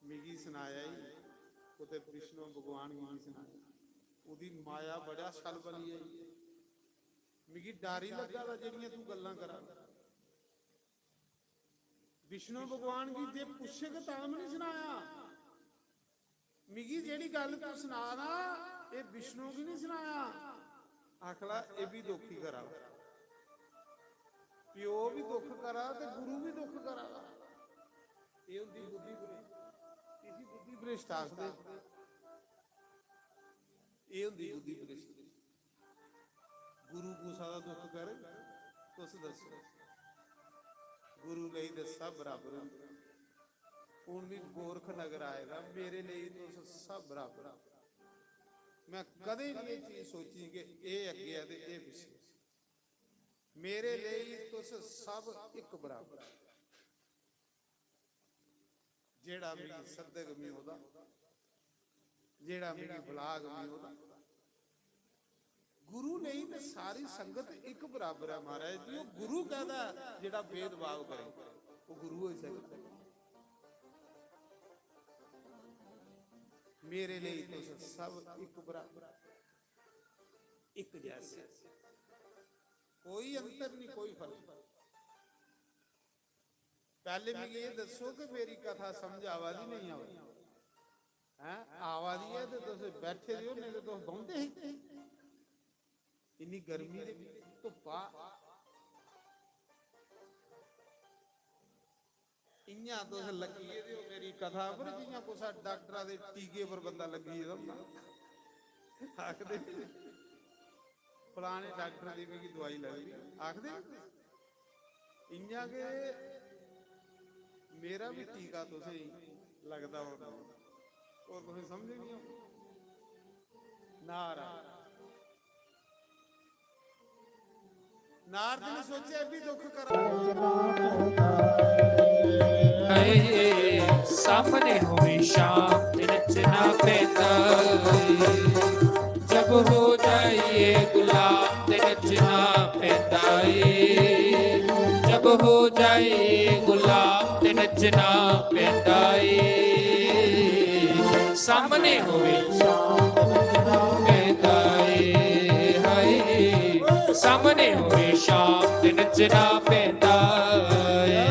मिगी सनाया ही, कुतै विष्णु भगवान गी निं सनाया। ओह्दी माया बड़ा छल बनी आई। मिगी डर ही लग्गा दा जेह्ड़ियां तूं गल्लां करा दा।" विष्णु भगवान गी जे पुच्छग तां बी निं सनाया। मिगी जेह्ड़ी गल्ल तूं सना दा, एह् विष्णु गी निं सनाया। आखला, "एह् बी दुखी करा दा, प्यो बी दुख करा ते गुरु बी दुख करा दा।" एह् होंदी बुद्धि भ्रष्ट, इसी बुद्धि भ्रष्ट आखदे। एह् होंदी बुद्धि भ्रष्ट। गुरु कुसा दा दुख करे, तुस दस्सो, गुरु लेई ते सब बराबर होंदे। हून मी गोरख नगर आए दा, मेरे लेई तुस सब बराबर। मैं कदें नहीं ये चीज सोची कि एह् अग्गें ऐ ते एह् पिच्छें। मेरे लेई तुस सब इक बराबर। जेह्ड़ा मिगी सद्दग में ओह्दा, जेह्ड़ा मिगी बलाग में ओह्दा। गुरु नेईं ते सारी संगत इक बराबर ऐ महाराज जी। ओह् गुरु कैह्दा ऐ जेह्ड़ा भेदभाव करे? ओह् गुरु होई सकदा ऐ? मेरे लेई तुस सब इक बराबर, इक जैसे, कोई अंतर नहीं, कोई फर्क नहीं। पैह्ले मिगी एह् दस्सो कि मेरी कथा समझ आवा दी, नेईं आवा दी? हैं? आवा दी ऐ ते तुस बैठे दे ओ, नेईं ते तुस बौंह्दे हे। इन्नी गर्मी दे बिच, धुप्पा। इ'यां तुस लग्गी गेदे ओ मेरी कथा पर, जि'यां कुसै डाक्टरा दे टीके पर बंदा लग्गी गेदा होंदा। आखदे, "फलाने डाक्टर दी मिगी दोआई लगदी", आखदे। इ'यां गै मेरा बी टीका तुसें गी लगदा होना। होर तुसें समझ निं औंदी। नारायण। नारद ने सोचेआ, "भी दुख करा।" सामने हमेशा नचना पैंदा। जब हो जाइए गुलाम ते नचना पैंदा ਏ। जब हो जाइए गुलाम ते नचना पैंदा ਏ। सामने होवे शाम नचना पैंदा ਏ। हाय, सामने होवे शाम ते नचना पैंदा ਏ।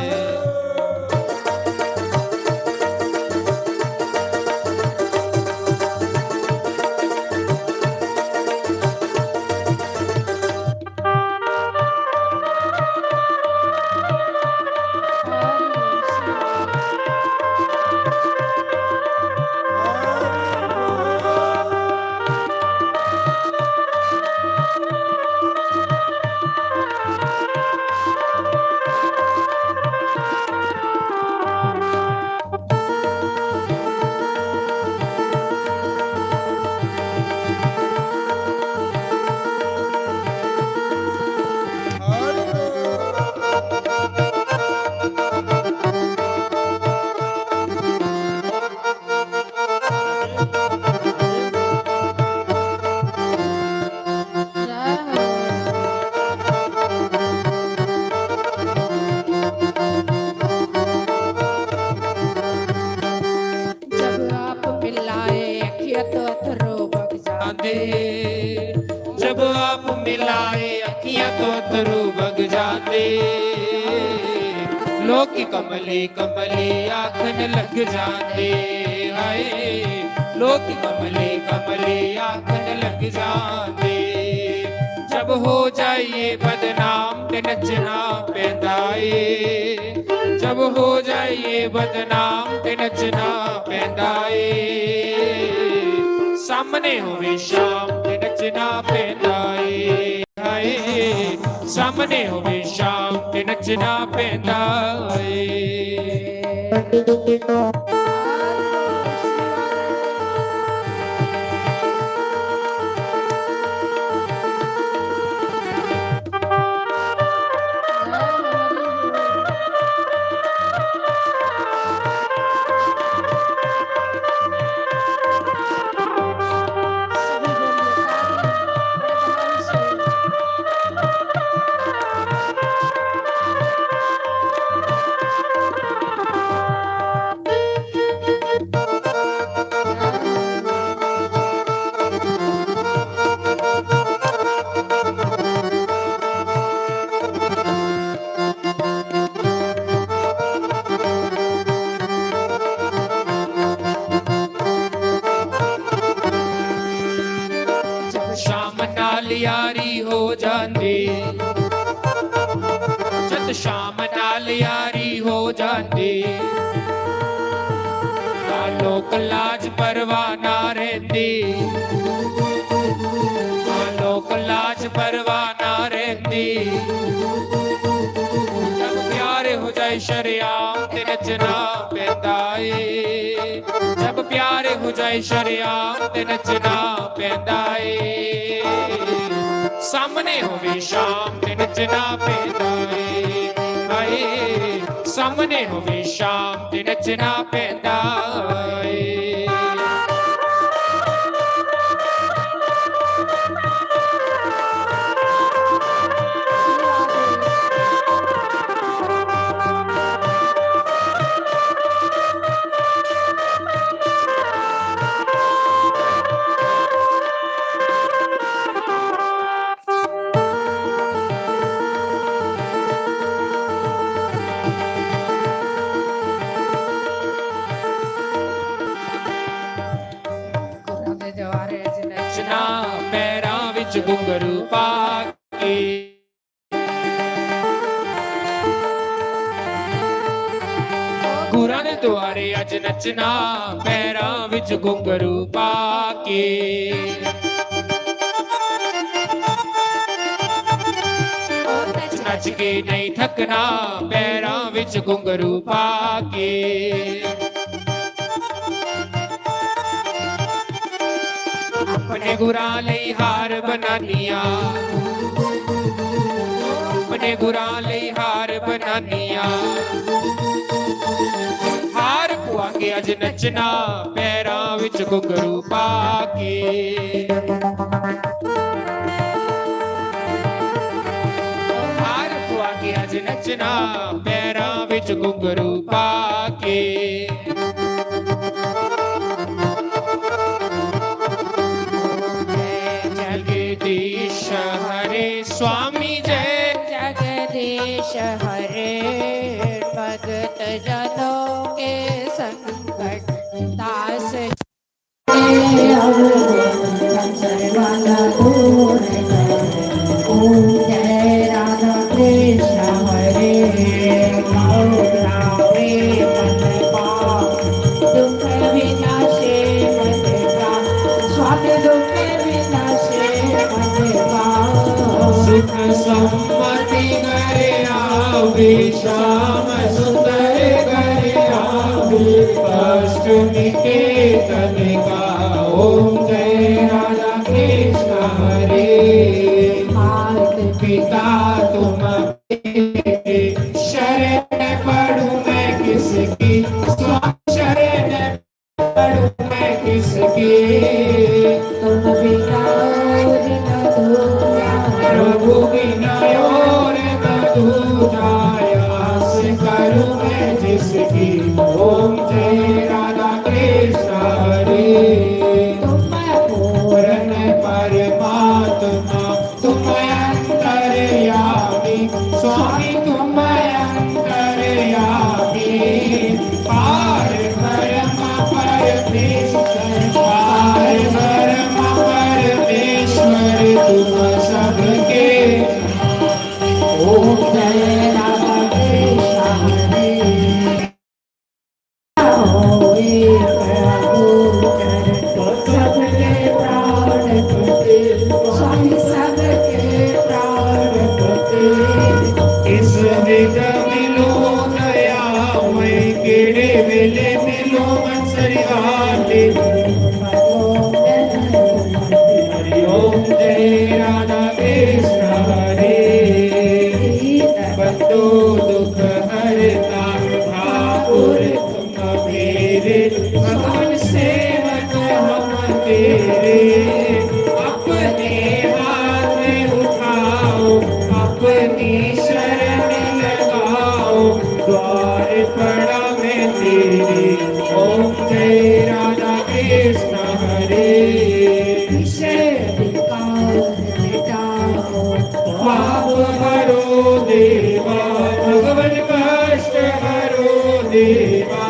जब आप मिलाए अखियां तो अथरू बग जाते। जब आप मिलाए अखियां तो अथरू बग जाते। लोग कमली कमली आखन लग जाते। हाय, लोग कमली कमली आखन लग जाते। जब हो जाइए बदनाम ते नचना पैंदा ਏ। जब हो जाइए बदनाम ते नचना पैंदा ਏ। सामने होवे शाम ते नचना पैंदा ਏ। हाय, सामने होवे शाम ते नचना पैंदा ਏ। जब शाम नाल यारी हो जांदी, जद शाम नाल यारी हो जांदी, तां लोक लाज परवाह ना रहिंदी, तां लोक लाज परवाह ना रहिंदी। जब प्यार हो जाए शरेआम ते नचना पैंदा ਏ। जब प्यार हो जाए शरेआम ते नचना पैंदा ਏ। सामने होवे शाम ते नचना पैंदा ਏ। हाय, सामने होवे शाम ते नचना पैंदा ਏ। गुरां दे द्वारे च नचना, पैरां विच घुंघरू पा के। गुरां दे द्वारे अज नचना, पैरां विच घुंघरू पा के। नच नच के नहीं थकना, पैरां विच घुंघरू पा के। अपने गुरां लेई हार बनानियां, अपने गुरां लेई हार बनानियां। हार पुआ के अज नचना, पैरां विच घुंघरू पा के। हार पुआ के अज नचना, पैरां विच घुंघरू पा के। जय जगदीश हरे स्वामी, जय जगदीश हरे। भगत जनों के संकट तास सुख संपत्ति घर आवे, श्याम सुंदर घर आवे, अष्टमी के तन का। ओम जय राधा कृष्ण हरे। मात पिता तुम शरण पड़ू मैं किसकी, स्वामी शरण पड़ू मैं किसकी। तुम बिना और न दूजा। प्रभु बिना और न दूजा, आस करूं मैं जिसकी। ओम जय राधा कृष्ण हरे। तुम पूर्ण परमात्मा, तुम अंतर्यामी, स्वामी तुम अंतर्यामी। पार ब्रह्म परमेश्वर, पार ब्रह्म परमेश्वर तुम सबके। ओम जय राधा कृष्ण हरे। इस विध मिलो दयामय, केड़े वेले मिलो बंसरी वाले। हरि ओम जय राधा कृष्ण हरे। बंधो दुख हरता ठाकुर मेरे, भगवान सेवक हम तेरे। अपने हाथ उठाओ, अपनी शरण लगाओ, द्वार पड़ा मैं तेरे। ओम जय राधा कृष्ण हरे। विषय विकार मिटाओ, पाप हरो देवा, भगवन कष्ट हरो देवा।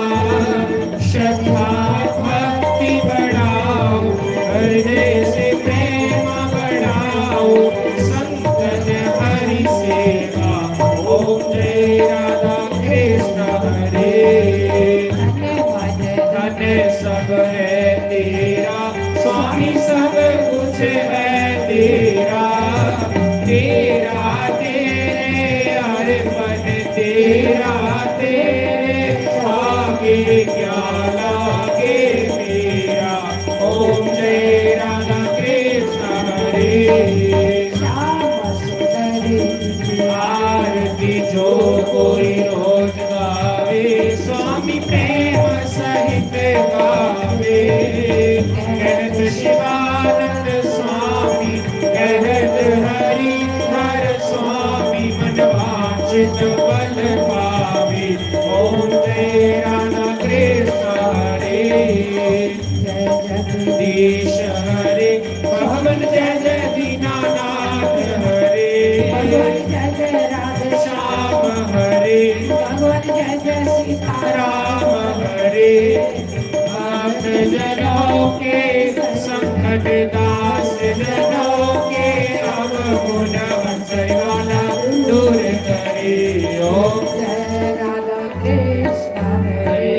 श्रद्धा भक्ति बढ़ाओ, हृदय से प्रेम बढ़ाओ, संतन हरि सेवा। ओम जय राधा कृष्ण हरे। धन्यवाद। धन्य सब है तेरा स्वामी। स्वामी प्रेम सहित गावे। कहत शिवानंद स्वामी कहत हरि हर स्वामी मन वांछित फल पावे। ओम जय राधा कृष्ण हरे। जय जगदीश हरे। भगवान जय जय दीनानाथ हरे। भगवान जय जय राधे श्याम हरे। भगवान जय जय सीताराम हरे। भक्त जनों के संकट दास जनों के अवगुण हंसने वाला दूर करे। ओम जय राधा कृष्ण हरे।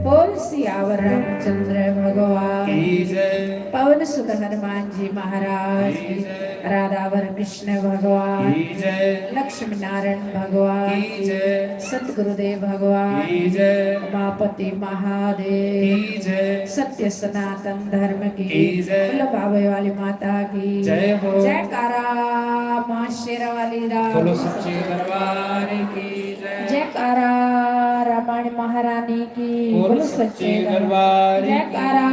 बोल सियावर रामचंद्र भगवान की जय। पवन सुत हनुमान जी महाराज की जय। राधावर कृष्ण भगवान की जय। लक्ष्मी नारायण भगवान की जय। सतगुरुदेव भगवान की जय। उमापति महादेव की जय। सत्य सनातन धर्म की की जय। बोलो बाबे वाली माता की जय हो। जयकारा माँ शेरा वाली राम बोलो सच्चे दरबार की जय। जयकारा रामायण महारानी की बोलो सच्चे दरबार की। जयकारा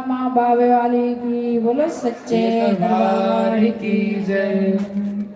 माँ बाबे वाली की बोलो सच्चे दरबार की जय।